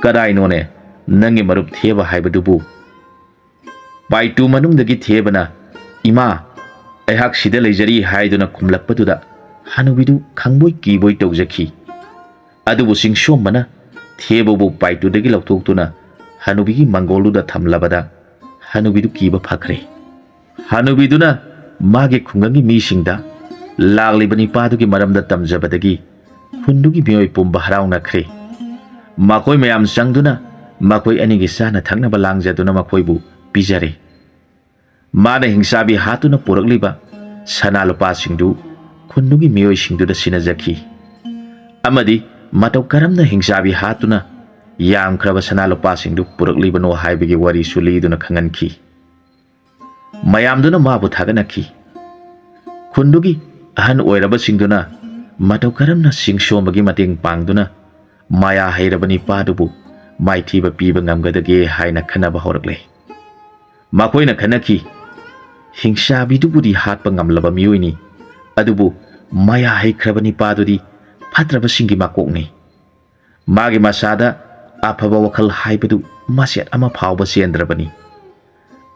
ꯀꯗꯥꯏꯅꯣꯅꯦ ꯅꯪꯒꯤ ꯃꯔꯨꯞ ꯊꯦꯕ ꯍꯥꯏꯕꯗꯨꯕꯨ? ꯄꯥꯏꯇꯨ ꯃꯅꯨꯡꯗꯒꯤ ꯊꯦꯕꯅ, "ꯏꯃꯥ, ꯑꯩꯍꯥꯛ ꯁꯤꯗ ꯂꯩꯖꯔꯤ" ꯍꯥꯏꯗꯨꯅ ꯈꯨꯝꯂꯛꯄꯗꯨꯗ ꯍꯅꯨꯕꯤꯗꯨ ꯈꯪꯕꯣꯏ ꯀꯤꯕꯣꯏ ꯇꯧꯖꯈꯤ꯫ ꯑꯗꯨꯕꯨ ꯆꯤꯡꯁꯣꯝꯕꯅ ꯊꯦꯕꯕꯨ ꯄꯥꯏꯇꯨꯗꯒꯤ ꯂꯧꯊꯣꯛꯇꯨꯅ ꯍꯅꯨꯕꯤꯒꯤ ꯃꯪꯒꯣꯜꯗꯨꯗ ꯊꯝꯂꯕꯗ ꯍꯅꯨꯕꯤꯗꯨ ꯀꯤꯕ ꯐꯈ꯭ꯔꯦ꯫ ꯍꯅꯨꯕꯤꯗꯨꯅ ꯃꯥꯒꯤ ꯈꯨꯡꯒꯪꯒꯤ ꯃꯤꯁꯤꯡꯗ ꯂꯥꯛꯂꯤꯕ ꯅꯤꯄꯥꯗꯨꯒꯤ ꯃꯔꯝꯗ ꯇꯝꯖꯕꯗꯒꯤ ꯈꯨꯟꯗꯨꯒꯤ ꯃꯤꯑꯣꯏ ꯄꯨꯝꯕ ꯍꯔꯥꯎꯅꯈ꯭ꯔꯦ꯫ ꯃꯈꯣꯏ ꯃꯌꯥꯝ ꯆꯪꯗꯨꯅ ꯃꯈꯣꯏ ꯑꯅꯤꯒꯤ ꯆꯥꯅ ꯊꯛꯅꯕ ꯂꯥꯡꯖꯗꯨꯅ ꯃꯈꯣꯏꯕꯨ ꯄꯤꯖꯔꯦ꯫ ꯃꯥꯅ ꯍꯤꯡꯆꯥꯕꯤ ꯍꯥꯠꯇꯨꯅ ꯄꯨꯔꯛꯂꯤꯕ ꯁꯅꯥ ꯂꯨꯄꯥꯁꯤꯡꯗꯨ ꯈꯨꯟꯗꯨꯒꯤ ꯃꯤꯑꯣꯏꯁꯤꯡꯗꯨꯗ ꯁꯤꯟꯅꯖꯈꯤ꯫ ꯑꯃꯗꯤ ꯃꯇꯧ ꯀꯔꯝꯅ ꯍꯤꯡꯆꯥꯕꯤ ꯍꯥꯠꯇꯨꯅ ꯌꯥꯝꯈ꯭ꯔꯕ ꯁꯅꯥ ꯂꯨꯄꯥꯁꯤꯡꯗꯨ ꯄꯨꯔꯛꯂꯤꯕꯅꯣ ꯍꯥꯏꯕꯒꯤ ꯋꯥꯔꯤꯁꯨ ꯂꯤꯗꯨꯅ ꯈꯪꯍꯟꯈꯤ꯫ ꯃꯌꯥꯝꯗꯨꯅ ꯃꯥꯕꯨ ꯊꯥꯒꯠꯅꯈꯤ꯫ ꯈꯨꯟꯗꯨꯒꯤ ꯑꯍꯟ ꯑꯣꯏꯔꯕꯁꯤꯡꯗꯨꯅ ꯃꯇꯧ ꯀꯔꯝꯅ ꯁꯤꯡꯁꯣꯝꯕꯒꯤ ꯃꯇꯦꯡ ꯄꯥꯡꯗꯨꯅ ꯃꯌꯥ ꯍꯩꯔꯕ ꯅꯤꯄꯥꯗꯨꯕꯨ ꯃꯥꯏꯊꯤꯕ ꯄꯤꯕ ꯉꯝꯒꯗꯒꯦ ꯍꯥꯏꯅ ꯈꯟꯅꯕ ꯍꯧꯔꯛꯂꯦ꯫ ꯃꯈꯣꯏꯅ ꯈꯟꯅꯈꯤ, "ꯍꯤꯡꯆꯥꯕꯤꯗꯨꯕꯨꯗꯤ ꯍꯥꯠꯄ ꯉꯝꯂꯕ ꯃꯤꯑꯣꯏꯅꯤ, ꯑꯗꯨꯕꯨ ꯃꯌꯥ ꯍꯩꯈ꯭ꯔꯕ ꯅꯤꯄꯥꯗꯨꯗꯤ ꯐꯠꯇ꯭ꯔꯕꯁꯤꯡꯒꯤ ꯃꯀꯣꯛꯅꯤ꯫ ꯃꯥꯒꯤ ꯃꯁꯥꯗ ꯑꯐꯕ ꯋꯥꯈꯜ ꯍꯥꯏꯕꯗꯨ ꯃꯆꯦꯠ ꯑꯃ ꯐꯥꯎꯕ ꯆꯦꯟꯗ꯭ꯔꯕꯅꯤ꯫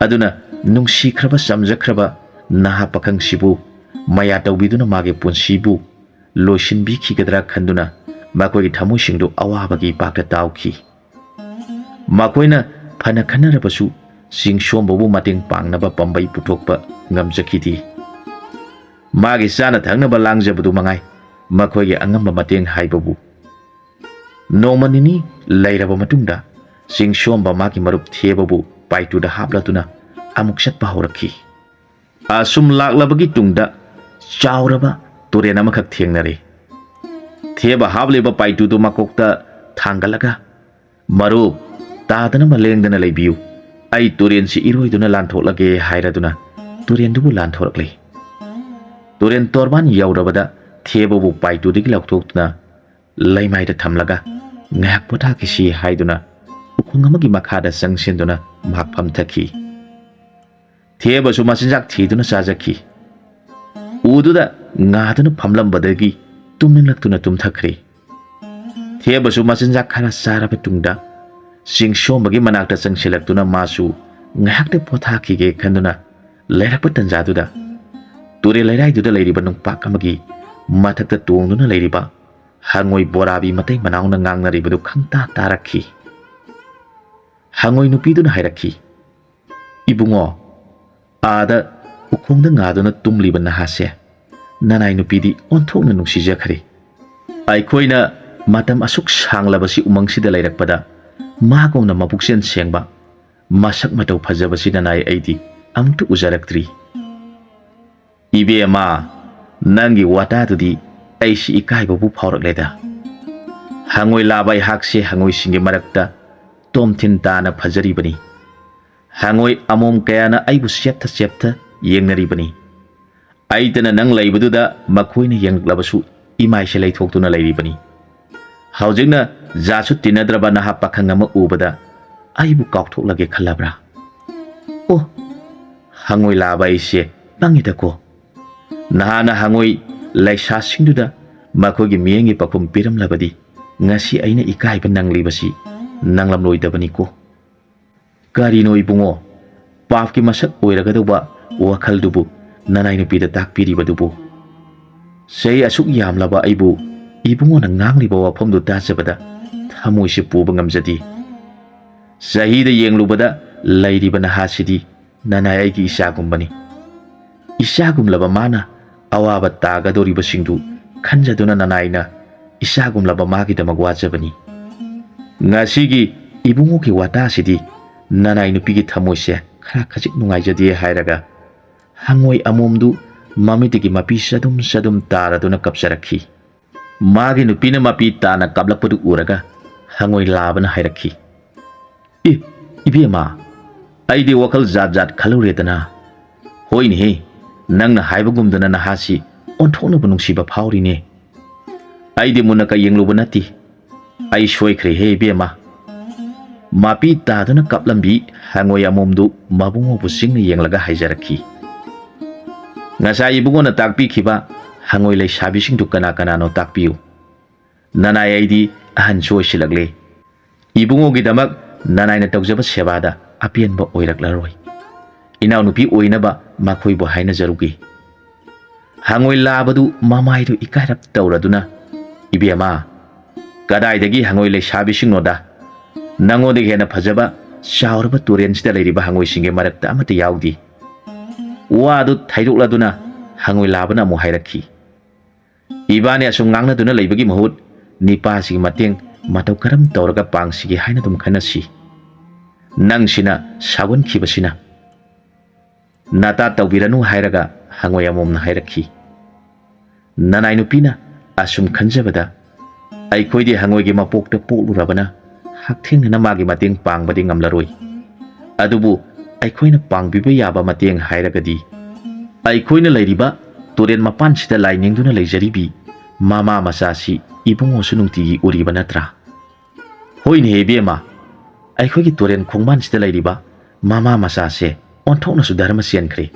ꯑꯗꯨꯅ ꯅꯨꯡꯁꯤꯈ꯭ꯔꯕ ꯆꯝꯖꯈ꯭ꯔꯕ ꯅꯍꯥ ꯄꯥꯈꯪꯁꯤꯕꯨ ꯃꯌꯥ ꯇꯧꯕꯤꯗꯨꯅ ꯃꯥꯒꯤ ꯄꯨꯟꯁꯤꯕꯨ ꯂꯣꯏꯁꯤꯟꯕꯤꯈꯤꯒꯗ꯭ꯔꯥ ꯈꯟꯗꯨꯅ ꯃꯈꯣꯏꯒꯤ ꯊꯃꯣꯏꯁꯤꯡꯗꯨ ꯑꯋꯥꯕꯒꯤ ꯏꯄꯥꯛꯇ ꯇꯥꯎꯈꯤ꯫ ꯃꯈꯣꯏꯅ ꯐꯅ ꯈꯟꯅꯔꯕꯁꯨ ꯆꯤꯡꯁꯣꯝꯕꯕꯨ ꯃꯇꯦꯡ ꯄꯥꯡꯅꯕ ꯄꯥꯝꯕꯩ ꯄꯨꯊꯣꯛꯄ ꯉꯝꯖꯈꯤꯗꯦ꯫ ꯃꯥꯒꯤ ꯆꯥꯅ ꯊꯛꯅꯕ ꯂꯥꯡꯖꯕꯗꯨ ꯃꯉꯥꯏ ꯃꯈꯣꯏꯒꯤ ꯑꯉꯝꯕ ꯃꯇꯦꯡ ꯍꯥꯏꯕꯕꯨ꯫ ꯅꯣꯡꯃ ꯅꯤꯅꯤ ꯂꯩꯔꯕ ꯃꯇꯨꯡꯗ ꯆꯤꯡꯁꯣꯝꯕ ꯃꯥꯒꯤ ꯃꯔꯨꯞ ꯊꯦꯕꯕꯨ ꯄꯥꯏꯇꯨꯗ ꯍꯥꯞꯂꯗꯨꯅ ꯑꯃꯨꯛ ꯆꯠꯄ ꯍꯧꯔꯛꯈꯤ꯫ ꯑꯁꯨꯝ ꯂꯥꯛꯂꯕꯒꯤ ꯇꯨꯡꯗ ꯆꯥꯎꯔꯕ ꯇꯨꯔꯦꯜ ꯑꯃꯈꯛ ꯊꯦꯡꯅꯔꯦ꯫ ꯊꯦꯕ ꯍꯥꯞꯂꯤꯕ ꯄꯥꯏꯇꯨꯗꯨ ꯃꯀꯣꯛꯇ ꯊꯥꯡꯒꯠꯂꯒ, "ꯃꯔꯨꯞ, ꯇꯥꯗꯅꯕ ꯂꯦꯡꯗꯅ ꯂꯩꯕꯤꯌꯨ, ꯑꯩ ꯇꯨꯔꯦꯜꯁꯤ ꯏꯔꯣꯏꯗꯨꯅ ꯂꯥꯟꯊꯣꯛꯂꯒꯦ" ꯍꯥꯏꯔꯗꯨꯅ ꯇꯨꯔꯦꯜꯗꯨꯕꯨ ꯂꯥꯟꯊꯣꯔꯛꯂꯦ꯫ ꯇꯨꯔꯦꯜ ꯇꯣꯔꯕꯥꯟ ꯌꯧꯔꯕꯗ ꯊꯦꯕꯕꯨ ꯄꯥꯏꯇꯨꯗꯒꯤ ꯂꯧꯊꯣꯛꯇꯨꯅ ꯂꯩꯃꯥꯏꯗ ꯊꯝꯂꯒ ꯉꯥꯏꯍꯥꯛ ꯄꯣꯊꯥꯈꯤꯁꯤ ꯍꯥꯏꯗꯨꯅ ꯎꯈꯣꯡ ꯑꯃꯒꯤ ꯃꯈꯥꯗ ꯆꯪꯁꯤꯟꯗꯨꯅ ꯃꯍꯥꯛ ꯐꯝꯊꯈꯤ꯫ ꯊꯦꯕꯁꯨ ꯃꯆꯤꯟꯖꯥꯛ ꯊꯤꯗꯨꯅ ꯆꯥꯖꯈꯤ꯫ ꯎꯗꯨꯗ ꯉꯥꯗꯨꯅ ꯐꯝꯂꯝꯕꯗꯒꯤ ꯇꯨꯝꯅꯤꯡꯂꯛꯇꯨꯅ ꯇꯨꯝꯊꯈ꯭ꯔꯦ꯫ ꯊꯦꯕꯁꯨ ꯃꯆꯤꯟꯖꯥꯛ ꯈꯔ ꯆꯥꯔꯕ ꯇꯨꯡꯗ ꯆꯤꯡꯁꯣꯝꯕꯒꯤ ꯃꯅꯥꯛꯇ ꯆꯪꯁꯤꯜꯂꯛꯇꯨꯅ ꯃꯥꯁꯨ ꯉꯥꯏꯍꯥꯛꯇ ꯄꯣꯊꯥꯈꯤꯒꯦ ꯈꯟꯗꯨꯅ ꯂꯩꯔꯛꯄ ꯇꯟꯖꯥꯗꯨꯗ ꯇꯨꯔꯦꯜ ꯂꯩꯔꯥꯏꯗꯨꯗ ꯂꯩꯔꯤꯕ ꯅꯨꯡꯄꯥꯛ ꯑꯃꯒꯤ ꯃꯊꯛꯇ ꯇꯣꯡꯗꯨꯅ ꯂꯩꯔꯤꯕ ꯍꯉꯣꯏ ꯕꯣꯔꯥꯕꯤ ꯃꯇꯩ ꯃꯅꯥꯎꯅ ꯉꯥꯡꯅꯔꯤꯕꯗꯨ ꯈꯪꯇꯥ ꯇꯥꯔꯛꯈꯤ꯫ ꯍꯉꯣꯏ ꯅꯨꯄꯤꯗꯨꯅ ꯍꯥꯏꯔꯛꯈꯤ, "ꯏꯕꯨꯡꯉꯣ, ꯑꯥꯗ ꯎꯈꯣꯡꯗ ꯉꯥꯗꯨꯅ ꯇꯨꯝꯂꯤꯕ ꯅꯍꯥꯁꯦ ꯅꯅꯥꯏ ꯅꯨꯄꯤꯗꯤ ꯑꯣꯟꯊꯣꯛꯅ ꯅꯨꯡꯁꯤꯖꯈ꯭ꯔꯦ꯫ ꯑꯩꯈꯣꯏꯅ ꯃꯇꯝ ꯑꯁꯨꯛ ꯁꯥꯡꯂꯕꯁꯤ ꯎꯃꯪꯁꯤꯗ ꯂꯩꯔꯛꯄꯗ ꯃꯥꯒꯨꯝꯅ ꯃꯕꯨꯛꯆꯦꯜ ꯁꯦꯡꯕ, ꯃꯁꯛ ꯃꯇꯧ ꯐꯖꯕꯁꯤ ꯅꯅꯥꯏ ꯑꯩꯗꯤ ꯑꯃꯨꯛꯇ ꯎꯖꯔꯛꯇ꯭ꯔꯤ꯫" "ꯏꯕꯦꯝꯃ, ꯅꯪꯒꯤ ꯋꯥꯇꯥꯗꯨꯗꯤ ꯑꯩꯁꯤ ꯏꯀꯥꯏꯕꯕꯨ ꯐꯥꯎꯔꯛꯂꯦꯗ꯫ ꯍꯪꯉꯣꯏ ꯂꯥꯕ ꯑꯩꯍꯥꯛꯁꯦ ꯍꯪꯉꯣꯏꯁꯤꯡꯒꯤ ꯃꯔꯛꯇ ꯇꯣꯝꯊꯤꯟ ꯇꯥꯅ ꯐꯖꯔꯤꯕꯅꯤ꯫ ꯍꯪꯉꯣꯏ ꯑꯃꯣꯝ ꯀꯌꯥꯅ ꯑꯩꯕꯨ ꯆꯦꯞꯊ ꯆꯦꯞꯊ ꯌꯦꯡꯅꯔꯤꯕꯅꯤ꯫ ꯑꯩꯇꯅ ꯅꯪ ꯂꯩꯕꯗꯨꯗ ꯃꯈꯣꯏꯅ ꯌꯦꯡꯂꯛꯂꯕꯁꯨ ꯏꯃꯥꯏꯁꯦ ꯂꯩꯊꯣꯛꯇꯨꯅ ꯂꯩꯔꯤꯕꯅꯤ꯫ ꯍꯧꯖꯤꯛꯅ ꯖꯥꯠꯁꯨ ꯇꯤꯟꯅꯗ꯭ꯔꯕ ꯅꯍꯥ ꯄꯥꯈꯪ ꯑꯃ ꯎꯕꯗ ꯑꯩꯕꯨ ꯀꯥꯎꯊꯣꯛꯂꯒꯦ ꯈꯜꯂꯕ꯭ꯔꯥ? ꯑꯣ, ꯍꯪꯉꯣꯏ ꯂꯥꯕ ꯑꯩꯁꯦ ꯄꯪꯉꯤꯗꯀꯣ꯫ ꯅꯍꯥꯟꯅ ꯍꯪꯉꯣꯏ ꯂꯩꯁꯥꯁꯤꯡꯗꯨꯗ ꯃꯈꯣꯏꯒꯤ ꯃꯤꯠꯌꯦꯡꯒꯤ ꯄꯥꯎꯈꯨꯝ ꯄꯤꯔꯝꯂꯕꯗꯤ ꯉꯁꯤ ꯑꯩꯅ ꯏꯀꯥꯏꯕ ꯅꯪꯂꯤꯕꯁꯤ ꯅꯪꯂꯝꯂꯣꯏꯗꯕꯅꯤꯀꯣ꯫ ꯀꯔꯤꯅꯣ ꯏꯕꯨꯡꯉꯣ, ꯄꯥꯞꯀꯤ ꯃꯁꯛ ꯑꯣꯏꯔꯒꯗꯧꯕ ꯋꯥꯈꯜꯗꯨꯕꯨ ꯅꯅꯥꯏ ꯅꯨꯄꯤꯗ ꯇꯥꯛꯄꯤꯔꯤꯕꯗꯨꯕꯨ? ꯆꯍꯤ ꯑꯁꯨꯛ ꯌꯥꯝꯂꯕ ꯑꯩꯕꯨ ꯏꯕꯨꯡꯉꯣꯅ ꯉꯥꯡꯂꯤꯕ ꯋꯥꯐꯝꯗꯨ ꯇꯥꯖꯕꯗ ꯊꯃꯣꯏꯁꯦ ꯄꯨꯕ ꯉꯝꯖꯗꯦ꯫ ꯆꯍꯤꯗ ꯌꯦꯡꯂꯨꯕꯗ ꯂꯩꯔꯤꯕ ꯅꯍꯥꯁꯤꯗꯤ ꯅꯅꯥꯏ ꯑꯩꯒꯤ ꯏꯆꯥꯒꯨꯝꯕꯅꯤ꯫ ꯏꯆꯥꯒꯨꯝꯂꯕ ꯃꯥꯅ ꯑꯋꯥꯕ ꯇꯥꯒꯗꯧꯔꯤꯕꯁꯤꯡꯗꯨ ꯈꯟꯖꯗꯨꯅ ꯅꯅꯥꯏꯅ ꯏꯆꯥꯒꯨꯝꯂꯕ ꯃꯥꯒꯤꯗꯃꯛ ꯋꯥꯖꯕꯅꯤ꯫ ꯉꯁꯤꯒꯤ ꯏꯕꯨꯡꯉꯣꯒꯤ ꯋꯥꯇꯥꯁꯤꯗꯤ ꯅꯅꯥꯏ ꯅꯨꯄꯤꯒꯤ ꯊꯃꯣꯏꯁꯦ ꯈꯔ ꯈꯖꯤꯛ ꯅꯨꯡꯉꯥꯏꯖꯗꯦ ꯍꯥꯏꯔꯒ ꯍꯪꯉꯣꯏ ꯑꯃꯣꯝꯗꯨ ꯃꯃꯤꯠꯇꯒꯤ ꯃꯄꯤ ꯆꯗꯨꯝ ꯆꯗꯨꯝ ꯇꯥꯔꯗꯨꯅ ꯀꯞꯆꯔꯛꯈꯤ꯫ ꯃꯥꯒꯤ ꯅꯨꯄꯤꯅ ꯃꯄꯤ ꯇꯥꯅ ꯀꯞꯂꯛꯄꯗꯨ ꯎꯔꯒ ꯍꯪꯉꯣꯏ ꯂꯥꯕꯅ ꯍꯥꯏꯔꯛꯈꯤ, "ꯑꯦ, ꯏꯕꯦꯝꯃ, ꯑꯩꯗꯤ ꯋꯥꯈꯜ ꯖꯥꯠ ꯖꯥꯠ ꯈꯜꯂꯨꯔꯦꯗꯅ꯫ ꯍꯣꯏꯅꯦꯍꯦ, ꯅꯪꯅ ꯍꯥꯏꯕꯒꯨꯝꯗꯅ ꯅꯍꯥꯁꯤ ꯑꯣꯟꯊꯣꯛꯅꯕ ꯅꯨꯡꯁꯤꯕ ꯐꯥꯎꯔꯤꯅꯦ꯫ ꯑꯩꯗꯤ ꯃꯨꯟꯅ ꯀ ꯌꯦꯡꯂꯨꯕ ꯅꯠꯇꯦ꯫ ꯑꯩ ꯁꯣꯏꯈ꯭ꯔꯦꯍꯦ ꯏꯕꯦꯝꯃ꯫" ꯃꯄꯤ ꯇꯥꯗꯨꯅ ꯀꯞꯂꯝꯕꯤ ꯍꯪꯉꯣꯏ ꯑꯃꯣꯝꯗꯨ ꯃꯕꯨꯡꯉꯣꯕꯨ ꯆꯤꯡꯅ ꯌꯦꯡꯂꯒ ꯍꯥꯏꯖꯔꯛꯈꯤ, "ꯉꯁꯥꯏ ꯏꯕꯨꯡꯉꯣꯅ ꯇꯥꯛꯄꯤꯈꯤꯕ ꯍꯪꯉꯣꯏ ꯂꯩꯁꯥꯕꯤꯁꯤꯡꯗꯨ ꯀꯅꯥ ꯀꯅꯥꯅꯣ ꯇꯥꯛꯄꯤꯌꯨ꯫ ꯅꯅꯥꯏ ꯑꯩꯗꯤ ꯑꯍꯟꯁꯨ ꯑꯣꯏꯁꯤꯜꯂꯛꯂꯦ꯫ ꯏꯕꯨꯡꯉꯣꯒꯤꯗꯃꯛ ꯅꯅꯥꯏꯅ ꯇꯧꯖꯕ ꯁꯦꯕꯥꯗ ꯑꯄꯦꯟꯕ ꯑꯣꯏꯔꯛꯂꯔꯣꯏ꯫ ꯏꯅꯥꯎꯅꯨꯄꯤ ꯑꯣꯏꯅꯕ ꯃꯈꯣꯏꯕꯨ ꯍꯥꯏꯅꯖꯔꯨꯒꯦ꯫" ꯍꯪꯉꯣꯏ ꯂꯥꯕꯗꯨ ꯃꯃꯥꯏꯗꯨ ꯏꯀꯥꯏꯔꯞ ꯇꯧꯔꯗꯨꯅ, "ꯏꯕꯦꯝꯃ, ꯀꯗꯥꯏꯗꯒꯤ ꯍꯪꯉꯣꯏ ꯂꯩꯁꯥꯕꯤꯁꯤꯡꯅꯣꯗ? ꯅꯉꯣꯟꯗꯒꯤ ꯍꯦꯟꯅ ꯐꯖꯕ ꯆꯥꯎꯔꯕ ꯇꯨꯔꯦꯟꯁꯤꯗ ꯂꯩꯔꯤꯕ ꯍꯪꯉꯣꯏꯁꯤꯡꯒꯤ ꯃꯔꯛꯇ ꯑꯃꯠꯇ ꯌꯥꯎꯗꯦ꯫" ꯋꯥꯗꯨ ꯊꯩꯗꯣꯛꯂꯗꯨꯅ ꯍꯪꯉꯣꯏ ꯂꯥꯕꯅ ꯑꯃꯨꯛ ꯍꯥꯏꯔꯛꯈꯤ, "ꯏꯕꯥꯅꯤ ꯑꯁꯨꯝ ꯉꯥꯡꯅꯗꯨꯅ ꯂꯩꯕꯒꯤ ꯃꯍꯨꯠ ꯅꯤꯄꯥꯁꯤꯒꯤ ꯃꯇꯦꯡ ꯃꯇꯧ ꯀꯔꯝ ꯇꯧꯔꯒ ꯄꯥꯡꯁꯤꯒꯦ ꯍꯥꯏꯅ ꯑꯗꯨꯝ ꯈꯟꯅꯁꯤ꯫ ꯅꯪꯁꯤꯅ ꯁꯥꯎꯒꯟꯈꯤꯕꯁꯤꯅ꯫" "ꯅꯇꯥ ꯇꯧꯕꯤꯔꯅꯨ," ꯍꯥꯏꯔꯒ ꯍꯪꯉꯣꯏ ꯑꯃꯣꯝꯅ ꯍꯥꯏꯔꯛꯈꯤ, "ꯅꯅꯥꯏ ꯅꯨꯄꯤꯅ ꯑꯁꯨꯝ ꯈꯟꯖꯕꯗ ꯑꯩꯈꯣꯏꯗꯤ ꯍꯉꯣꯏꯒꯤ ꯃꯄꯣꯛꯇ ꯄꯣꯛꯂꯨꯔꯕꯅ ꯍꯛꯊꯦꯡꯅꯅ ꯃꯥꯒꯤ ꯃꯇꯦꯡ ꯄꯥꯡꯕꯗꯤ ꯉꯝꯂꯔꯣꯏ꯫ ꯑꯗꯨꯕꯨ ꯑꯩꯈꯣꯏꯅ ꯄꯥꯡꯕꯤꯕ ꯌꯥꯕ ꯃꯇꯦꯡ ꯍꯥꯏꯔꯒꯗꯤ, ꯑꯩꯈꯣꯏꯅ ꯂꯩꯔꯤꯕ ꯇꯨꯔꯦꯜ ꯃꯄꯥꯟꯁꯤꯗ ꯂꯥꯏ ꯅꯤꯡꯗꯨꯅ ꯂꯩꯖꯔꯤꯕꯤ ꯃꯃꯥ ꯃꯆꯥꯁꯤ ꯏꯕꯨꯡꯉꯣꯁꯨ ꯅꯨꯡꯇꯤꯒꯤ ꯎꯔꯤꯕ ꯅꯠꯇ꯭ꯔꯥ? ꯍꯣꯏꯅꯦ ꯏꯕꯦꯝꯃ, ꯑꯩꯈꯣꯏꯒꯤ ꯇꯨꯔꯦꯜ ꯈꯣꯡꯕꯥꯟꯁꯤꯗ ꯂꯩꯔꯤꯕ ꯃꯃꯥ ꯃꯆꯥꯁꯦ ꯑꯣꯟꯊꯣꯛꯅꯁꯨ ꯙꯔꯃ ꯆꯦꯟꯈ꯭ꯔꯦ꯫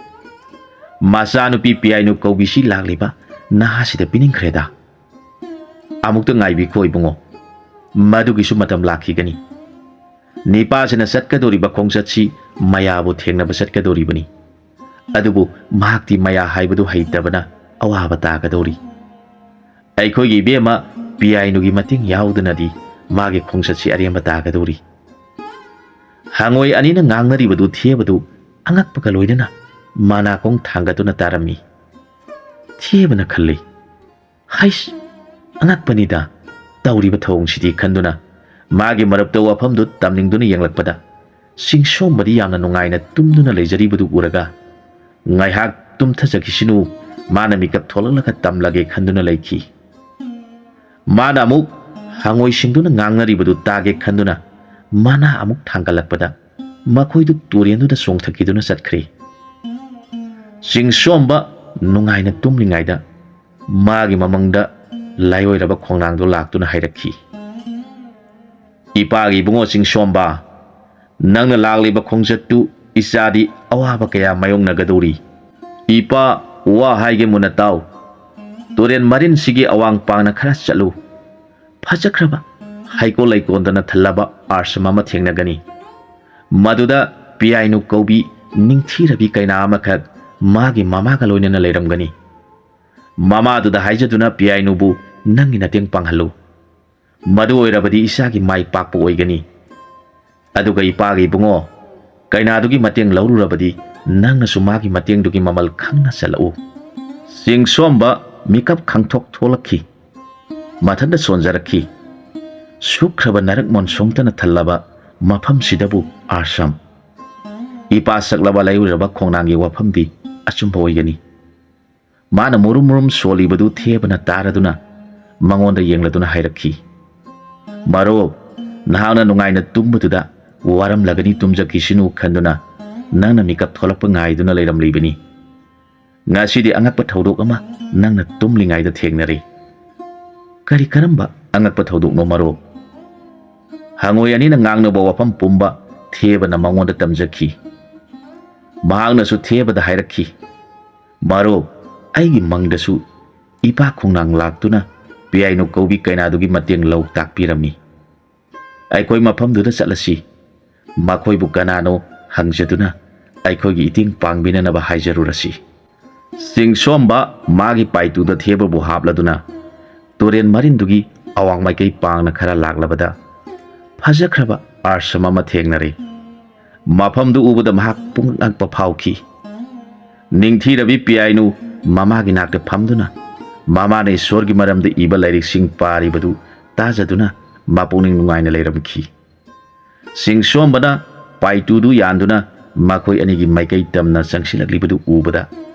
ꯃꯆꯥꯅꯨꯄꯤ ꯄꯤꯌꯥꯏꯅꯨ ꯀꯧꯕꯤꯁꯤ ꯂꯥꯛꯂꯤꯕ ꯅꯍꯥꯁꯤꯗ ꯄꯤꯅꯤꯡꯈ꯭ꯔꯦꯗ꯫ ꯑꯃꯨꯛꯇ ꯉꯥꯏꯕꯤꯈꯣ ꯏꯕꯨꯡꯉꯣ, ꯃꯗꯨꯒꯤꯁꯨ ꯃꯇꯝ ꯂꯥꯛꯈꯤꯒꯅꯤ꯫ ꯅꯤꯄꯥꯁꯤꯅ ꯆꯠꯀꯗꯧꯔꯤꯕ ꯈꯣꯡꯆꯠꯁꯤ ꯃꯌꯥꯕꯨ ꯊꯦꯡꯅꯕ ꯆꯠꯀꯗꯧꯔꯤꯕꯅꯤ꯫ ꯑꯗꯨꯕꯨ ꯃꯍꯥꯛꯇꯤ ꯃꯌꯥ ꯍꯥꯏꯕꯗꯨ ꯍꯩꯇꯕꯅ ꯑꯋꯥꯕ ꯇꯥꯒꯗꯧꯔꯤ꯫ ꯑꯩꯈꯣꯏꯒꯤ ꯏꯕꯦꯝꯃ ꯄꯤꯌꯥꯏꯅꯨꯒꯤ ꯃꯇꯦꯡ ꯌꯥꯎꯗꯅꯗꯤ ꯃꯥꯒꯤ ꯈꯣꯡꯆꯠꯁꯤ ꯑꯔꯦꯝꯕ ꯇꯥꯒꯗꯧꯔꯤ꯫ ꯍꯉꯣꯏ ꯑꯅꯤꯅ ꯉꯥꯡꯅꯔꯤꯕꯗꯨ ꯊꯦꯕꯗꯨ ꯑꯉꯛꯄꯒ ꯂꯣꯏꯅꯅ ꯃꯅꯥꯀꯣꯡ ꯊꯥꯡꯒꯠꯇꯨꯅ ꯇꯥꯔꯝꯃꯤ꯫ ꯊꯦꯕꯅ ꯈꯜꯂꯤ, "ꯍꯩꯁ, ꯑꯉꯛꯄꯅꯤꯗ ꯇꯧꯔꯤꯕ ꯊꯧꯑꯣꯡꯁꯤꯗꯤ" ꯈꯟꯗꯨꯅ ꯃꯥꯒꯤ ꯃꯔꯨꯞꯇ ꯋꯥꯐꯝꯗꯨ ꯇꯝꯅꯤꯡꯗꯨꯅ ꯌꯦꯡꯂꯛꯄꯗ, ꯆꯤꯡꯁꯣꯝꯕꯗꯤ ꯌꯥꯝꯅ ꯅꯨꯡꯉꯥꯏꯅ ꯇꯨꯝꯗꯨꯅ ꯂꯩꯖꯔꯤꯕꯗꯨ ꯎꯔꯒ, "ꯉꯥꯏꯍꯥꯛ ꯇꯨꯝꯊꯖꯈꯤꯁꯤꯅꯨ, ꯃꯥꯅ ꯃꯤꯀꯞ ꯊꯣꯛꯂꯛꯂꯒ ꯇꯝꯂꯒꯦ" ꯈꯟꯗꯨꯅ ꯂꯩꯈꯤ꯫ ꯃꯥꯅ ꯑꯃꯨꯛ ꯍꯉꯣꯏꯁꯤꯡꯗꯨꯅ ꯉꯥꯡꯅꯔꯤꯕꯗꯨ ꯇꯥꯒꯦ ꯈꯟꯗꯨꯅ ꯃꯅꯥ ꯑꯃꯨꯛ ꯊꯥꯡꯒꯠꯂꯛꯄꯗ, ꯃꯈꯣꯏꯗꯨ ꯇꯨꯔꯦꯟꯗꯨꯗ ꯆꯣꯡꯊꯈꯤꯗꯨꯅ ꯆꯠꯈ꯭ꯔꯦ꯫ ꯆꯤꯡꯁꯣꯝꯕ ꯅꯨꯡꯉꯥꯏꯅ ꯇꯨꯝꯂꯤꯉꯩꯗ ꯃꯥꯒꯤ ꯃꯃꯪꯗ ꯂꯥꯏꯑꯣꯏꯔꯕ ꯈꯣꯡꯅꯥꯡꯗꯣ ꯂꯥꯛꯇꯨꯅ ꯍꯥꯏꯔꯛꯈꯤ, "ꯏꯄꯥꯒꯤ ꯏꯕꯨꯡꯉꯣ ꯆꯤꯡꯁꯣꯝꯕ, ꯅꯪꯅ ꯂꯥꯛꯂꯤꯕ ꯈꯣꯡꯆꯠꯇꯨ ꯏꯆꯥꯗꯤ ꯑꯋꯥꯕ ꯀꯌꯥ ꯃꯥꯌꯣꯛꯅꯒꯗꯧꯔꯤ꯫ ꯏꯄꯥ, ꯋꯥ ꯍꯥꯏꯒꯦ ꯃꯨꯟꯅ ꯇꯥꯎ꯫ ꯇꯨꯔꯦꯟ ꯃꯔꯤꯟꯁꯤꯒꯤ ꯑꯋꯥꯡ ꯄꯥꯡꯅ ꯈꯔ ꯆꯠꯂꯨ꯫ ꯐꯖꯈ꯭ꯔꯕ ꯍꯩꯀꯣꯜ ꯂꯩꯀꯣꯜꯗꯅ ꯊꯜꯂꯕ ꯑꯥꯁ꯭ꯔꯝ ꯑꯃ ꯊꯦꯡꯅꯒꯅꯤ꯫ ꯃꯗꯨꯗ ꯄꯤꯌꯥꯏꯅꯨ ꯀꯧꯕꯤ ꯅꯤꯡꯊꯤꯔꯕꯤ ꯀꯩꯅꯥ ꯑꯃꯈꯛ ꯃꯥꯒꯤ ꯃꯃꯥꯒ ꯂꯣꯏꯅꯅ ꯂꯩꯔꯝꯒꯅꯤ꯫ ꯃꯃꯥꯗꯨꯗ ꯍꯥꯏꯖꯗꯨꯅ ꯄꯤꯌꯥꯏꯅꯨꯕꯨ ꯅꯪꯒꯤ ꯅꯇꯦꯡ ꯄꯥꯡꯍꯜꯂꯨ꯫ ꯃꯗꯨ ꯑꯣꯏꯔꯕꯗꯤ ꯏꯆꯥꯒꯤ ꯃꯥꯏ ꯄꯥꯛꯄ ꯑꯣꯏꯒꯅꯤ꯫ ꯑꯗꯨꯒ ꯏꯄꯥꯒꯤ ꯏꯕꯨꯡꯉꯣ, ꯀꯩꯅꯥꯗꯨꯒꯤ ꯃꯇꯦꯡ ꯂꯧꯔꯨꯔꯕꯗꯤ ꯅꯪꯅꯁꯨ ꯃꯥꯒꯤ ꯃꯇꯦꯡꯗꯨꯒꯤ ꯃꯃꯜ ꯈꯪꯅ ꯆꯠꯂꯛꯎ꯫" ꯆꯤꯡꯁꯣꯝꯕ ꯃꯤꯀꯞ ꯈꯪꯊꯣꯛ ꯊꯣꯛꯂꯛꯈꯤ꯫ ꯃꯊꯟꯇ ꯁꯣꯟꯖꯔꯛꯈꯤ꯫ ꯁꯨꯛꯈ꯭ꯔꯕ ꯅꯔꯛ ꯃꯣꯟꯁꯣꯡꯇꯅ ꯊꯜꯂꯕ ꯃꯐꯝꯁꯤꯗꯕꯨ ꯑꯥꯁ꯭ꯔꯝ꯫ ꯏꯄꯥ ꯁꯛꯂꯕ ꯂꯩꯔꯨꯔꯕ ꯈꯣꯡꯅꯥꯡꯒꯤ ꯋꯥꯐꯝꯗꯤ ꯑꯆꯨꯝꯕ ꯑꯣꯏꯒꯅꯤ꯫ ꯃꯥꯅ ꯃꯨꯔꯨꯝ ꯃꯨꯔꯨꯝ ꯁꯣꯜꯂꯤꯕꯗꯨ ꯊꯦꯕꯅ ꯇꯥꯔꯗꯨꯅ ꯃꯉꯣꯟꯗ ꯌꯦꯡꯂꯗꯨꯅ ꯍꯥꯏꯔꯛꯈꯤ, "ꯃꯔꯨꯞ, ꯅꯍꯥꯛꯅ ꯅꯨꯡꯉꯥꯏꯅ ꯇꯨꯝꯕꯗꯨꯗ ꯋꯥꯔꯝꯂꯒꯅꯤ, ꯇꯨꯝꯖꯈꯤꯁꯤꯅꯨ ꯈꯟꯗꯨꯅ ꯅꯪꯅ ꯃꯤꯀꯞ ꯊꯣꯛꯂꯛꯄ ꯉꯥꯏꯗꯨꯅ ꯂꯩꯔꯝꯂꯤꯕꯅꯤ꯫ ꯉꯁꯤꯗꯤ ꯑꯉꯛꯄ ꯊꯧꯗꯣꯛ ꯑꯃ ꯅꯪꯅ ꯇꯨꯝꯂꯤꯉꯩꯗ ꯊꯦꯡꯅꯔꯦ꯫" "ꯀꯔꯤ, ꯀꯔꯝꯕ ꯑꯉꯛꯄ ꯊꯧꯗꯣꯛꯅꯣ ꯃꯔꯨꯞ?" ꯍꯉꯣꯏ ꯑꯅꯤꯅ ꯉꯥꯡꯅꯕ ꯋꯥꯐꯝ ꯄꯨꯝꯕ ꯊꯦꯕꯅ ꯃꯉꯣꯟꯗ ꯇꯝꯖꯈꯤ꯫ ꯃꯍꯥꯛꯅꯁꯨ ꯊꯦꯕꯗ ꯍꯥꯏꯔꯛꯈꯤ, "ꯃꯔꯨꯞ, ꯑꯩꯒꯤ ꯃꯪꯗꯁꯨ ꯏꯄꯥ ꯈꯣꯡꯅꯥꯡ ꯂꯥꯛꯇꯨꯅ ꯄꯤꯌꯥꯏꯅꯨ ꯀꯧꯕꯤ ꯀꯩꯅꯥꯗꯨꯒꯤ ꯃꯇꯦꯡ ꯂꯧ ꯇꯥꯛꯄꯤꯔꯝꯃꯤ꯫ ꯑꯩꯈꯣꯏ ꯃꯐꯝꯗꯨꯗ ꯆꯠꯂꯁꯤ꯫ ꯃꯈꯣꯏꯕꯨ ꯀꯅꯥꯅꯣ ꯍꯪꯖꯗꯨꯅ ꯑꯩꯈꯣꯏꯒꯤ ꯏꯇꯦꯡ ꯄꯥꯡꯕꯤꯅꯅꯕ ꯍꯥꯏꯖꯔꯨꯔꯁꯤ꯫" ꯆꯤꯡꯁꯣꯝꯕ ꯃꯥꯒꯤ ꯄꯥꯏꯇꯨꯗ ꯊꯦꯕꯕꯨ ꯍꯥꯞꯂꯗꯨꯅ ꯇꯨꯔꯦꯟ ꯃꯔꯤꯟꯗꯨꯒꯤ ꯑꯋꯥꯡ ꯃꯥꯏꯀꯩ ꯄꯥꯡꯅ ꯈꯔ ꯂꯥꯛꯂꯕꯗ ꯐꯖꯈ꯭ꯔꯕ ꯑꯥꯁ꯭ꯔꯝ ꯑꯃ ꯊꯦꯡꯅꯔꯦ꯫ ꯃꯐꯝꯗꯨ ꯎꯕꯗ ꯃꯍꯥꯛ ꯄꯨꯡꯉꯛ ꯉꯛꯄ ꯐꯥꯎꯈꯤ꯫ ꯅꯤꯡꯊꯤꯔꯕꯤ ꯄꯤꯌꯥꯏꯅꯨ ꯃꯃꯥꯒꯤ ꯅꯥꯛꯇ ꯐꯝꯗꯨꯅ ꯃꯃꯥꯅ ꯏꯁꯣꯔꯒꯤ ꯃꯔꯝꯗ ꯏꯕ ꯂꯥꯏꯔꯤꯛꯁꯤꯡ ꯄꯥꯔꯤꯕꯗꯨ ꯇꯥꯖꯗꯨꯅ ꯃꯄꯨꯛꯅꯤꯡ ꯅꯨꯡꯉꯥꯏꯅ ꯂꯩꯔꯝꯈꯤ꯫ ꯆꯤꯡꯁꯣꯝꯕꯅ ꯄꯥꯏꯇꯨꯗꯨ ꯌꯥꯟꯗꯨꯅ ꯃꯈꯣꯏ ꯑꯅꯤꯒꯤ ꯃꯥꯏꯀꯩ ꯇꯝꯅ ꯆꯪꯁꯤꯜꯂꯛꯂꯤꯕꯗꯨ ꯎꯕꯗ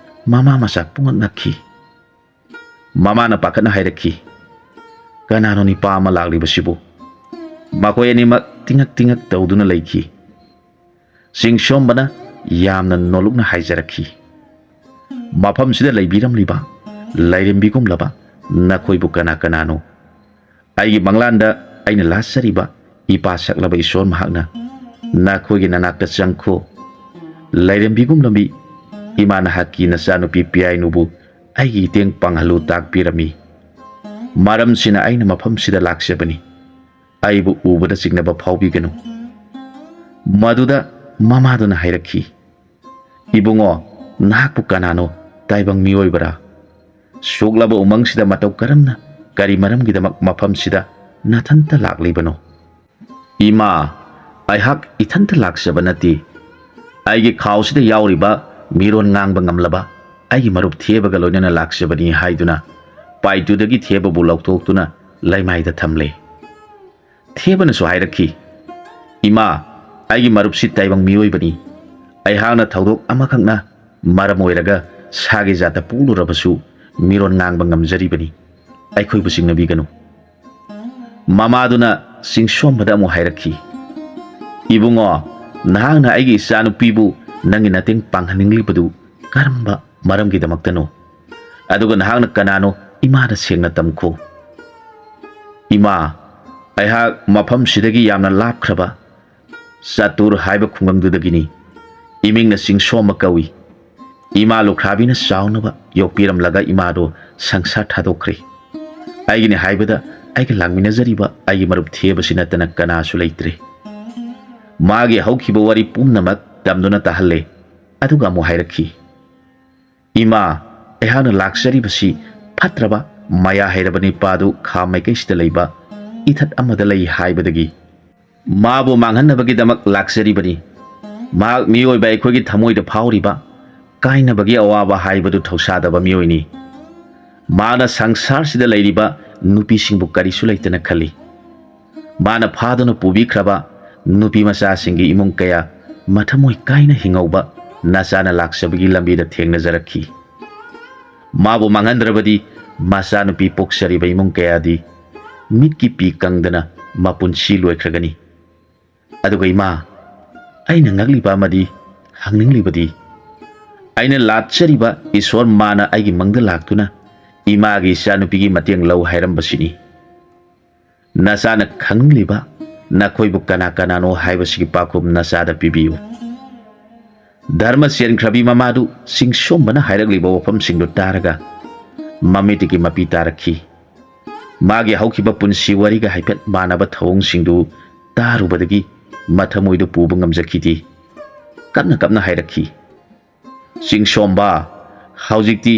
ꯃꯃꯥ ꯃꯆꯥ ꯄꯨꯡꯉꯛ ꯉꯛꯈꯤ꯫ ꯃꯃꯥꯅ ꯄꯥꯈꯠꯅ ꯍꯥꯏꯔꯛꯈꯤ, "ꯀꯅꯥꯅꯣ ꯅꯤꯄꯥ ꯑꯃ ꯂꯥꯛꯂꯤꯕꯁꯤꯕꯨ?" ꯃꯈꯣꯏ ꯑꯅꯤꯃꯛ ꯇꯤꯡꯉꯛ ꯇꯤꯡꯉꯛ ꯇꯧꯗꯨꯅ ꯂꯩꯈꯤ꯫ ꯆꯤꯡꯁꯣꯝꯕꯅ ꯌꯥꯝꯅ ꯅꯣꯂꯨꯛꯅ ꯍꯥꯏꯖꯔꯛꯈꯤ, "ꯃꯐꯝꯁꯤꯗ ꯂꯩꯕꯤꯔꯝꯂꯤꯕ ꯂꯥꯏꯔꯦꯝꯕꯤꯒꯨꯝꯂꯕ ꯅꯈꯣꯏꯕꯨ ꯀꯅꯥ ꯀꯅꯥꯅꯣ? ꯑꯩꯒꯤ ꯃꯪꯂꯥꯟꯗ ꯑꯩꯅ ꯂꯥꯠꯆꯔꯤꯕ ꯏꯄꯥ ꯁꯛꯂꯕ ꯏꯁꯣꯔ ꯃꯍꯥꯛꯅ ꯅꯈꯣꯏꯒꯤ ꯅꯅꯥꯛꯇ ꯆꯪꯈꯣ꯫ ꯂꯥꯏꯔꯦꯝꯕꯤꯒꯨꯝꯂꯕꯤ ꯏꯃꯥ ꯅꯍꯥꯛꯀꯤ ꯅꯆꯥꯅꯨꯄꯤ ꯄꯤꯌꯥꯏꯅꯨꯕꯨ ꯑꯩꯒꯤ ꯏꯇꯦꯡ ꯄꯥꯡꯍꯜꯂꯨ ꯇꯥꯛꯄꯤꯔꯝꯃꯤ꯫ ꯃꯔꯝꯁꯤꯅ ꯑꯩꯅ ꯃꯐꯝꯁꯤꯗ ꯂꯥꯛꯆꯕꯅꯤ꯫ ꯑꯩꯕꯨ ꯎꯕꯗ ꯆꯤꯡꯅꯕ ꯐꯥꯎꯕꯤꯒꯅꯨ꯫" ꯃꯗꯨꯗ ꯃꯃꯥꯗꯨꯅ ꯍꯥꯏꯔꯛꯈꯤ, "ꯏꯕꯨꯡꯉꯣ, ꯅꯍꯥꯛꯄꯨ ꯀꯅꯥꯅꯣ? ꯇꯥꯏꯕꯪ ꯃꯤꯑꯣꯏꯕꯔꯥ? ꯁꯣꯛꯂꯕ ꯎꯃꯪꯁꯤꯗ ꯃꯇꯧ ꯀꯔꯝꯅ, ꯀꯔꯤ ꯃꯔꯝꯒꯤꯗꯃꯛ ꯃꯐꯝꯁꯤꯗ ꯅꯊꯟꯇ ꯂꯥꯛꯂꯤꯕꯅꯣ?" "ꯏꯃꯥ, ꯑꯩꯍꯥꯛ ꯏꯊꯟꯇ ꯂꯥꯛꯆꯕ ꯅꯠꯇꯦ꯫ ꯑꯩꯒꯤ ꯈꯥꯎꯁꯤꯗ ꯌꯥꯎꯔꯤꯕ ꯃꯤꯔꯣꯟ ꯉꯥꯡꯕ ꯉꯝꯂꯕ ꯑꯩꯒꯤ ꯃꯔꯨꯞ ꯊꯦꯕꯒ ꯂꯣꯏꯅꯅ ꯂꯥꯛꯆꯕꯅꯤ" ꯍꯥꯏꯗꯨꯅ ꯄꯥꯏꯇꯨꯗꯒꯤ ꯊꯦꯕꯕꯨ ꯂꯧꯊꯣꯛꯇꯨꯅ ꯂꯩꯃꯥꯏꯗ ꯊꯝꯂꯦ꯫ ꯊꯦꯕꯅꯁꯨ ꯍꯥꯏꯔꯛꯈꯤ, "ꯏꯃꯥ, ꯑꯩꯒꯤ ꯃꯔꯨꯞꯁꯤ ꯇꯥꯏꯕꯪ ꯃꯤꯑꯣꯏꯕꯅꯤ꯫ ꯑꯩꯍꯥꯛꯅ ꯊꯧꯗꯣꯛ ꯑꯃꯈꯛꯅ ꯃꯔꯝ ꯑꯣꯏꯔꯒ ꯁꯥꯒꯤ ꯖꯥꯠꯇ ꯄꯣꯛꯂꯨꯔꯕꯁꯨ ꯃꯤꯔꯣꯟ ꯉꯥꯡꯕ ꯉꯝꯖꯔꯤꯕꯅꯤ꯫ ꯑꯩꯈꯣꯏꯕꯨ ꯆꯤꯡꯅꯕꯤꯒꯅꯨ꯫ ꯃꯃꯥꯗꯨꯅ ꯆꯤꯡꯁꯣꯝꯕꯗ ꯑꯃꯨꯛ ꯍꯥꯏꯔꯛꯈꯤ, "ꯏꯕꯨꯡꯉꯣ, ꯅꯍꯥꯛꯅ ꯑꯩꯒꯤ ꯏꯆꯥꯅꯨꯄꯤꯕꯨ ꯅꯪꯒꯤ ꯅꯇꯦꯡ ꯄꯥꯡꯍꯟꯅꯤꯡꯂꯤꯕꯗꯨ ꯀꯔꯝꯕ ꯃꯔꯝꯒꯤꯗꯃꯛꯇꯅꯣ? ꯑꯗꯨꯒ ꯅꯍꯥꯛꯅ ꯀꯅꯥꯅꯣ ꯏꯃꯥꯗ ꯁꯦꯡꯅ ꯇꯝꯈꯣ꯫" "ꯏꯃꯥ, ꯑꯩꯍꯥꯛ ꯃꯐꯝꯁꯤꯗꯒꯤ ꯌꯥꯝꯅ ꯂꯥꯞꯈ꯭ꯔꯕ ꯆꯥꯇꯨꯔ ꯍꯥꯏꯕ ꯈꯨꯡꯒꯪꯗꯨꯗꯒꯤꯅꯤ꯫ ꯏꯃꯤꯡꯅ ꯆꯤꯡꯁꯣꯝꯕ ꯀꯧꯏ꯫ ꯏꯃꯥ ꯂꯨꯈ꯭ꯔꯥꯕꯤꯅ ꯆꯥꯎꯅꯕ ꯌꯣꯛꯄꯤꯔꯝꯂꯒ ꯏꯃꯥꯗꯣ ꯁꯪꯁꯥꯔ ꯊꯥꯗꯣꯛꯈ꯭ꯔꯦ꯫ ꯑꯩꯒꯤꯅꯤ ꯍꯥꯏꯕꯗ ꯑꯩꯒ ꯂꯥꯛꯃꯤꯟꯅꯖꯔꯤꯕ ꯑꯩꯒꯤ ꯃꯔꯨꯞ ꯊꯦꯕꯁꯤ ꯅꯠꯇꯅ ꯀꯅꯥꯁꯨ ꯂꯩꯇ꯭ꯔꯦ꯫" ꯃꯥꯒꯤ ꯍꯧꯈꯤꯕ ꯋꯥꯔꯤ ꯄꯨꯝꯅꯃꯛ ꯇꯝꯗꯨꯅ ꯇꯥꯍꯜꯂꯦ꯫ ꯑꯗꯨꯒ ꯑꯃꯨꯛ ꯍꯥꯏꯔꯛꯈꯤ, "ꯏꯃꯥ, ꯑꯩꯍꯥꯛꯅ ꯂꯥꯛꯆꯔꯤꯕꯁꯤ ꯐꯠꯇ꯭ꯔꯕ ꯃꯌꯥ ꯍꯩꯔꯕ ꯅꯤꯄꯥꯗꯨ ꯈꯥ ꯃꯥꯏꯀꯩꯁꯤꯗ ꯂꯩꯕ ꯏꯊꯠ ꯑꯃꯗ ꯂꯩ ꯍꯥꯏꯕꯗꯒꯤ ꯃꯥꯕꯨ ꯃꯥꯡꯍꯟꯅꯕꯒꯤꯗꯃꯛ ꯂꯥꯛꯆꯔꯤꯕꯅꯤ꯫ ꯃꯍꯥꯛ ꯃꯤꯑꯣꯏꯕ ꯑꯩꯈꯣꯏꯒꯤ ꯊꯃꯣꯏꯗ ꯐꯥꯎꯔꯤꯕ ꯀꯥꯏꯅꯕꯒꯤ ꯑꯋꯥꯕ ꯍꯥꯏꯕꯗꯨ ꯊꯧꯁꯥꯗꯕ ꯃꯤꯑꯣꯏꯅꯤ꯫ ꯃꯥꯅ ꯁꯪꯁꯥꯔꯁꯤꯗ ꯂꯩꯔꯤꯕ ꯅꯨꯄꯤꯁꯤꯡꯕꯨ ꯀꯔꯤꯁꯨ ꯂꯩꯇꯅ ꯈꯜꯂꯤ꯫ ꯃꯥꯅ ꯐꯥꯗꯨꯅ ꯄꯨꯕꯤꯈ꯭ꯔꯕ ꯅꯨꯄꯤ ꯃꯆꯥꯁꯤꯡꯒꯤ ꯏꯃꯨꯡ ꯀꯌꯥ ꯃꯊꯃꯣꯏ ꯀꯥꯏꯅ ꯍꯤꯡꯍꯧꯕ ꯅꯆꯥꯅ ꯂꯥꯛꯆꯕꯒꯤ ꯂꯝꯕꯤꯗ ꯊꯦꯡꯅꯖꯔꯛꯈꯤ꯫ ꯃꯥꯕꯨ ꯃꯥꯡꯍꯟꯗ꯭ꯔꯕꯗꯤ ꯃꯆꯥꯅꯨꯄꯤ ꯄꯣꯛꯆꯔꯤꯕ ꯏꯃꯨꯡ ꯀꯌꯥꯗꯤ ꯃꯤꯠꯀꯤ ꯄꯤ ꯀꯪꯗꯅ ꯃꯄꯨꯟꯁꯤ ꯂꯣꯏꯈ꯭ꯔꯒꯅꯤ꯫ ꯑꯗꯨꯒ ꯏꯃꯥ, ꯑꯩꯅ ꯉꯛꯂꯤꯕ ꯑꯃꯗꯤ ꯍꯪꯅꯤꯡꯂꯤꯕꯗꯤ, ꯑꯩꯅ ꯂꯥꯠꯆꯔꯤꯕ ꯏꯁꯣꯔ ꯃꯥꯅ ꯑꯩꯒꯤ ꯃꯪꯗ ꯂꯥꯛꯇꯨꯅ ꯏꯃꯥꯒꯤ ꯏꯆꯥꯅꯨꯄꯤꯒꯤ ꯃꯇꯦꯡ ꯂꯧ ꯍꯥꯏꯔꯝꯕꯁꯤꯅꯤ꯫ ꯅꯆꯥꯅ ꯈꯪꯅꯤꯡꯂꯤꯕ ꯅꯈꯣꯏꯕꯨ ꯀꯅꯥ ꯀꯅꯥꯅꯣ ꯍꯥꯏꯕꯁꯤꯒꯤ ꯄꯥꯎꯈꯨꯝ ꯅꯆꯥꯗ ꯄꯤꯕꯤꯌꯨ꯫" ꯙꯔꯃ ꯆꯦꯟꯈ꯭ꯔꯕꯤ ꯃꯃꯥꯗꯨ ꯆꯤꯡꯁꯣꯝꯕꯅ ꯍꯥꯏꯔꯛꯂꯤꯕ ꯋꯥꯐꯝꯁꯤꯡꯗꯨ ꯇꯥꯔꯒ ꯃꯃꯤꯠꯇꯒꯤ ꯃꯄꯤ ꯇꯥꯔꯛꯈꯤ꯫ ꯃꯥꯒꯤ ꯍꯧꯈꯤꯕ ꯄꯨꯟꯁꯤ ꯋꯥꯔꯤꯒ ꯍꯥꯏꯐꯦꯠ ꯃꯥꯟꯅꯕ ꯊꯧꯑꯣꯡꯁꯤꯡꯗꯨ ꯇꯥꯔꯨꯕꯗꯒꯤ ꯃꯊꯃꯣꯏꯗꯨ ꯄꯨꯕ ꯉꯝꯖꯈꯤꯗꯦ꯫ ꯀꯞꯅ ꯀꯞꯅ ꯍꯥꯏꯔꯛꯈꯤ, "ꯆꯤꯡꯁꯣꯝꯕ, ꯍꯧꯖꯤꯛꯇꯤ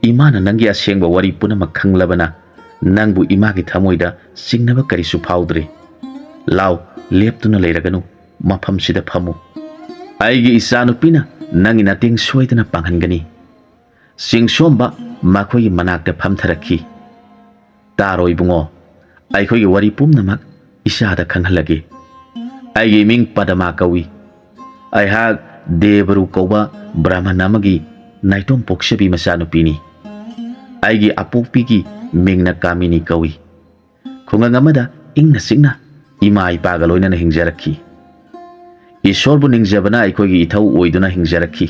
ꯏꯃꯥꯅ ꯅꯪꯒꯤ ꯑꯁꯦꯡꯕ ꯋꯥꯔꯤ ꯄꯨꯝꯅꯃꯛ ꯈꯪꯂꯕꯅ ꯅꯪꯕꯨ ꯏꯃꯥꯒꯤ ꯊꯃꯣꯏꯗ ꯆꯤꯡꯅꯕ ꯀꯔꯤꯁꯨ ꯐꯥꯎꯗ꯭ꯔꯦ꯫ ꯂꯥꯎ, ꯂꯦꯞꯇꯨꯅ ꯂꯩꯔꯒꯅꯨ, ꯃꯐꯝꯁꯤꯗ ꯐꯝꯃꯨ꯫ ꯑꯩꯒꯤ ꯏꯆꯥꯅꯨꯄꯤꯅ ꯅꯪꯒꯤ ꯅꯇꯦꯡ ꯁꯣꯏꯗꯅ ꯄꯥꯡꯍꯟꯒꯅꯤ꯫" ꯆꯤꯡꯁꯣꯝꯕ ꯃꯈꯣꯏꯒꯤ ꯃꯅꯥꯛꯇ ꯐꯝꯊꯔꯛꯈꯤ꯫ "ꯇꯥꯔꯣ ꯏꯕꯨꯡꯉꯣ, ꯑꯩꯈꯣꯏꯒꯤ ꯋꯥꯔꯤ ꯄꯨꯝꯅꯃꯛ ꯏꯆꯥꯗ ꯈꯪꯍꯜꯂꯒꯦ꯫ ꯑꯩꯒꯤ ꯃꯤꯡ ꯄꯗꯃꯥ ꯀꯧꯏ꯫ ꯑꯩꯍꯥꯛ ꯗꯦꯕꯔꯨ ꯀꯧꯕ ꯕ꯭ꯔꯥꯍꯃꯟ ꯑꯃꯒꯤ ꯅꯥꯏꯇꯣꯝ ꯄꯣꯛꯆꯕꯤ ꯃꯆꯥꯅꯨꯄꯤꯅꯤ꯫ ꯑꯩꯒꯤ ꯑꯄꯣꯛꯄꯤꯒꯤ ꯃꯤꯡꯅ ꯀꯥꯃꯤꯅꯤ ꯀꯧꯏ꯫ ꯈꯨꯡꯒꯪ ꯑꯃꯗ ꯏꯪꯅ ꯆꯤꯛꯅ ꯏꯃꯥ ꯏꯄꯥꯒ ꯂꯣꯏꯅꯅ ꯍꯤꯡꯖꯔꯛꯈꯤ꯫ ꯏꯁꯣꯔꯕꯨ ꯅꯤꯡꯖꯕꯅ ꯑꯩꯈꯣꯏꯒꯤ ꯏꯊꯧ ꯑꯣꯏꯗꯨꯅ ꯍꯤꯡꯖꯔꯛꯈꯤ꯫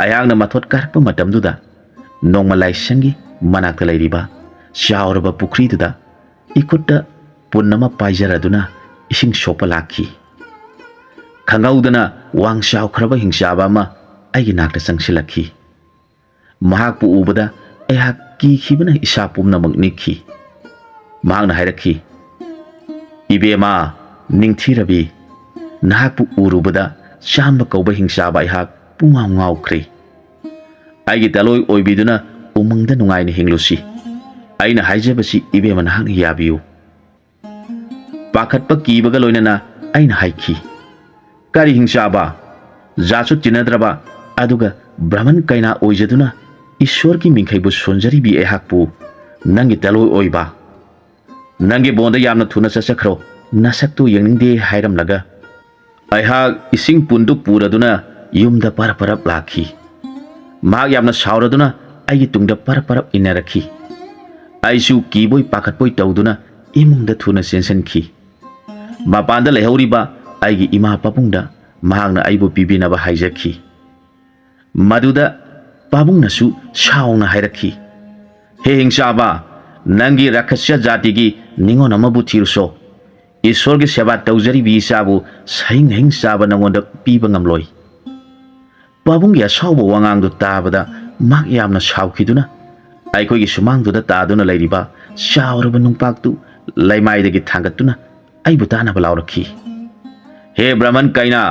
ꯑꯩꯍꯥꯛꯅ ꯃꯊꯣꯠ ꯀꯥꯔꯛꯄ ꯃꯇꯝꯗꯨꯗ ꯅꯣꯡꯃ ꯂꯥꯏꯁꯪꯒꯤ ꯃꯅꯥꯛꯇ ꯂꯩꯔꯤꯕ ꯆꯥꯎꯔꯕ ꯄꯨꯈ꯭ꯔꯤꯗꯨꯗ ꯏꯈꯨꯠꯇ ꯄꯨꯟ ꯑꯃ ꯄꯥꯏꯖꯔꯗꯨꯅ ꯏꯁꯤꯡ ꯁꯣꯛꯄ ꯂꯥꯛꯈꯤ꯫ ꯈꯪꯍꯧꯗꯅ ꯋꯥꯡ ꯆꯥꯎꯈ꯭ꯔꯕ ꯍꯤꯡꯆꯥꯕ ꯑꯃ ꯑꯩꯒꯤ ꯅꯥꯛꯇ ꯆꯪꯁꯤꯜꯂꯛꯈꯤ꯫ ꯃꯍꯥꯛꯄꯨ ꯎꯕꯗ ꯑꯩꯍꯥꯛ ꯀꯤꯈꯤꯕꯅ ꯏꯁꯥ ꯄꯨꯝꯅꯃꯛ ꯅꯤꯛꯈꯤ꯫ ꯃꯍꯥꯛꯅ ꯍꯥꯏꯔꯛꯈꯤ, "ꯏꯕꯦꯝꯃ, ꯅꯤꯡꯊꯤꯔꯕꯤ, ꯅꯍꯥꯛꯄꯨ ꯎꯔꯨꯕꯗ ꯆꯥꯝꯕ ꯀꯧꯕ ꯍꯤꯡꯆꯥꯕ ꯑꯩꯍꯥꯛ ꯄꯨꯡꯉꯥꯎ ꯉꯥꯎꯈ꯭ꯔꯦ꯫ ꯑꯩꯒꯤ ꯇꯂꯣꯏ ꯑꯣꯏꯕꯤꯗꯨꯅ ꯎꯃꯪꯗ ꯅꯨꯡꯉꯥꯏꯅ ꯍꯤꯡꯂꯨꯁꯤ꯫ ꯑꯩꯅ ꯍꯥꯏꯖꯕꯁꯤ ꯏꯕꯦꯝꯃ ꯅꯍꯥꯛꯅ ꯌꯥꯕꯤꯌꯨ꯫" ꯄꯥꯈꯠꯄ ꯀꯤꯕꯒ ꯂꯣꯏꯅꯅ ꯑꯩꯅ ꯍꯥꯏꯈꯤ, "ꯀꯔꯤ ꯍꯤꯡꯆꯥꯕ? ꯖꯥꯠꯁꯨ ꯇꯤꯟꯅꯗ꯭ꯔꯕ, ꯑꯗꯨꯒ ꯕ꯭ꯔꯍꯃꯟ ꯀꯩꯅꯥ ꯑꯣꯏꯖꯗꯨꯅ ꯏꯁꯣꯔꯒꯤ ꯃꯤꯡꯈꯩꯕꯨ ꯁꯣꯟꯖꯔꯤꯕꯤ ꯑꯩꯍꯥꯛꯄꯨ ꯅꯪꯒꯤ ꯇꯂꯣꯏ ꯑꯣꯏꯕ? ꯅꯪꯒꯤ ꯕꯣꯟꯗ ꯌꯥꯝꯅ ꯊꯨꯅ ꯆꯠꯆꯈ꯭ꯔꯣ, ꯅꯁꯛꯇꯨ ꯌꯦꯡꯅꯤꯡꯗꯦ" ꯍꯥꯏꯔꯝꯂꯒ ꯑꯩꯍꯥꯛ ꯏꯁꯤꯡ ꯄꯨꯟꯗꯨ ꯄꯨꯔꯗꯨꯅ ꯌꯨꯝꯗ ꯄꯔꯞ ꯄꯔꯞ ꯂꯥꯛꯈꯤ꯫ ꯃꯍꯥꯛ ꯌꯥꯝꯅ ꯁꯥꯎꯔꯗꯨꯅ ꯑꯩꯒꯤ ꯇꯨꯡꯗ ꯄꯔꯞ ꯄꯔꯞ ꯏꯟꯅꯔꯛꯈꯤ꯫ ꯑꯩꯁꯨ ꯀꯤꯕꯣꯏ ꯄꯥꯈꯠꯄꯣꯏ ꯇꯧꯗꯨꯅ ꯏꯃꯨꯡꯗ ꯊꯨꯅ ꯆꯦꯟꯁꯤꯟꯈꯤ꯫ ꯃꯄꯥꯟꯗ ꯂꯩꯍꯧꯔꯤꯕ ꯑꯩꯒꯤ ꯏꯃꯥ ꯄꯥꯕꯨꯡꯗ ꯃꯍꯥꯛꯅ ꯑꯩꯕꯨ ꯄꯤꯕꯤꯅꯕ ꯍꯥꯏꯖꯈꯤ꯫ ꯃꯗꯨꯗ ꯄꯥꯕꯨꯡꯅꯁꯨ ꯁꯥꯎꯅ ꯍꯥꯏꯔꯛꯈꯤ, "ꯍꯦ ꯍꯤꯡꯆꯥꯕ, ꯅꯪꯒꯤ ꯔꯥꯈꯁ꯭ꯌ ꯖꯥꯇꯤꯒꯤ ꯅꯤꯉꯣꯜ ꯑꯃꯕꯨ ꯊꯤꯔꯨꯁꯣ꯫ ꯏꯁꯣꯔꯒꯤ ꯁꯦꯕꯥ ꯇꯧꯖꯔꯤꯕꯤ ꯏꯆꯥꯕꯨ ꯁꯍꯤꯡ ꯍꯤꯡ ꯆꯥꯕ ꯅꯉꯣꯟꯗ ꯄꯤꯕ ꯉꯝꯂꯣꯏ꯫" ꯄꯥꯕꯨꯡꯒꯤ ꯑꯁꯥꯎꯕ ꯋꯥꯉꯥꯡꯗꯨ ꯇꯥꯕꯗ ꯃꯍꯥꯛ ꯌꯥꯝꯅ ꯁꯥꯎꯈꯤꯗꯨꯅ ꯑꯩꯈꯣꯏꯒꯤ ꯁꯨꯃꯥꯡꯗꯨꯗ ꯇꯥꯗꯨꯅ ꯂꯩꯔꯤꯕ ꯆꯥꯎꯔꯕ ꯅꯨꯡꯄꯥꯛꯇꯨ ꯂꯩꯃꯥꯏꯗꯒꯤ ꯊꯥꯡꯒꯠꯇꯨꯅ ꯑꯩꯕꯨ ꯇꯥꯅꯕ ꯂꯥꯎꯔꯛꯈꯤ꯫ "ꯍꯦ ꯕ꯭ꯔꯍꯃꯟ ꯀꯩꯅꯥ,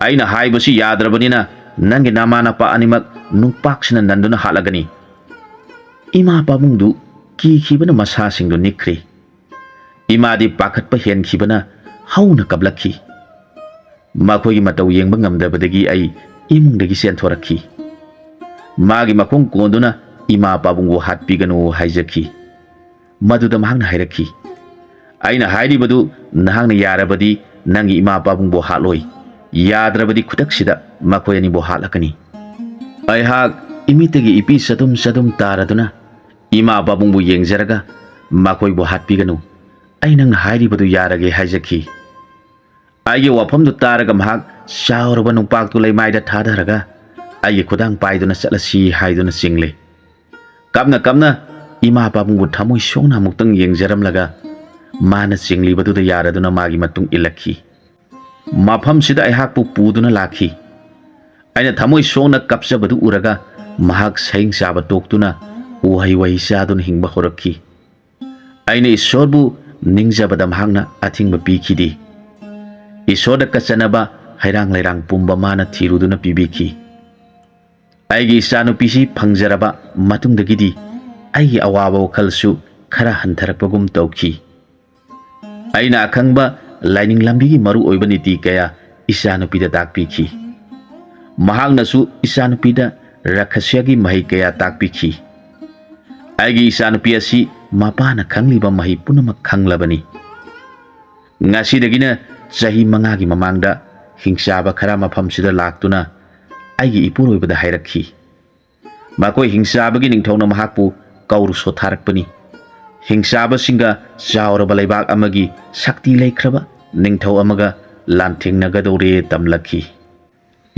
ꯑꯩꯅ ꯍꯥꯏꯕꯁꯤ ꯌꯥꯗ꯭ꯔꯕꯅꯤꯅ ꯅꯪꯒꯤ ꯅꯃꯥ ꯅꯄꯥ ꯑꯅꯤꯃꯛ ꯅꯨꯡꯄꯥꯛꯁꯤꯅ ꯅꯟꯗꯨꯅ ꯍꯥꯠꯂꯒꯅꯤ꯫" ꯏꯃꯥ ꯄꯥꯕꯨꯡꯗꯨ ꯀꯤꯈꯤꯕꯅ ꯃꯁꯥꯁꯤꯡꯗꯨ ꯅꯤꯛꯈ꯭ꯔꯦ꯫ ꯏꯃꯥꯗꯤ ꯄꯥꯈꯠꯄ ꯍꯦꯟꯈꯤꯕꯅ ꯍꯧꯅ ꯀꯞꯂꯛꯈꯤ꯫ ꯃꯈꯣꯏꯒꯤ ꯃꯇꯧ ꯌꯦꯡꯕ ꯉꯝꯗꯕꯗꯒꯤ ꯑꯩ ꯏꯃꯨꯡꯗꯒꯤ ꯆꯦꯟꯊꯣꯔꯛꯈꯤ꯫ ꯃꯥꯒꯤ ꯃꯈꯣꯡ ꯀꯣꯟꯗꯨꯅ ꯏꯃꯥ ꯄꯥꯕꯨꯡꯕꯨ ꯍꯥꯠꯄꯤꯒꯅꯨ ꯍꯥꯏꯖꯈꯤ꯫ ꯃꯗꯨꯗ ꯃꯍꯥꯛꯅ ꯍꯥꯏꯔꯛꯈꯤ, "ꯑꯩꯅ ꯍꯥꯏꯔꯤꯕꯗꯨ ꯅꯍꯥꯛꯅ ꯌꯥꯔꯕꯗꯤ ꯅꯪꯒꯤ ꯏꯃꯥ ꯄꯥꯕꯨꯡꯕꯨ ꯍꯥꯠꯂꯣꯏ, ꯌꯥꯗ꯭ꯔꯕꯗꯤ ꯈꯨꯗꯛꯁꯤꯗ ꯃꯈꯣꯏ ꯑꯅꯤꯕꯨ ꯍꯥꯠꯂꯛꯀꯅꯤ꯫" ꯑꯩꯍꯥꯛ ꯏꯃꯤꯠꯇꯒꯤ ꯏꯄꯤ ꯆꯗꯨꯝ ꯆꯗꯨꯝ ꯇꯥꯔꯗꯨꯅ ꯏꯃꯥ ꯄꯥꯕꯨꯡꯕꯨ ꯌꯦꯡꯖꯔꯒ ꯃꯈꯣꯏꯕꯨ ꯍꯥꯠꯄꯤꯒꯅꯨ, ꯑꯩ ꯅꯪꯅ ꯍꯥꯏꯔꯤꯕꯗꯨ ꯌꯥꯔꯒꯦ ꯍꯥꯏꯖꯈꯤ꯫ ꯑꯩꯒꯤ ꯋꯥꯐꯝꯗꯨ ꯇꯥꯔꯒ ꯃꯍꯥꯛ ꯆꯥꯎꯔꯕ ꯅꯨꯡꯄꯥꯛꯇꯨ ꯂꯩꯃꯥꯏꯗ ꯊꯥꯗꯔꯒ ꯑꯩꯒꯤ ꯈꯨꯗꯥꯡ ꯄꯥꯏꯗꯨꯅ ꯆꯠꯂꯁꯤ ꯍꯥꯏꯗꯨꯅ ꯆꯤꯡꯂꯦ꯫ ꯀꯞꯅ ꯀꯞꯅ ꯏꯃꯥ ꯄꯥꯕꯨꯡꯕꯨ ꯊꯃꯣꯏ ꯁꯣꯛꯅ ꯑꯃꯨꯛꯇꯪ ꯌꯦꯡꯖꯔꯝꯂꯒ ꯃꯥꯅ ꯆꯤꯡꯂꯤꯕꯗꯨꯗ ꯌꯥꯔꯗꯨꯅ ꯃꯥꯒꯤ ꯃꯇꯨꯡ ꯏꯜꯂꯛꯈꯤ꯫ ꯃꯐꯝꯁꯤꯗ ꯑꯩꯍꯥꯛꯄꯨ ꯄꯨꯗꯨꯅ ꯂꯥꯛꯈꯤ꯫ ꯑꯩꯅ ꯊꯃꯣꯏ ꯁꯣꯛꯅ ꯀꯞꯆꯕꯗꯨ ꯎꯔꯒ ꯃꯍꯥꯛ ꯁꯍꯤꯡ ꯆꯥꯕ ꯇꯣꯛꯇꯨꯅ ꯎꯍꯩ ꯋꯥꯍꯩ ꯆꯥꯗꯨꯅ ꯍꯤꯡꯕ ꯍꯧꯔꯛꯈꯤ꯫ ꯑꯩꯅ ꯏꯁꯣꯔꯕꯨ ꯅꯤꯡꯖꯕꯗ ꯃꯍꯥꯛꯅ ꯑꯊꯤꯡꯕ ꯄꯤꯈꯤꯗꯦ꯫ ꯏꯁꯣꯔꯗ ꯀꯠꯆꯅꯕ ꯍꯩꯔꯥꯡ ꯂꯩꯔꯥꯡ ꯄꯨꯝꯕ ꯃꯥꯅ ꯊꯤꯔꯨꯗꯨꯅ ꯄꯤꯕꯤꯈꯤ꯫ ꯑꯩꯒꯤ ꯏꯆꯥꯅꯨꯄꯤꯁꯤ ꯐꯪꯖꯔꯕ ꯃꯇꯨꯡꯗꯒꯤꯗꯤ ꯑꯩꯒꯤ ꯑꯋꯥꯕ ꯋꯥꯈꯜꯁꯨ ꯈꯔ ꯍꯟꯊꯔꯛꯄꯒꯨꯝ ꯇꯧꯈꯤ꯫ ꯑꯩꯅ ꯑꯈꯪꯕ ꯂꯥꯏꯅꯤꯡ ꯂꯝꯕꯤꯒꯤ ꯃꯔꯨ ꯑꯣꯏꯕ ꯅꯤꯇꯤ ꯀꯌꯥ ꯏꯆꯥꯅꯨꯄꯤꯗ ꯇꯥꯛꯄꯤꯈꯤ꯫ ꯃꯍꯥꯛꯅꯁꯨ ꯏꯆꯥꯅꯨꯄꯤꯗ ꯔꯥꯈꯁ꯭ꯌꯒꯤ ꯃꯍꯩ ꯀꯌꯥ ꯇꯥꯛꯄꯤꯈꯤ꯫ ꯑꯩꯒꯤ ꯏꯆꯥꯅꯨꯄꯤ ꯑꯁꯤ ꯃꯄꯥꯅ ꯈꯪꯂꯤꯕ ꯃꯍꯩ ꯄꯨꯝꯅꯃꯛ ꯈꯪꯂꯕꯅꯤ꯫ ꯉꯁꯤꯗꯒꯤꯅ ꯆꯍꯤ ꯃꯉꯥꯒꯤ ꯃꯃꯥꯡꯗ ꯍꯤꯡꯆꯥꯕ ꯈꯔ ꯃꯐꯝꯁꯤꯗ ꯂꯥꯛꯇꯨꯅ ꯑꯩꯒꯤ ꯏꯄꯨꯔꯣꯏꯕꯗ ꯍꯥꯏꯔꯛꯈꯤ꯫ ꯃꯈꯣꯏ ꯍꯤꯡꯆꯥꯕꯒꯤ ꯅꯤꯡꯊꯧꯅ ꯃꯍꯥꯛꯄꯨ ꯀꯧꯔꯨ ꯁꯣꯊꯥꯔꯛꯄꯅꯤ꯫ ꯍꯤꯡꯆꯥꯕꯁꯤꯡꯒ ꯆꯥꯎꯔꯕ ꯂꯩꯕꯥꯛ ꯑꯃꯒꯤ ꯁꯛꯇꯤ ꯂꯩꯈ꯭ꯔꯕ ꯅꯤꯡꯊꯧ ꯑꯃꯒ ꯂꯥꯟꯊꯦꯡꯅꯒꯗꯧꯔꯦ ꯇꯝꯂꯛꯈꯤ꯫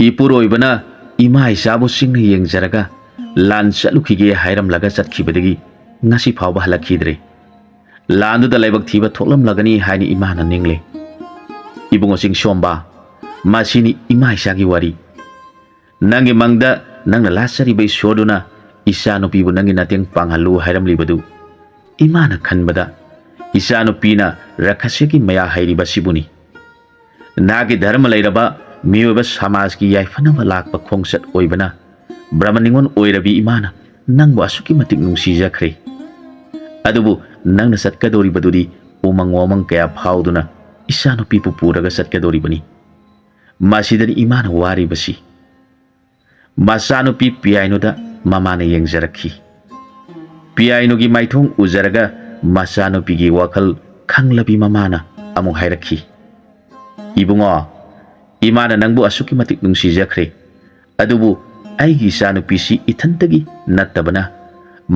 ꯏꯄꯨꯔꯣꯏꯕꯅ ꯏꯃꯥ ꯏꯆꯥꯕꯨ ꯆꯤꯡꯅ ꯌꯦꯡꯖꯔꯒ ꯂꯥꯟ ꯆꯠꯂꯨꯈꯤꯒꯦ ꯍꯥꯏꯔꯝꯂꯒ ꯆꯠꯈꯤꯕꯗꯒꯤ ꯉꯁꯤ ꯐꯥꯎꯕ ꯍꯜꯂꯛꯈꯤꯗ꯭ꯔꯦ꯫ ꯂꯥꯟꯗꯨꯗ ꯂꯥꯏꯕꯛ ꯊꯤꯕ ꯊꯣꯛꯂꯝꯂꯒꯅꯤ ꯍꯥꯏꯅ ꯏꯃꯥꯅ ꯅꯤꯡꯂꯦ꯫ ꯏꯕꯨꯡꯉꯣ ꯆꯤꯡꯁꯣꯝꯕ, ꯃꯁꯤꯅꯤ ꯏꯃꯥ ꯏꯆꯥꯒꯤ ꯋꯥꯔꯤ꯫ ꯅꯪꯒꯤ ꯃꯪꯗ ꯅꯪꯅ ꯂꯥꯠꯆꯔꯤꯕ ꯏꯁꯣꯔꯗꯨꯅ ꯏꯆꯥꯅꯨꯄꯤꯕꯨ ꯅꯪꯒꯤ ꯅꯇꯦꯡ ꯄꯥꯡꯍꯜꯂꯨ ꯍꯥꯏꯔꯝꯂꯤꯕꯗꯨ ꯏꯃꯥꯅ ꯈꯟꯕꯗ ꯏꯆꯥꯅꯨꯄꯤꯅ ꯔꯥꯈꯁꯤꯒꯤ ꯃꯌꯥ ꯍꯩꯔꯤꯕꯁꯤꯕꯨꯅꯤ꯫ ꯅꯍꯥꯛꯀꯤ ꯙꯔꯃ ꯂꯩꯔꯕ ꯃꯤꯑꯣꯏꯕ ꯁꯃꯥꯖꯀꯤ ꯌꯥꯏꯐꯅꯕ ꯂꯥꯛꯄ ꯈꯣꯡꯆꯠ ꯑꯣꯏꯕꯅ ꯕ꯭ꯔꯍꯃ ꯅꯤꯉꯣꯜ ꯑꯣꯏꯔꯕꯤ ꯏꯃꯥꯅ ꯅꯪꯕꯨ ꯑꯁꯨꯛꯀꯤ ꯃꯇꯤꯛ ꯅꯨꯡꯁꯤꯖꯈ꯭ꯔꯦ꯫ ꯑꯗꯨꯕꯨ ꯅꯪꯅ ꯆꯠꯀꯗꯧꯔꯤꯕꯗꯨꯗꯤ ꯎꯃꯪ ꯋꯥꯃꯪ ꯀꯌꯥ ꯐꯥꯎꯗꯨꯅ ꯏꯆꯥꯅꯨꯄꯤꯕꯨ ꯄꯨꯔꯒ ꯆꯠꯀꯗꯧꯔꯤꯕꯅꯤ꯫ ꯃꯁꯤꯗꯅꯤ ꯏꯃꯥꯅ ꯋꯥꯔꯤꯕꯁꯤ꯫ ꯃꯆꯥꯅꯨꯄꯤ ꯄꯤꯌꯥꯏꯅꯨꯗ ꯃꯃꯥꯅ ꯌꯦꯡꯖꯔꯛꯈꯤ꯫ ꯄꯤꯌꯥꯏꯅꯨꯒꯤ ꯃꯥꯏꯊꯣꯡ ꯎꯖꯔꯒ ꯃꯆꯥꯅꯨꯄꯤꯒꯤ ꯋꯥꯈꯜ ꯈꯪꯂꯕꯤ ꯃꯃꯥꯅ ꯑꯃꯨꯛ ꯍꯥꯏꯔꯛꯈꯤ, "ꯏꯕꯨꯡꯉꯣ, ꯏꯃꯥꯅ ꯅꯪꯕꯨ ꯑꯁꯨꯛꯀꯤ ꯃꯇꯤꯛ ꯅꯨꯡꯁꯤꯖꯈ꯭ꯔꯦ, ꯑꯗꯨꯕꯨ ꯑꯩꯒꯤ ꯏꯆꯥꯅꯨꯄꯤꯁꯤ ꯏꯊꯟꯇꯒꯤ ꯅꯠꯇꯕꯅ,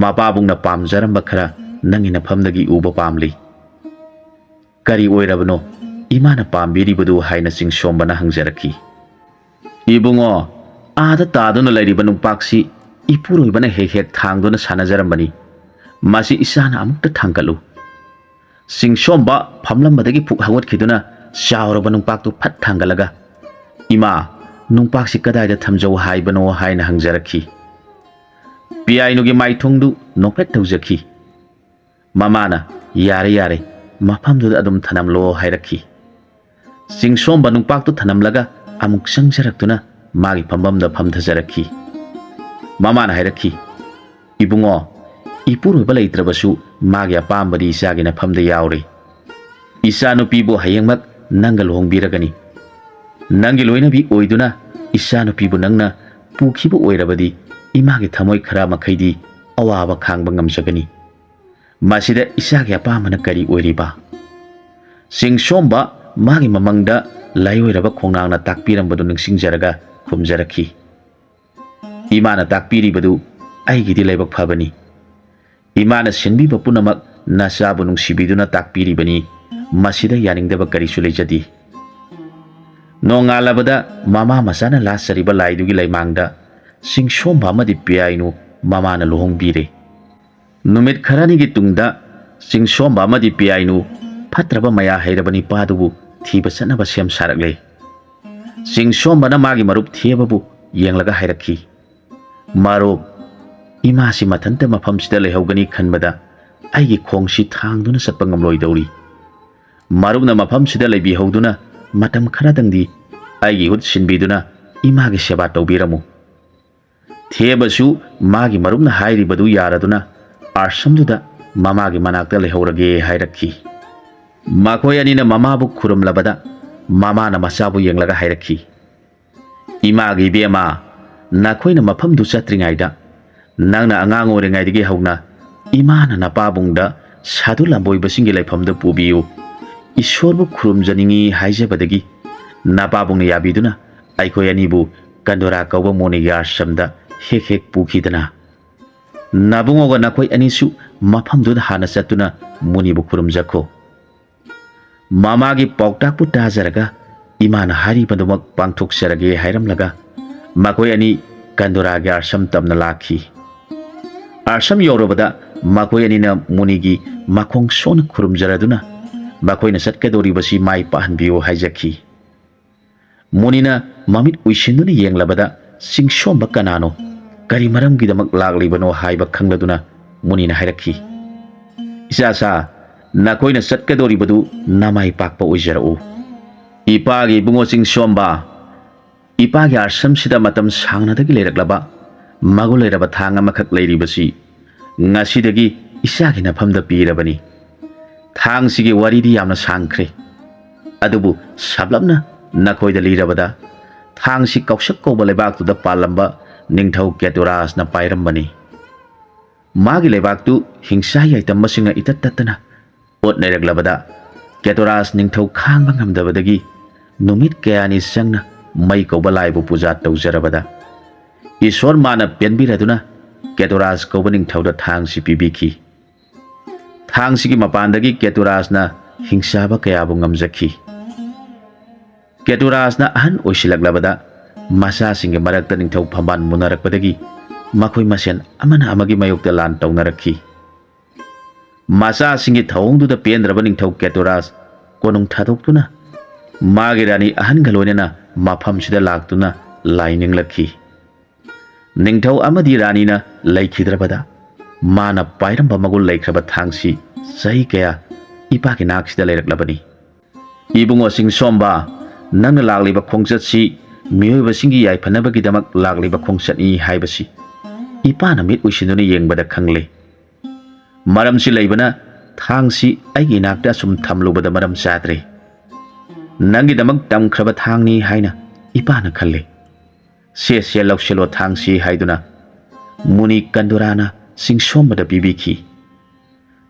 ꯃꯄꯥꯕꯨꯡꯅ ꯄꯥꯝꯖꯔꯝꯕ ꯈꯔ ꯅꯪꯒꯤ ꯅꯐꯝꯗꯒꯤ ꯎꯕ ꯄꯥꯝꯂꯤ꯫ ꯀꯔꯤ ꯑꯣꯏꯔꯕꯅꯣ ꯏꯃꯥꯅ ꯄꯥꯝꯕꯤꯔꯤꯕꯗꯨ?" ꯍꯥꯏꯅ ꯆꯤꯡꯁꯣꯝꯕꯅ ꯍꯪꯖꯔꯛꯈꯤ꯫ "ꯏꯕꯨꯡꯉꯣ, ꯑꯥꯗ ꯇꯥꯗꯨꯅ ꯂꯩꯔꯤꯕ ꯅꯨꯡꯄꯥꯛꯁꯤ ꯏꯄꯨꯔꯣꯏꯕꯅ ꯍꯦꯛ ꯍꯦꯛ ꯊꯥꯡꯗꯨꯅ ꯁꯥꯟꯅꯖꯔꯝꯕꯅꯤ꯫ ꯃꯁꯤ ꯏꯆꯥꯅ ꯑꯃꯨꯛꯇ ꯊꯥꯡꯒꯠꯂꯨ꯫" ꯆꯤꯡꯁꯣꯝꯕ ꯐꯝꯂꯝꯕꯗꯒꯤ ꯐꯨꯛ ꯍꯧꯒꯠꯈꯤꯗꯨꯅ ꯆꯥꯎꯔꯕ ꯅꯨꯡꯄꯥꯛꯇꯨ ꯐꯠ ꯊꯥꯡꯒꯠꯂꯒ, "ꯏꯃꯥ, ꯅꯨꯡꯄꯥꯛꯁꯤ ꯀꯗꯥꯏꯗ ꯊꯝꯖꯧ ꯍꯥꯏꯕꯅꯣ?" ꯍꯥꯏꯅ ꯍꯪꯖꯔꯛꯈꯤ꯫ ꯄꯤꯌꯥꯏꯅꯨꯒꯤ ꯃꯥꯏꯊꯣꯡꯗꯨ ꯅꯣꯛꯐꯦꯠ ꯇꯧꯖꯈꯤ꯫ ꯃꯃꯥꯅ, "ꯌꯥꯔꯦ, ꯌꯥꯔꯦ, ꯃꯐꯝꯗꯨꯗ ꯑꯗꯨꯝ ꯊꯅꯝꯂꯣ" ꯍꯥꯏꯔꯛꯈꯤ꯫ ꯆꯤꯡꯁꯣꯝꯕ ꯅꯨꯡꯄꯥꯛꯇꯨ ꯊꯅꯝꯂꯒ ꯑꯃꯨꯛ ꯆꯪꯖꯔꯛꯇꯨꯅ ꯃꯥꯒꯤ ꯐꯝꯐꯝꯗ ꯐꯝꯊꯖꯔꯛꯈꯤ꯫ ꯃꯃꯥꯅ ꯍꯥꯏꯔꯛꯈꯤ, "ꯏꯕꯨꯡꯉꯣ, ꯏꯄꯨꯔꯣꯏꯕ ꯂꯩꯇ꯭ꯔꯕꯁꯨ ꯃꯥꯒꯤ ꯑꯄꯥꯝꯕꯗꯤ ꯏꯆꯥꯒꯤ ꯅꯐꯝꯗ ꯌꯥꯎꯔꯦ꯫ ꯏꯆꯥꯅꯨꯄꯤꯕꯨ ꯍꯌꯦꯡꯃꯛ ꯅꯪꯒ ꯂꯨꯍꯣꯡꯕꯤꯔꯒꯅꯤ꯫ ꯅꯪꯒꯤ ꯂꯣꯏꯅꯕꯤ ꯑꯣꯏꯗꯨꯅ ꯏꯆꯥꯅꯨꯄꯤꯕꯨ ꯅꯪꯅ ꯄꯨꯈꯤꯕ ꯑꯣꯏꯔꯕꯗꯤ ꯏꯃꯥꯒꯤ ꯊꯃꯣꯏ ꯈꯔ ꯃꯈꯩꯗꯤ ꯑꯋꯥꯕ ꯈꯥꯡꯕ ꯉꯝꯖꯒꯅꯤ꯫ ꯃꯁꯤꯗ ꯏꯆꯥꯒꯤ ꯑꯄꯥꯝꯕꯅ ꯀꯔꯤ ꯑꯣꯏꯔꯤꯕ?" ꯆꯤꯡꯁꯣꯝꯕ ꯃꯥꯒꯤ ꯃꯃꯪꯗ ꯂꯥꯏꯑꯣꯏꯔꯕ ꯈꯣꯡꯅꯥꯡꯅ ꯇꯥꯛꯄꯤꯔꯝꯕꯗꯨ ꯅꯤꯡꯁꯤꯡꯖꯔꯒ ꯈꯨꯝꯖꯔꯛꯈꯤ, "ꯏꯃꯥꯅ ꯇꯥꯛꯄꯤꯔꯤꯕꯗꯨ ꯑꯩꯒꯤꯗꯤ ꯂꯥꯏꯕꯛ ꯐꯕꯅꯤ꯫ ꯏꯃꯥꯅ ꯁꯤꯟꯕꯤꯕ ꯄꯨꯝꯅꯃꯛ ꯅꯆꯥꯕꯨ ꯅꯨꯡꯁꯤꯕꯤꯗꯨꯅ ꯇꯥꯛꯄꯤꯔꯤꯕꯅꯤ꯫ ꯃꯁꯤꯗ ꯌꯥꯅꯤꯡꯗꯕ ꯀꯔꯤꯁꯨ ꯂꯩꯖꯗꯦ꯫" ꯅꯣꯡꯉꯥꯜꯂꯕꯗ ꯃꯃꯥ ꯃꯆꯥꯅ ꯂꯥꯠꯆꯔꯤꯕ ꯂꯥꯏꯗꯨꯒꯤ ꯂꯩꯃꯥꯡꯗ ꯆꯤꯡꯁꯣꯝꯕ ꯑꯃꯗꯤ ꯄꯤꯌꯥꯏꯅꯨ ꯃꯃꯥꯅ ꯂꯨꯍꯣꯡꯕꯤꯔꯦ꯫ ꯅꯨꯃꯤꯠ ꯈꯔꯅꯤꯒꯤ ꯇꯨꯡꯗ ꯆꯤꯡꯁꯣꯝꯕ ꯑꯃꯗꯤ ꯄꯤꯌꯥꯏꯅꯨ ꯐꯠꯇ꯭ꯔꯕ ꯃꯌꯥ ꯍꯩꯔꯕ ꯅꯤꯄꯥꯗꯨꯕꯨ ꯊꯤꯕ ꯆꯠꯅꯕ ꯁꯦꯝ ꯁꯥꯔꯛꯂꯦ꯫ ꯆꯤꯡꯁꯣꯝꯕꯅ ꯃꯥꯒꯤ ꯃꯔꯨꯞ ꯊꯦꯕꯕꯨ ꯌꯦꯡꯂꯒ ꯍꯥꯏꯔꯛꯈꯤ, "ꯃꯔꯨꯞ, ꯏꯃꯥꯁꯤ ꯃꯊꯟꯇ ꯃꯐꯝꯁꯤꯗ ꯂꯩꯍꯧꯒꯅꯤ ꯈꯟꯕꯗ ꯑꯩꯒꯤ ꯈꯣꯡꯁꯤ ꯊꯥꯡꯗꯨꯅ ꯆꯠꯄ ꯉꯝꯂꯣꯏꯗꯧꯔꯤ꯫ ꯃꯔꯨꯞꯅ ꯃꯐꯝꯁꯤꯗ ꯂꯩꯕꯤꯍꯧꯗꯨꯅ ꯃꯇꯝ ꯈꯔꯗꯪꯗꯤ ꯑꯩꯒꯤ ꯍꯨꯠ ꯁꯤꯟꯕꯤꯗꯨꯅ ꯏꯃꯥꯒꯤ ꯁꯦꯕꯥ ꯇꯧꯕꯤꯔꯝꯃꯨ꯫" ꯊꯦꯕꯁꯨ ꯃꯥꯒꯤ ꯃꯔꯨꯞꯅ ꯍꯥꯏꯔꯤꯕꯗꯨ ꯌꯥꯔꯗꯨꯅ ꯑꯥꯁ꯭ꯔꯝꯗꯨꯗ ꯃꯃꯥꯒꯤ ꯃꯅꯥꯛꯇ ꯂꯩꯍꯧꯔꯒꯦ ꯍꯥꯏꯔꯛꯈꯤ꯫ ꯃꯈꯣꯏ ꯑꯅꯤꯅ ꯃꯃꯥꯕꯨ ꯈꯨꯔꯨꯝꯂꯕꯗ ꯃꯃꯥꯅ ꯃꯆꯥꯕꯨ ꯌꯦꯡꯂꯒ ꯍꯥꯏꯔꯛꯈꯤ, "ꯏꯃꯥꯒꯤ ꯏꯕꯦꯝꯃ, ꯅꯈꯣꯏꯅ ꯃꯐꯝꯗꯨ ꯆꯠꯇ꯭ꯔꯤꯉꯩꯗ ꯅꯪꯅ ꯑꯉꯥꯡ ꯑꯣꯏꯔꯤꯉꯩꯗꯒꯤ ꯍꯧꯅ ꯏꯃꯥꯅ ꯅꯄꯥꯕꯨꯡꯗ ꯁꯥꯗꯨ ꯂꯝꯕꯣꯏꯕꯁꯤꯡꯒꯤ ꯂꯩꯐꯝꯗ ꯄꯨꯕꯤꯌꯨ, ꯏꯁꯣꯔꯕꯨ ꯈꯨꯔꯨꯝꯖꯅꯤꯡꯏ ꯍꯥꯏꯖꯕꯗꯒꯤ ꯅꯄꯥꯕꯨꯡꯅ ꯌꯥꯕꯤꯗꯨꯅ ꯑꯩꯈꯣꯏ ꯑꯅꯤꯕꯨ ꯀꯟꯗꯣꯔꯥ ꯀꯧꯕ ꯃꯨꯅꯤꯒꯤ ꯑꯥꯁ꯭ꯔꯝꯗ ꯍꯦꯛ ꯍꯦꯛ ꯄꯨꯈꯤꯗꯅ꯫ ꯅꯥꯕꯨꯡꯉꯣꯒ ꯅꯈꯣꯏ ꯑꯅꯤꯁꯨ ꯃꯐꯝꯗꯨꯗ ꯍꯥꯟꯅ ꯆꯠꯇꯨꯅ ꯃꯨꯅꯤꯕꯨ ꯈꯨꯔꯨꯝꯖꯈꯣ꯫ ꯃꯃꯥꯒꯤ ꯄꯥꯎꯇꯥꯛꯄꯨ ꯇꯥꯖꯔꯒ ꯏꯃꯥꯅ ꯍꯥꯏꯔꯤꯕꯗꯨꯃꯛ ꯄꯥꯡꯊꯣꯛꯆꯔꯒꯦ ꯍꯥꯏꯔꯝꯂꯒ ꯃꯈꯣꯏ ꯑꯅꯤ ꯀꯟꯗꯣꯔꯥꯒꯤ ꯑꯥꯁ꯭ꯔꯝ ꯇꯝꯅ ꯂꯥꯛꯈꯤ꯫ ꯑꯥꯁ꯭ꯔꯝ ꯌꯧꯔꯕꯗ ꯃꯈꯣꯏ ꯑꯅꯤꯅ ꯃꯨꯅꯤꯒꯤ ꯃꯈꯣꯡ ꯁꯣꯟꯅ ꯈꯨꯔꯨꯝꯖꯔꯗꯨꯅ ꯃꯈꯣꯏꯅ ꯆꯠꯀꯗꯧꯔꯤꯕꯁꯤ ꯃꯥꯏ ꯄꯥꯛꯍꯟꯕꯤꯌꯨ ꯍꯥꯏꯖꯈꯤ꯫ ꯃꯨꯅꯤꯅ ꯃꯃꯤꯠ ꯎꯏꯁꯤꯟꯗꯨꯅ ꯌꯦꯡꯂꯕꯗ ꯆꯤꯡꯁꯣꯝꯕ ꯀꯅꯥꯅꯣ, ꯀꯔꯤ ꯃꯔꯝꯒꯤꯗꯃꯛ ꯂꯥꯛꯂꯤꯕꯅꯣ ꯍꯥꯏꯕ ꯈꯪꯂꯗꯨꯅ ꯃꯨꯅꯤꯅ ꯍꯥꯏꯔꯛꯈꯤ, "ꯏꯆꯥꯁꯥ, ꯅꯈꯣꯏꯅ ꯆꯠꯀꯗꯧꯔꯤꯕꯗꯨ ꯅꯃꯥꯏ ꯄꯥꯛꯄ ꯑꯣꯏꯖꯔꯛꯎ꯫ ꯏꯄꯥꯒꯤ ꯏꯕꯨꯡꯉꯣ ꯆꯤꯡꯁꯣꯝꯕ, ꯏꯄꯥꯒꯤ ꯑꯥꯁ꯭ꯔꯝꯁꯤꯗ ꯃꯇꯝ ꯁꯥꯡꯅꯗꯒꯤ ꯂꯩꯔꯛꯂꯕ ꯃꯒꯨꯟ ꯂꯩꯔꯕ ꯊꯥꯡ ꯑꯃꯈꯛ ꯂꯩꯔꯤꯕꯁꯤ ꯉꯁꯤꯗꯒꯤ ꯏꯆꯥꯒꯤ ꯅꯐꯝꯗ ꯄꯤꯔꯕꯅꯤ꯫ ꯊꯥꯡꯁꯤꯒꯤ ꯋꯥꯔꯤꯗꯤ ꯌꯥꯝꯅ ꯁꯥꯡꯈ꯭ꯔꯦ, ꯑꯗꯨꯕꯨ ꯁꯝꯂꯞꯅ ꯅꯈꯣꯏꯗ ꯂꯤꯔꯕꯗ, ꯊꯥꯡꯁꯤ ꯀꯧꯁꯛ ꯀꯧꯕ ꯂꯩꯕꯥꯛꯇꯨꯗ ꯄꯥꯜꯂꯝꯕ ꯅꯤꯡꯊꯧ ꯀꯦꯇꯨꯔꯥꯁꯅ ꯄꯥꯏꯔꯝꯕꯅꯤ꯫ ꯃꯥꯒꯤ ꯂꯩꯕꯥꯛꯇꯨ ꯍꯤꯡꯁꯥ ꯌꯥꯏꯇꯝꯕꯁꯤꯡꯅ ꯏꯇꯠ ꯇꯠꯇꯅ ꯑꯣꯠ ꯅꯩꯔꯛꯂꯕꯗ, ꯀꯦꯇꯨꯔꯥꯁ ꯅꯤꯡꯊꯧ ꯈꯥꯡꯕ ꯉꯝꯗꯕꯗꯒꯤ ꯅꯨꯃꯤꯠ ꯀꯌꯥꯅꯤ ꯆꯪꯅ ꯃꯩ ꯀꯧꯕ ꯂꯥꯏꯕꯨ ꯄꯨꯖꯥ ꯇꯧꯖꯔꯕꯗ, ꯏꯁꯣꯔ ꯃꯥꯅ ꯄꯦꯟꯕꯤꯔꯗꯨꯅ ꯀꯦꯇꯨꯔꯥꯁ ꯀꯧꯕ ꯅꯤꯡꯊꯧꯗ ꯊꯥꯡꯁꯤ ꯄꯤꯕꯤꯈꯤ꯫ ꯊꯥꯡꯁꯤꯒꯤ ꯃꯄꯥꯟꯗꯒꯤ ꯀꯦꯇꯨꯔꯥꯁꯅ ꯍꯤꯡꯆꯥꯕ ꯀꯌꯥꯕꯨ ꯉꯝꯖꯈꯤ꯫ ꯀꯦꯇꯨꯔꯥꯁꯅ ꯑꯍꯟ ꯑꯣꯏꯁꯤꯜꯂꯛꯂꯕꯗ ꯃꯆꯥꯁꯤꯡꯒꯤ ꯃꯔꯛꯇ ꯅꯤꯡꯊꯧ ꯐꯝꯕꯥꯜ ꯃꯨꯟꯅꯔꯛꯄꯗꯒꯤ ꯃꯈꯣꯏ ꯃꯁꯦꯟ ꯑꯃꯅ ꯑꯃꯒꯤ ꯃꯥꯌꯣꯛꯇ ꯂꯥꯟ ꯇꯧꯅꯔꯛꯈꯤ꯫ ꯃꯆꯥꯁꯤꯡꯒꯤ ꯊꯧꯑꯣꯡꯗꯨꯗ ꯄꯦꯟꯗ꯭ꯔꯕ ꯅꯤꯡꯊꯧ ꯀꯦꯇꯨꯔꯥꯁ ꯀꯣꯅꯨꯡ ꯊꯥꯗꯣꯛꯇꯨꯅ ꯃꯥꯒꯤ ꯔꯥꯅꯤ ꯑꯍꯟꯒ ꯂꯣꯏꯅꯅ ꯃꯐꯝꯁꯤꯗ ꯂꯥꯛꯇꯨꯅ ꯂꯥꯏ ꯅꯤꯡꯂꯛꯈꯤ꯫ ꯅꯤꯡꯊꯧ ꯑꯃꯗꯤ ꯔꯥꯅꯤꯅ ꯂꯩꯈꯤꯗ꯭ꯔꯕꯗ ꯃꯥꯅ ꯄꯥꯏꯔꯝꯕ ꯃꯒꯨꯟ ꯂꯩꯈ꯭ꯔꯕ ꯊꯥꯡꯁꯤ ꯆꯍꯤ ꯀꯌꯥ ꯏꯄꯥꯒꯤ ꯅꯥꯛꯁꯤꯗ ꯂꯩꯔꯛꯂꯕꯅꯤ꯫ ꯏꯕꯨꯡꯉꯣ ꯆꯤꯡꯁꯣꯝꯕ, ꯅꯪꯅ ꯂꯥꯛꯂꯤꯕ ꯈꯣꯡꯆꯠꯁꯤ ꯃꯤꯑꯣꯏꯕꯁꯤꯡꯒꯤ ꯌꯥꯏꯐꯅꯕꯒꯤꯗꯃꯛ ꯂꯥꯛꯂꯤꯕ ꯈꯣꯡꯆꯠꯅꯤ ꯍꯥꯏꯕꯁꯤ ꯏꯄꯥꯅ ꯃꯤꯠ ꯎꯏꯁꯤꯟꯗꯨꯅ ꯌꯦꯡꯕꯗ ꯈꯪꯂꯦ꯫ ꯃꯔꯝꯁꯤ ꯂꯩꯕꯅ ꯊꯥꯡꯁꯤ ꯑꯩꯒꯤ ꯏꯅꯥꯛꯇ ꯑꯁꯨꯝ ꯊꯝꯂꯨꯕꯗ ꯃꯔꯝ ꯆꯥꯗ꯭ꯔꯦ꯫ ꯅꯪꯒꯤꯗꯃꯛ ꯇꯝꯈ꯭ꯔꯕ ꯊꯥꯡꯅꯤ ꯍꯥꯏꯅ ꯏꯄꯥꯅ ꯈꯜꯂꯦ꯫ "ꯁꯦ, ꯁꯦ, ꯂꯧꯁꯤꯜꯂꯣ ꯊꯥꯡꯁꯤ" ꯍꯥꯏꯗꯨꯅ ꯃꯨꯅꯤ ꯀꯟꯗꯨꯔꯥꯅ ꯆꯤꯡꯁꯣꯝꯕꯗ ꯄꯤꯕꯤꯈꯤ꯫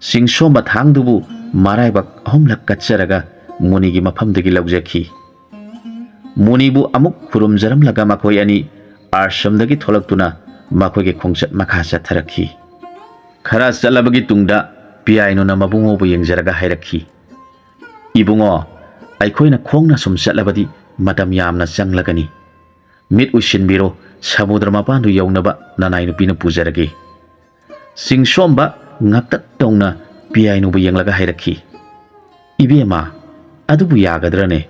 ꯆꯤꯡꯁꯣꯝꯕ ꯊꯥꯡꯗꯨꯕꯨ ꯃꯔꯥꯏꯕꯛ ꯑꯍꯨꯝꯂꯛ ꯀꯠꯆꯔꯒ ꯃꯨꯅꯤꯒꯤ ꯃꯐꯝꯗꯒꯤ ꯂꯧꯖꯈꯤ꯫ ꯃꯨꯅꯤꯕꯨ ꯑꯃꯨꯛ ꯈꯨꯔꯨꯝꯖꯔꯝꯂꯒ ꯃꯈꯣꯏ ꯑꯅꯤ ꯑꯥꯁ꯭ꯔꯝꯗꯒꯤ ꯊꯣꯛꯂꯛꯇꯨꯅ ꯃꯈꯣꯏꯒꯤ ꯈꯣꯡꯆꯠ ꯃꯈꯥ ꯆꯠꯊꯔꯛꯈꯤ꯫ ꯈꯔ ꯆꯠꯂꯕꯒꯤ ꯇꯨꯡꯗ ꯄꯤꯌꯥꯏꯅꯨꯅ ꯃꯕꯨꯡꯉꯣꯕꯨ ꯌꯦꯡꯖꯔꯒ ꯍꯥꯏꯔꯛꯈꯤ, "ꯏꯕꯨꯡꯉꯣ, ꯑꯩꯈꯣꯏꯅ ꯈꯣꯡꯅ ꯁꯨꯝ ꯆꯠꯂꯕꯗꯤ ꯃꯇꯝ ꯌꯥꯝꯅ ꯆꯪꯂꯒꯅꯤ꯫ ꯃꯤꯠ ꯎꯏꯁꯤꯟꯕꯤꯔꯣ, ꯁꯃꯨꯗ꯭ꯔ ꯃꯄꯥꯟꯗꯨ ꯌꯧꯅꯕ ꯅꯅꯥꯏ ꯅꯨꯄꯤꯅ ꯄꯨꯖꯔꯒꯦ"꯫ ꯆꯤꯡꯁꯣꯝꯕ ꯉꯛꯇꯛ ꯇꯧꯅ ꯄꯤꯌꯥꯏꯅꯨꯕꯨ ꯌꯦꯡꯂꯒ ꯍꯥꯏꯔꯛꯈꯤ, "ꯏꯕꯦꯝꯃ, ꯑꯗꯨꯕꯨ ꯌꯥꯒꯗ꯭ꯔꯅꯦ?"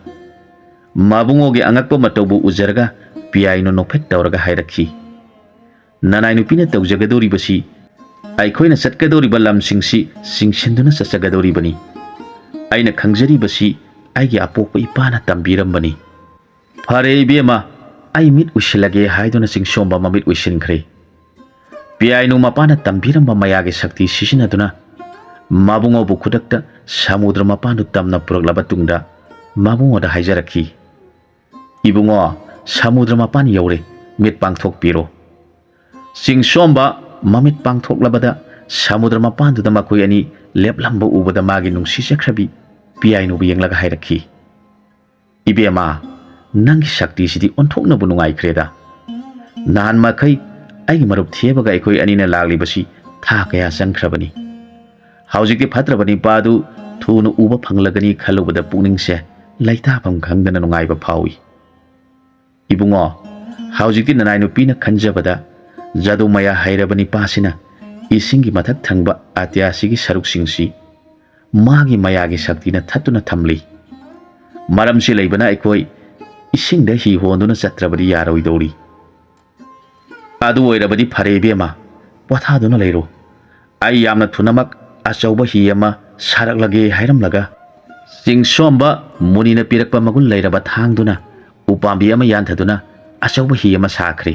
ꯃꯕꯨꯡꯉꯣꯒꯤ ꯑꯉꯛꯄ ꯃꯇꯧꯕꯨ ꯎꯖꯔꯒ ꯄꯤꯌꯥꯏꯅꯨ ꯅꯣꯛꯐꯦꯠ ꯇꯧꯔꯒ ꯍꯥꯏꯔꯛꯈꯤ, "ꯅꯅꯥꯏ ꯅꯨꯄꯤꯅ ꯇꯧꯖꯒꯗꯧꯔꯤꯕꯁꯤ ꯑꯩꯈꯣꯏꯅ ꯆꯠꯀꯗꯧꯔꯤꯕ ꯂꯝꯁꯤꯡꯁꯤ ꯆꯤꯡꯁꯤꯟꯗꯨꯅ ꯆꯠꯆꯒꯗꯧꯔꯤꯕꯅꯤ꯫ ꯑꯩꯅ ꯈꯪꯖꯔꯤꯕꯁꯤ ꯑꯩꯒꯤ ꯑꯄꯣꯛꯄ ꯏꯄꯥꯅ ꯇꯝꯕꯤꯔꯝꯕꯅꯤ"꯫ "ꯐꯔꯦ ꯏꯕꯦꯝꯃ, ꯑꯩ ꯃꯤꯠ ꯎꯏꯁꯤꯜꯂꯒꯦ" ꯍꯥꯏꯗꯨꯅ ꯆꯤꯡꯁꯣꯝꯕ ꯃꯃꯤꯠ ꯎꯏꯁꯤꯟꯈ꯭ꯔꯦ꯫ ꯄꯤꯌꯥꯏꯅꯨ ꯃꯄꯥꯅ ꯇꯝꯕꯤꯔꯝꯕ ꯃꯌꯥꯒꯤ ꯁꯛꯇꯤ ꯁꯤꯖꯤꯟꯅꯗꯨꯅ ꯃꯕꯨꯡꯉꯣꯕꯨ ꯈꯨꯗꯛꯇ ꯁꯃꯨꯗ꯭ꯔ ꯃꯄꯥꯟꯗꯨ ꯇꯝꯅ ꯄꯨꯔꯛꯂꯕ ꯇꯨꯡꯗ ꯃꯕꯨꯡꯉꯣꯗ ꯍꯥꯏꯖꯔꯛꯈꯤ, "ꯏꯕꯨꯡꯉꯣ, ꯁꯃꯨꯗ꯭ꯔ ꯃꯄꯥꯟ ꯌꯧꯔꯦ, ꯃꯤꯠ ꯄꯥꯡꯊꯣꯛꯄꯤꯔꯣ"꯫ ꯆꯤꯡꯁꯣꯝꯕ ꯃꯃꯤꯠ ꯄꯥꯡꯊꯣꯛꯂꯕꯗ ꯁꯃꯨꯗ꯭ꯔ ꯃꯄꯥꯟꯗꯨꯗ ꯃꯈꯣꯏ ꯑꯅꯤ ꯂꯦꯞꯂꯝꯕ ꯎꯕꯗ ꯃꯥꯒꯤ ꯅꯨꯡꯁꯤꯖꯈ꯭ꯔꯕꯤ ꯄꯤꯌꯥꯏꯅꯨꯕꯨ ꯌꯦꯡꯂꯒ ꯍꯥꯏꯔꯛꯈꯤ, "ꯏꯕꯦꯝꯃ, ꯅꯪꯒꯤ ꯁꯛꯇꯤꯁꯤꯗꯤ ꯑꯣꯟꯊꯣꯛꯅꯕꯨ ꯅꯨꯡꯉꯥꯏꯈ꯭ꯔꯦꯗ꯫ ꯅꯍꯥꯟ ꯃꯈꯩ ꯑꯩꯒꯤ ꯃꯔꯨꯞ ꯊꯦꯕꯒ ꯑꯩꯈꯣꯏ ꯑꯅꯤꯅ ꯂꯥꯛꯂꯤꯕꯁꯤ ꯊꯥ ꯀꯌꯥ ꯆꯪꯈ꯭ꯔꯕꯅꯤ꯫ ꯍꯧꯖꯤꯛꯇꯤ ꯐꯠꯇ꯭ꯔꯕ ꯅꯤꯄꯥꯗꯨ ꯊꯨꯅ ꯎꯕ ꯐꯪꯂꯒꯅꯤ ꯈꯜꯂꯨꯕꯗ ꯄꯨꯛꯅꯤꯡꯁꯦ ꯂꯩꯇꯥꯐꯝ ꯈꯪꯗꯅ ꯅꯨꯡꯉꯥꯏꯕ ꯐꯥꯎꯏ꯫ ꯏꯕꯨꯡꯉꯣ, ꯍꯧꯖꯤꯛꯇꯤ ꯅꯅꯥꯏ ꯅꯨꯄꯤꯅ ꯈꯟꯖꯕꯗ ꯖꯥꯗꯨ ꯃꯌꯥ ꯍꯩꯔꯕ ꯅꯤꯄꯥꯁꯤꯅ ꯏꯁꯤꯡꯒꯤ ꯃꯊꯛ ꯊꯪꯕ ꯑꯇꯤꯌꯥꯁꯤꯒꯤ ꯁꯔꯨꯛꯁꯤꯡꯁꯤ ꯃꯥꯒꯤ ꯃꯌꯥꯒꯤ ꯁꯛꯇꯤꯅ ꯊꯠꯇꯨꯅ ꯊꯝꯂꯤ꯫ ꯃꯔꯝꯁꯤ ꯂꯩꯕꯅ ꯑꯩꯈꯣꯏ ꯏꯁꯤꯡꯗ ꯍꯤ ꯍꯣꯟꯗꯨꯅ ꯆꯠꯇ꯭ꯔꯕꯗꯤ ꯌꯥꯔꯣꯏꯗꯧꯔꯤ꯫ ꯑꯗꯨ ꯑꯣꯏꯔꯕꯗꯤ ꯐꯔꯦ ꯏꯕꯦꯝꯃ, ꯄꯣꯊꯥꯗꯨꯅ ꯂꯩꯔꯣ꯫ ꯑꯩ ꯌꯥꯝꯅ ꯊꯨꯅꯃꯛ ꯑꯆꯧꯕ ꯍꯤ ꯑꯃ ꯁꯥꯔꯛꯂꯒꯦ" ꯍꯥꯏꯔꯝꯂꯒ ꯆꯤꯡꯁꯣꯝꯕ ꯃꯨꯅꯤꯅ ꯄꯤꯔꯛꯄ ꯃꯒꯨꯟ ꯂꯩꯔꯕ ꯊꯥꯡꯗꯨꯅ ꯎꯄꯥꯝꯕꯤ ꯑꯃ ꯌꯥꯟꯊꯗꯨꯅ ꯑꯆꯧꯕ ꯍꯤ ꯑꯃ ꯁꯥꯈ꯭ꯔꯦ꯫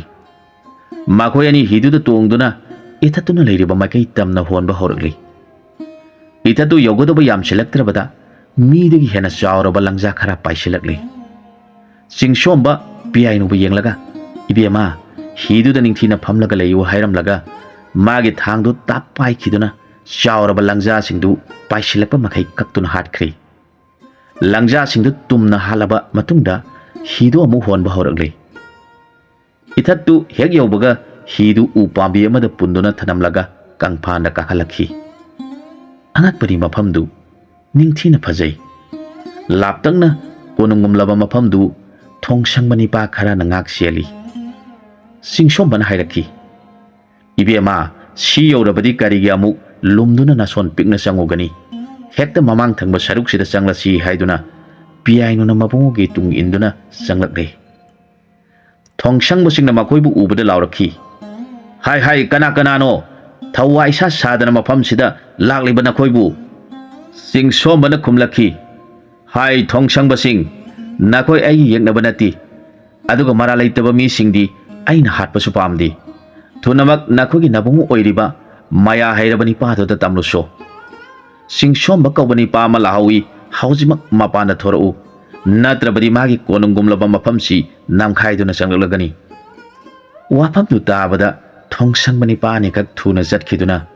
ꯃꯈꯣꯏ ꯑꯅꯤ ꯍꯤꯗꯨꯗ ꯇꯣꯡꯗꯨꯅ ꯏꯊꯠꯇꯨꯅ ꯂꯩꯔꯤꯕ ꯃꯥꯏꯀꯩ ꯇꯝꯅ ꯍꯣꯟꯕ ꯍꯧꯔꯛꯂꯤ꯫ ꯏꯊꯠꯇꯨ ꯌꯧꯒꯗꯧꯕ ꯌꯥꯝꯁꯤꯜꯂꯛꯇ꯭ꯔꯕꯗ ꯃꯤꯗꯒꯤ ꯍꯦꯟꯅ ꯆꯥꯎꯔꯕ ꯂꯪꯖꯥ ꯈꯔ ꯄꯥꯏꯁꯤꯜꯂꯛꯂꯤ꯫ ꯆꯤꯡꯁꯣꯝꯕ ꯄꯤꯌꯥꯏꯅꯨꯕꯨ ꯌꯦꯡꯂꯒ, "ꯏꯕꯦꯝꯃ, ꯍꯤꯗꯨꯗ ꯅꯤꯡꯊꯤꯅ ꯐꯝꯂꯒ ꯂꯩꯌꯨ" ꯍꯥꯏꯔꯝꯂꯒ ꯃꯥꯒꯤ ꯊꯥꯡꯗꯨ ꯇꯥꯞ ꯄꯥꯏꯈꯤꯗꯨꯅ ꯆꯥꯎꯔꯕ ꯂꯪꯖꯥꯁꯤꯡꯗꯨ ꯄꯥꯏꯁꯤꯜꯂꯛꯄ ꯃꯈꯩ ꯀꯛꯇꯨꯅ ꯍꯥꯠꯈ꯭ꯔꯦ꯫ ꯂꯪꯖꯥꯁꯤꯡꯗꯨ ꯇꯨꯝꯅ ꯍꯥꯠꯂꯕ ꯃꯇꯨꯡꯗ ꯍꯤꯗꯨ ꯑꯃꯨꯛ ꯍꯣꯟꯕ ꯍꯧꯔꯛꯂꯦ꯫ ꯏꯊꯠꯇꯨ ꯍꯦꯛ ꯌꯧꯕꯒ ꯍꯤꯗꯨ ꯎ ꯄꯥꯝꯕꯤ ꯑꯃꯗ ꯄꯨꯟꯗꯨꯅ ꯊꯅꯝꯂꯒ ꯀꯪꯐꯥꯟꯗ ꯀꯥꯈꯠꯂꯛꯈꯤ꯫ ꯑꯉꯛꯄꯅꯤ ꯃꯐꯝꯗꯨ, ꯅꯤꯡꯊꯤꯅ ꯐꯖꯩ꯫ ꯂꯥꯞꯇꯛꯅ ꯀꯣꯅꯨꯡꯒꯨꯝꯂꯕ ꯃꯐꯝꯗꯨ ꯊꯣꯡꯁꯪꯕ ꯅꯤꯄꯥ ꯈꯔꯅ ꯉꯥꯛ ꯁꯦꯜꯂꯤ꯫ ꯆꯤꯡꯁꯣꯝꯕꯅ ꯍꯥꯏꯔꯛꯈꯤ, "ꯏꯕꯦꯝꯃ, ꯁꯤ ꯌꯧꯔꯕꯗꯤ ꯀꯔꯤꯒꯤ ꯑꯃꯨꯛ ꯂꯨꯝꯗꯨꯅ ꯅꯥꯁꯣꯟ ꯄꯤꯛꯅ ꯆꯪꯉꯨꯒꯅꯤ? ꯍꯦꯛꯇ ꯃꯃꯥꯡ ꯊꯪꯕ ꯁꯔꯨꯛꯁꯤꯗ ꯆꯪꯂꯁꯤ" ꯍꯥꯏꯗꯨꯅ ꯄꯤꯌꯥꯏꯅꯨꯅ ꯃꯕꯨꯡꯉꯣꯒꯤ ꯇꯨꯡ ꯏꯟꯗꯨꯅ ꯆꯪꯂꯛꯂꯦ꯫ ꯊꯣꯡꯁꯪꯕꯁꯤꯡꯅ ꯃꯈꯣꯏꯕꯨ ꯎꯕꯗ ꯂꯥꯎꯔꯛꯈꯤ, "ꯍꯥꯏ ꯍꯥꯏ, ꯀꯅꯥ ꯀꯅꯥꯅꯣ? ꯊꯋꯥꯏ ꯏꯁꯥ ꯁꯥꯗꯅ ꯃꯐꯝꯁꯤꯗ ꯂꯥꯛꯂꯤꯕ ꯅꯈꯣꯏꯕꯨ?" ꯆꯤꯡꯁꯣꯝꯕꯅ ꯈꯨꯝꯂꯛꯈꯤ, "ꯍꯥꯏ ꯊꯣꯡꯁꯪꯕꯁꯤꯡ, ꯅꯈꯣꯏ ꯑꯩꯒꯤ ꯌꯦꯛꯅꯕ ꯅꯠꯇꯦ, ꯑꯗꯨꯒ ꯃꯔꯥ ꯂꯩꯇꯕ ꯃꯤꯁꯤꯡꯗꯤ ꯑꯩꯅ ꯍꯥꯠꯄꯁꯨ ꯄꯥꯝꯗꯦ꯫ ꯊꯨꯅꯃꯛ ꯅꯈꯣꯏꯒꯤ ꯅꯕꯨꯡ ꯑꯣꯏꯔꯤꯕ ꯃꯌꯥ ꯍꯩꯔꯕ ꯅꯤꯄꯥꯗꯨꯗ ꯇꯝꯂꯨꯁꯣ꯫ ꯆꯤꯡꯁꯣꯝꯕ ꯀꯧꯕ ꯅꯤꯄꯥ ꯑꯃ ꯂꯥꯛꯍꯧꯏ, ꯍꯧꯖꯤꯛꯃꯛ ꯃꯄꯥꯟꯗ ꯊꯣꯔꯛꯎ, ꯅꯠꯇ꯭ꯔꯕꯗꯤ ꯃꯥꯒꯤ ꯀꯣꯅꯨꯡꯒꯨꯝꯂꯕ ꯃꯐꯝꯁꯤ ꯅꯝꯈꯥꯏꯗꯨꯅ ꯆꯪꯂꯛꯂꯒꯅꯤ꯫" ꯋꯥꯐꯝꯗꯨ ꯇꯥꯕꯗ ꯊꯣꯡꯁꯪꯕ ꯅꯤꯄꯥ ꯑꯅꯤꯈꯛ ꯊꯨꯅ ꯆꯠꯈꯤꯗꯨꯅ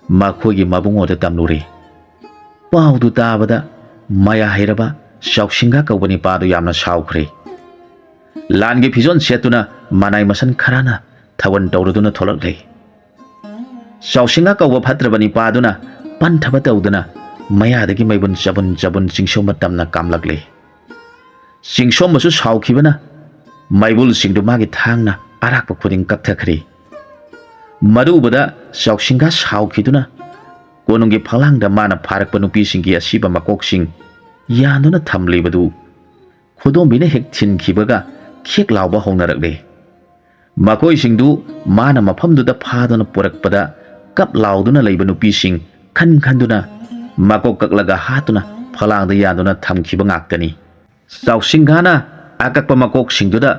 ꯃꯈꯣꯏꯒꯤ ꯃꯕꯨꯡꯉꯣꯗ ꯇꯝꯂꯨꯔꯦ꯫ ꯄꯥꯎꯗꯨ ꯇꯥꯕꯗ ꯃꯌꯥ ꯍꯩꯔꯕ ꯆꯥꯎꯁꯤꯡꯒꯥ ꯀꯧꯕ ꯅꯤꯄꯥꯗꯨ ꯌꯥꯝꯅ ꯁꯥꯎꯈ꯭ꯔꯦ꯫ ꯂꯥꯟꯒꯤ ꯐꯤꯖꯣꯜ ꯁꯦꯠꯇꯨꯅ ꯃꯅꯥꯏ ꯃꯁꯟ ꯈꯔꯅ ꯊꯥꯕꯜ ꯇꯧꯔꯗꯨꯅ ꯊꯣꯛꯂꯛꯂꯦ꯫ ꯆꯥꯎꯁꯤꯡꯒꯥ ꯀꯧꯕ ꯐꯠꯇ꯭ꯔꯕ ꯅꯤꯄꯥꯗꯨꯅ ꯄꯟꯊꯕ ꯇꯧꯗꯨꯅ ꯃꯌꯥꯗꯒꯤ ꯃꯩꯕꯨꯟ ꯆꯕꯨꯟ ꯆꯕꯨꯟ ꯆꯤꯡꯁꯣꯝꯕ ꯇꯝꯅ ꯀꯥꯝꯂꯛꯂꯦ꯫ ꯆꯤꯡꯁꯣꯝꯕꯁꯨ ꯁꯥꯎꯈꯤꯕꯅ ꯃꯩꯕꯨꯜꯁꯤꯡꯗꯨ ꯃꯥꯒꯤ ꯊꯥꯡꯅ ꯑꯔꯥꯛꯄ ꯈꯨꯗꯤꯡ ꯀꯛꯊꯈ꯭ꯔꯦ꯫ ꯃꯗꯨ ꯎꯕꯗ ꯆꯥꯎꯁꯤꯡꯒꯥ ꯁꯥꯎꯈꯤꯗꯨꯅ ꯀꯣꯅꯨꯡꯒꯤ ꯐꯛꯂꯥꯡꯗ ꯃꯥꯅ ꯐꯥꯔꯛꯄ ꯅꯨꯄꯤꯁꯤꯡꯒꯤ ꯑꯁꯤꯕ ꯃꯀꯣꯛꯁꯤꯡ ꯌꯥꯟꯗꯨꯅ ꯊꯝꯂꯤꯕꯗꯨ ꯈꯨꯗꯣꯝꯕꯤꯅ ꯍꯦꯛ ꯊꯤꯟꯈꯤꯕꯒ ꯈꯦꯛ ꯂꯥꯎꯕ ꯍꯧꯅꯔꯛꯂꯦ꯫ ꯃꯈꯣꯏꯁꯤꯡꯗꯨ ꯃꯥꯅ ꯃꯐꯝꯗꯨꯗ ꯐꯥꯗꯨꯅ ꯄꯨꯔꯛꯄꯗ ꯀꯞ ꯂꯥꯎꯗꯨꯅ ꯂꯩꯕ ꯅꯨꯄꯤꯁꯤꯡ ꯈꯟ ꯈꯟꯗꯨꯅ ꯃꯀꯣꯛ ꯀꯛꯂꯒ ꯍꯥꯠꯇꯨꯅ ꯐꯛꯂꯥꯡꯗ ꯌꯥꯟꯗꯨꯅ ꯊꯝꯈꯤꯕ ꯉꯥꯛꯇꯅꯤ꯫ ꯆꯥꯎꯁꯤꯡꯒꯥꯅ ꯑꯀꯛꯄ ꯃꯀꯣꯛꯁꯤꯡꯗꯨꯗ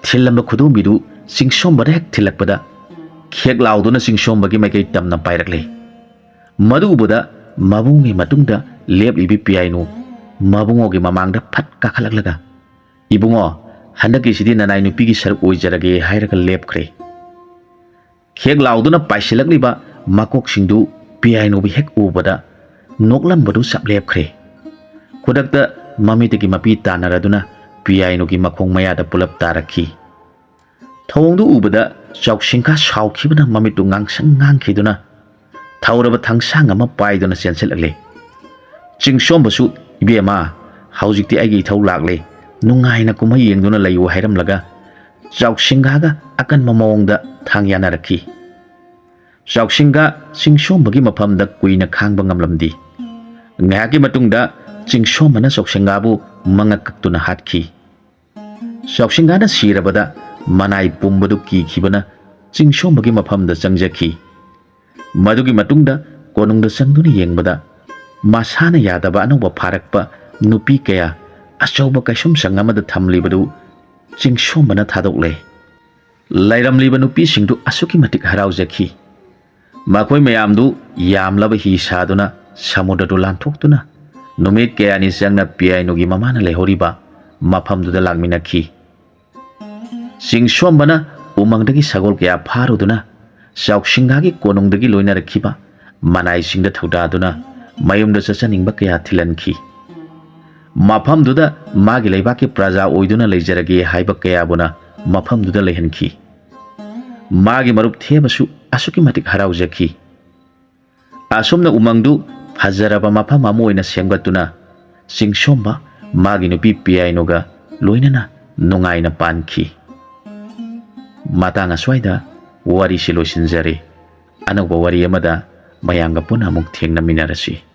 ꯊꯤꯜꯂꯝꯕ ꯈꯨꯗꯣꯝꯕꯤꯗꯨ ꯆꯤꯡꯁꯣꯝꯕꯗ ꯍꯦꯛ ꯊꯤꯜꯂꯛꯄꯗ ꯈꯦꯛ ꯂꯥꯎꯗꯨꯅ ꯆꯤꯡꯁꯣꯝꯕꯒꯤ ꯃꯥꯏꯀꯩ ꯇꯝꯅ ꯄꯥꯏꯔꯛꯂꯦ꯫ ꯃꯗꯨ ꯎꯕꯗ ꯃꯕꯨꯡꯒꯤ ꯃꯇꯨꯡꯗ ꯂꯦꯞꯂꯤꯕꯤ ꯄꯤꯌꯥꯏꯅꯨ ꯃꯕꯨꯡꯉꯣꯒꯤ ꯃꯃꯥꯡꯗ ꯐꯠ ꯀꯥꯈꯠꯂꯛꯂꯒ, "ꯏꯕꯨꯡꯉꯣ, ꯍꯟꯗꯛꯀꯤꯁꯤꯗꯤ ꯅꯅꯥꯏ ꯅꯨꯄꯤꯒꯤ ꯁꯔꯨꯛ ꯑꯣꯏꯖꯔꯒꯦ" ꯍꯥꯏꯔꯒ ꯂꯦꯞꯈ꯭ꯔꯦ꯫ ꯈꯦꯛ ꯂꯥꯎꯗꯨꯅ ꯄꯥꯏꯁꯤꯜꯂꯛꯂꯤꯕ ꯃꯀꯣꯛꯁꯤꯡꯗꯨ ꯄꯤꯌꯥꯏꯅꯨꯕꯨ ꯍꯦꯛ ꯎꯕꯗ ꯅꯣꯛꯂꯝꯕꯗꯨ ꯆꯞ ꯂꯦꯞꯈ꯭ꯔꯦ꯫ ꯈꯨꯗꯛꯇ ꯃꯃꯤꯠꯇꯒꯤ ꯃꯄꯤ ꯇꯥꯟꯅꯔꯗꯨꯅ ꯄꯤꯌꯥꯏꯅꯨꯒꯤ ꯃꯈꯣꯡ ꯃꯌꯥꯗ ꯄꯨꯂꯞ ꯇꯥꯔꯛꯈꯤ꯫ ꯊꯧꯑꯣꯡꯗꯨ ꯎꯕꯗ ꯆꯥꯎꯁꯤꯡꯒꯥ ꯁꯥꯎꯈꯤꯕꯅ ꯃꯃꯤꯠꯇꯨ ꯉꯥꯡꯁꯪ ꯉꯥꯡꯈꯤꯗꯨꯅ ꯊꯧꯔꯕ ꯊꯥꯡꯁꯥꯡ ꯑꯃ ꯄꯥꯏꯗꯨꯅ ꯆꯦꯟꯁꯤꯜꯂꯛꯂꯦ꯫ ꯆꯤꯡꯁꯣꯝꯕꯁꯨ, "ꯏꯕꯦꯝꯃ, ꯍꯧꯖꯤꯛꯇꯤ ꯑꯩꯒꯤ ꯏꯊꯧ ꯂꯥꯛꯂꯦ, ꯅꯨꯡꯉꯥꯏꯅ ꯀꯨꯝꯍꯩ ꯌꯦꯡꯗꯨꯅ ꯂꯩꯌꯨ" ꯍꯥꯏꯔꯝꯂꯒ ꯆꯥꯎꯁꯤꯡꯒꯥꯒ ꯑꯀꯟꯕ ꯃꯑꯣꯡꯗ ꯊꯥꯡ ꯌꯥꯅꯔꯛꯈꯤ꯫ ꯆꯥꯎꯁꯤꯡꯒꯥ ꯆꯤꯡꯁꯣꯝꯕꯒꯤ ꯃꯐꯝꯗ ꯀꯨꯏꯅ ꯈꯥꯡꯕ ꯉꯝꯂꯝꯗꯦ꯫ ꯉꯥꯏꯍꯥꯛꯀꯤ ꯃꯇꯨꯡꯗ ꯆꯤꯡꯁꯣꯝꯕꯅ ꯆꯥꯎꯁꯤꯡꯒꯥꯕꯨ ꯃꯉꯛ ꯀꯛꯇꯨꯅ ꯍꯥꯠꯈꯤ꯫ ꯆꯥꯎꯁꯤꯡꯒꯥꯅ ꯁꯤꯔꯕꯗ ꯃꯅꯥꯏ ꯄꯨꯝꯕꯗꯨ ꯀꯤꯈꯤꯕꯅ ꯆꯤꯡꯁꯣꯝꯕꯒꯤ ꯃꯐꯝꯗ ꯆꯪꯖꯈꯤ꯫ ꯃꯗꯨꯒꯤ ꯃꯇꯨꯡꯗ ꯀꯣꯅꯨꯡꯗ ꯆꯪꯗꯨꯅ ꯌꯦꯡꯕꯗ ꯃꯁꯥꯅ ꯌꯥꯗꯕ ꯑꯅꯧꯕ ꯐꯥꯔꯛꯄ ꯅꯨꯄꯤ ꯀꯌꯥ ꯑꯆꯧꯕ ꯀꯩꯁꯨꯝꯁꯪ ꯑꯃꯗ ꯊꯝꯂꯤꯕꯗꯨ ꯆꯤꯡꯁꯣꯝꯕꯅ ꯊꯥꯗꯣꯛꯂꯦ꯫ ꯂꯩꯔꯝꯂꯤꯕ ꯅꯨꯄꯤꯁꯤꯡꯗꯨ ꯑꯁꯨꯛꯀꯤ ꯃꯇꯤꯛ ꯍꯔꯥꯎꯖꯈꯤ꯫ ꯃꯈꯣꯏ ꯃꯌꯥꯝꯗꯨ ꯌꯥꯝꯂꯕ ꯍꯤ ꯁꯥꯗꯨꯅ ꯁꯃꯨꯗ꯭ꯔꯗꯨ ꯂꯥꯟꯊꯣꯛꯇꯨꯅ ꯅꯨꯃꯤꯠ ꯀꯌꯥꯅꯤ ꯆꯪꯅ ꯄꯤꯌꯥꯏꯅꯨꯒꯤ ꯃꯃꯥꯅ ꯂꯩꯍꯧꯔꯤꯕ ꯃꯐꯝꯗꯨꯗ ꯂꯥꯛꯃꯤꯟꯅꯈꯤ꯫ ꯆꯤꯡꯁꯣꯝꯕꯅ ꯎꯃꯪꯗꯒꯤ ꯁꯒꯣꯜ ꯀꯌꯥ ꯐꯥꯔꯨꯗꯨꯅ ꯆꯥꯎꯁꯤꯡꯒꯥꯒꯤ ꯀꯣꯅꯨꯡꯗꯒꯤ ꯂꯣꯏꯅꯔꯛꯈꯤꯕ ꯃꯅꯥꯏꯁꯤꯡꯗ ꯊꯧꯗꯥꯗꯨꯅ ꯃꯌꯨꯝꯗ ꯆꯠꯆꯅꯤꯡꯕ ꯀꯌꯥ ꯊꯤꯜꯍꯟꯈꯤ꯫ ꯃꯐꯝꯗꯨꯗ ꯃꯥꯒꯤ ꯂꯩꯕꯥꯛꯀꯤ ꯄ꯭ꯔꯖꯥ ꯑꯣꯏꯗꯨꯅ ꯂꯩꯖꯔꯒꯦ ꯍꯥꯏꯕ ꯀꯌꯥꯕꯨꯅ ꯃꯐꯝꯗꯨꯗ ꯂꯩꯍꯟꯈꯤ꯫ ꯃꯥꯒꯤ ꯃꯔꯨꯞ ꯊꯦꯕꯁꯨ ꯑꯁꯨꯛꯀꯤ ꯃꯇꯤꯛ ꯍꯔꯥꯎꯖꯈꯤ꯫ ꯑꯁꯨꯝꯅ ꯎꯃꯪꯗꯨ ꯐꯖꯔꯕ ꯃꯐꯝ ꯑꯃ ꯑꯣꯏꯅ ꯁꯦꯝꯒꯠꯇꯨꯅ ꯆꯤꯡꯁꯣꯝꯕ ꯃꯥꯒꯤ ꯅꯨꯄꯤ ꯄꯤꯌꯥꯏꯅꯨꯒ ꯂꯣꯏꯅꯅ ꯅꯨꯡꯉꯥꯏꯅ ꯄꯥꯟꯈꯤ꯫ ꯃꯇꯥꯡ ꯑꯁ꯭ꯋꯥꯏꯗ ꯋꯥꯔꯤꯁꯤ ꯂꯣꯏꯁꯤꯟꯖꯔꯦ꯫ ꯑꯅꯧꯕ ꯋꯥꯔꯤ ꯑꯃꯗ ꯃꯌꯥꯝꯒ ꯄꯨꯟꯅ ꯑꯃꯨꯛ ꯊꯦꯡꯅꯃꯤꯟꯅꯔꯁꯤ꯫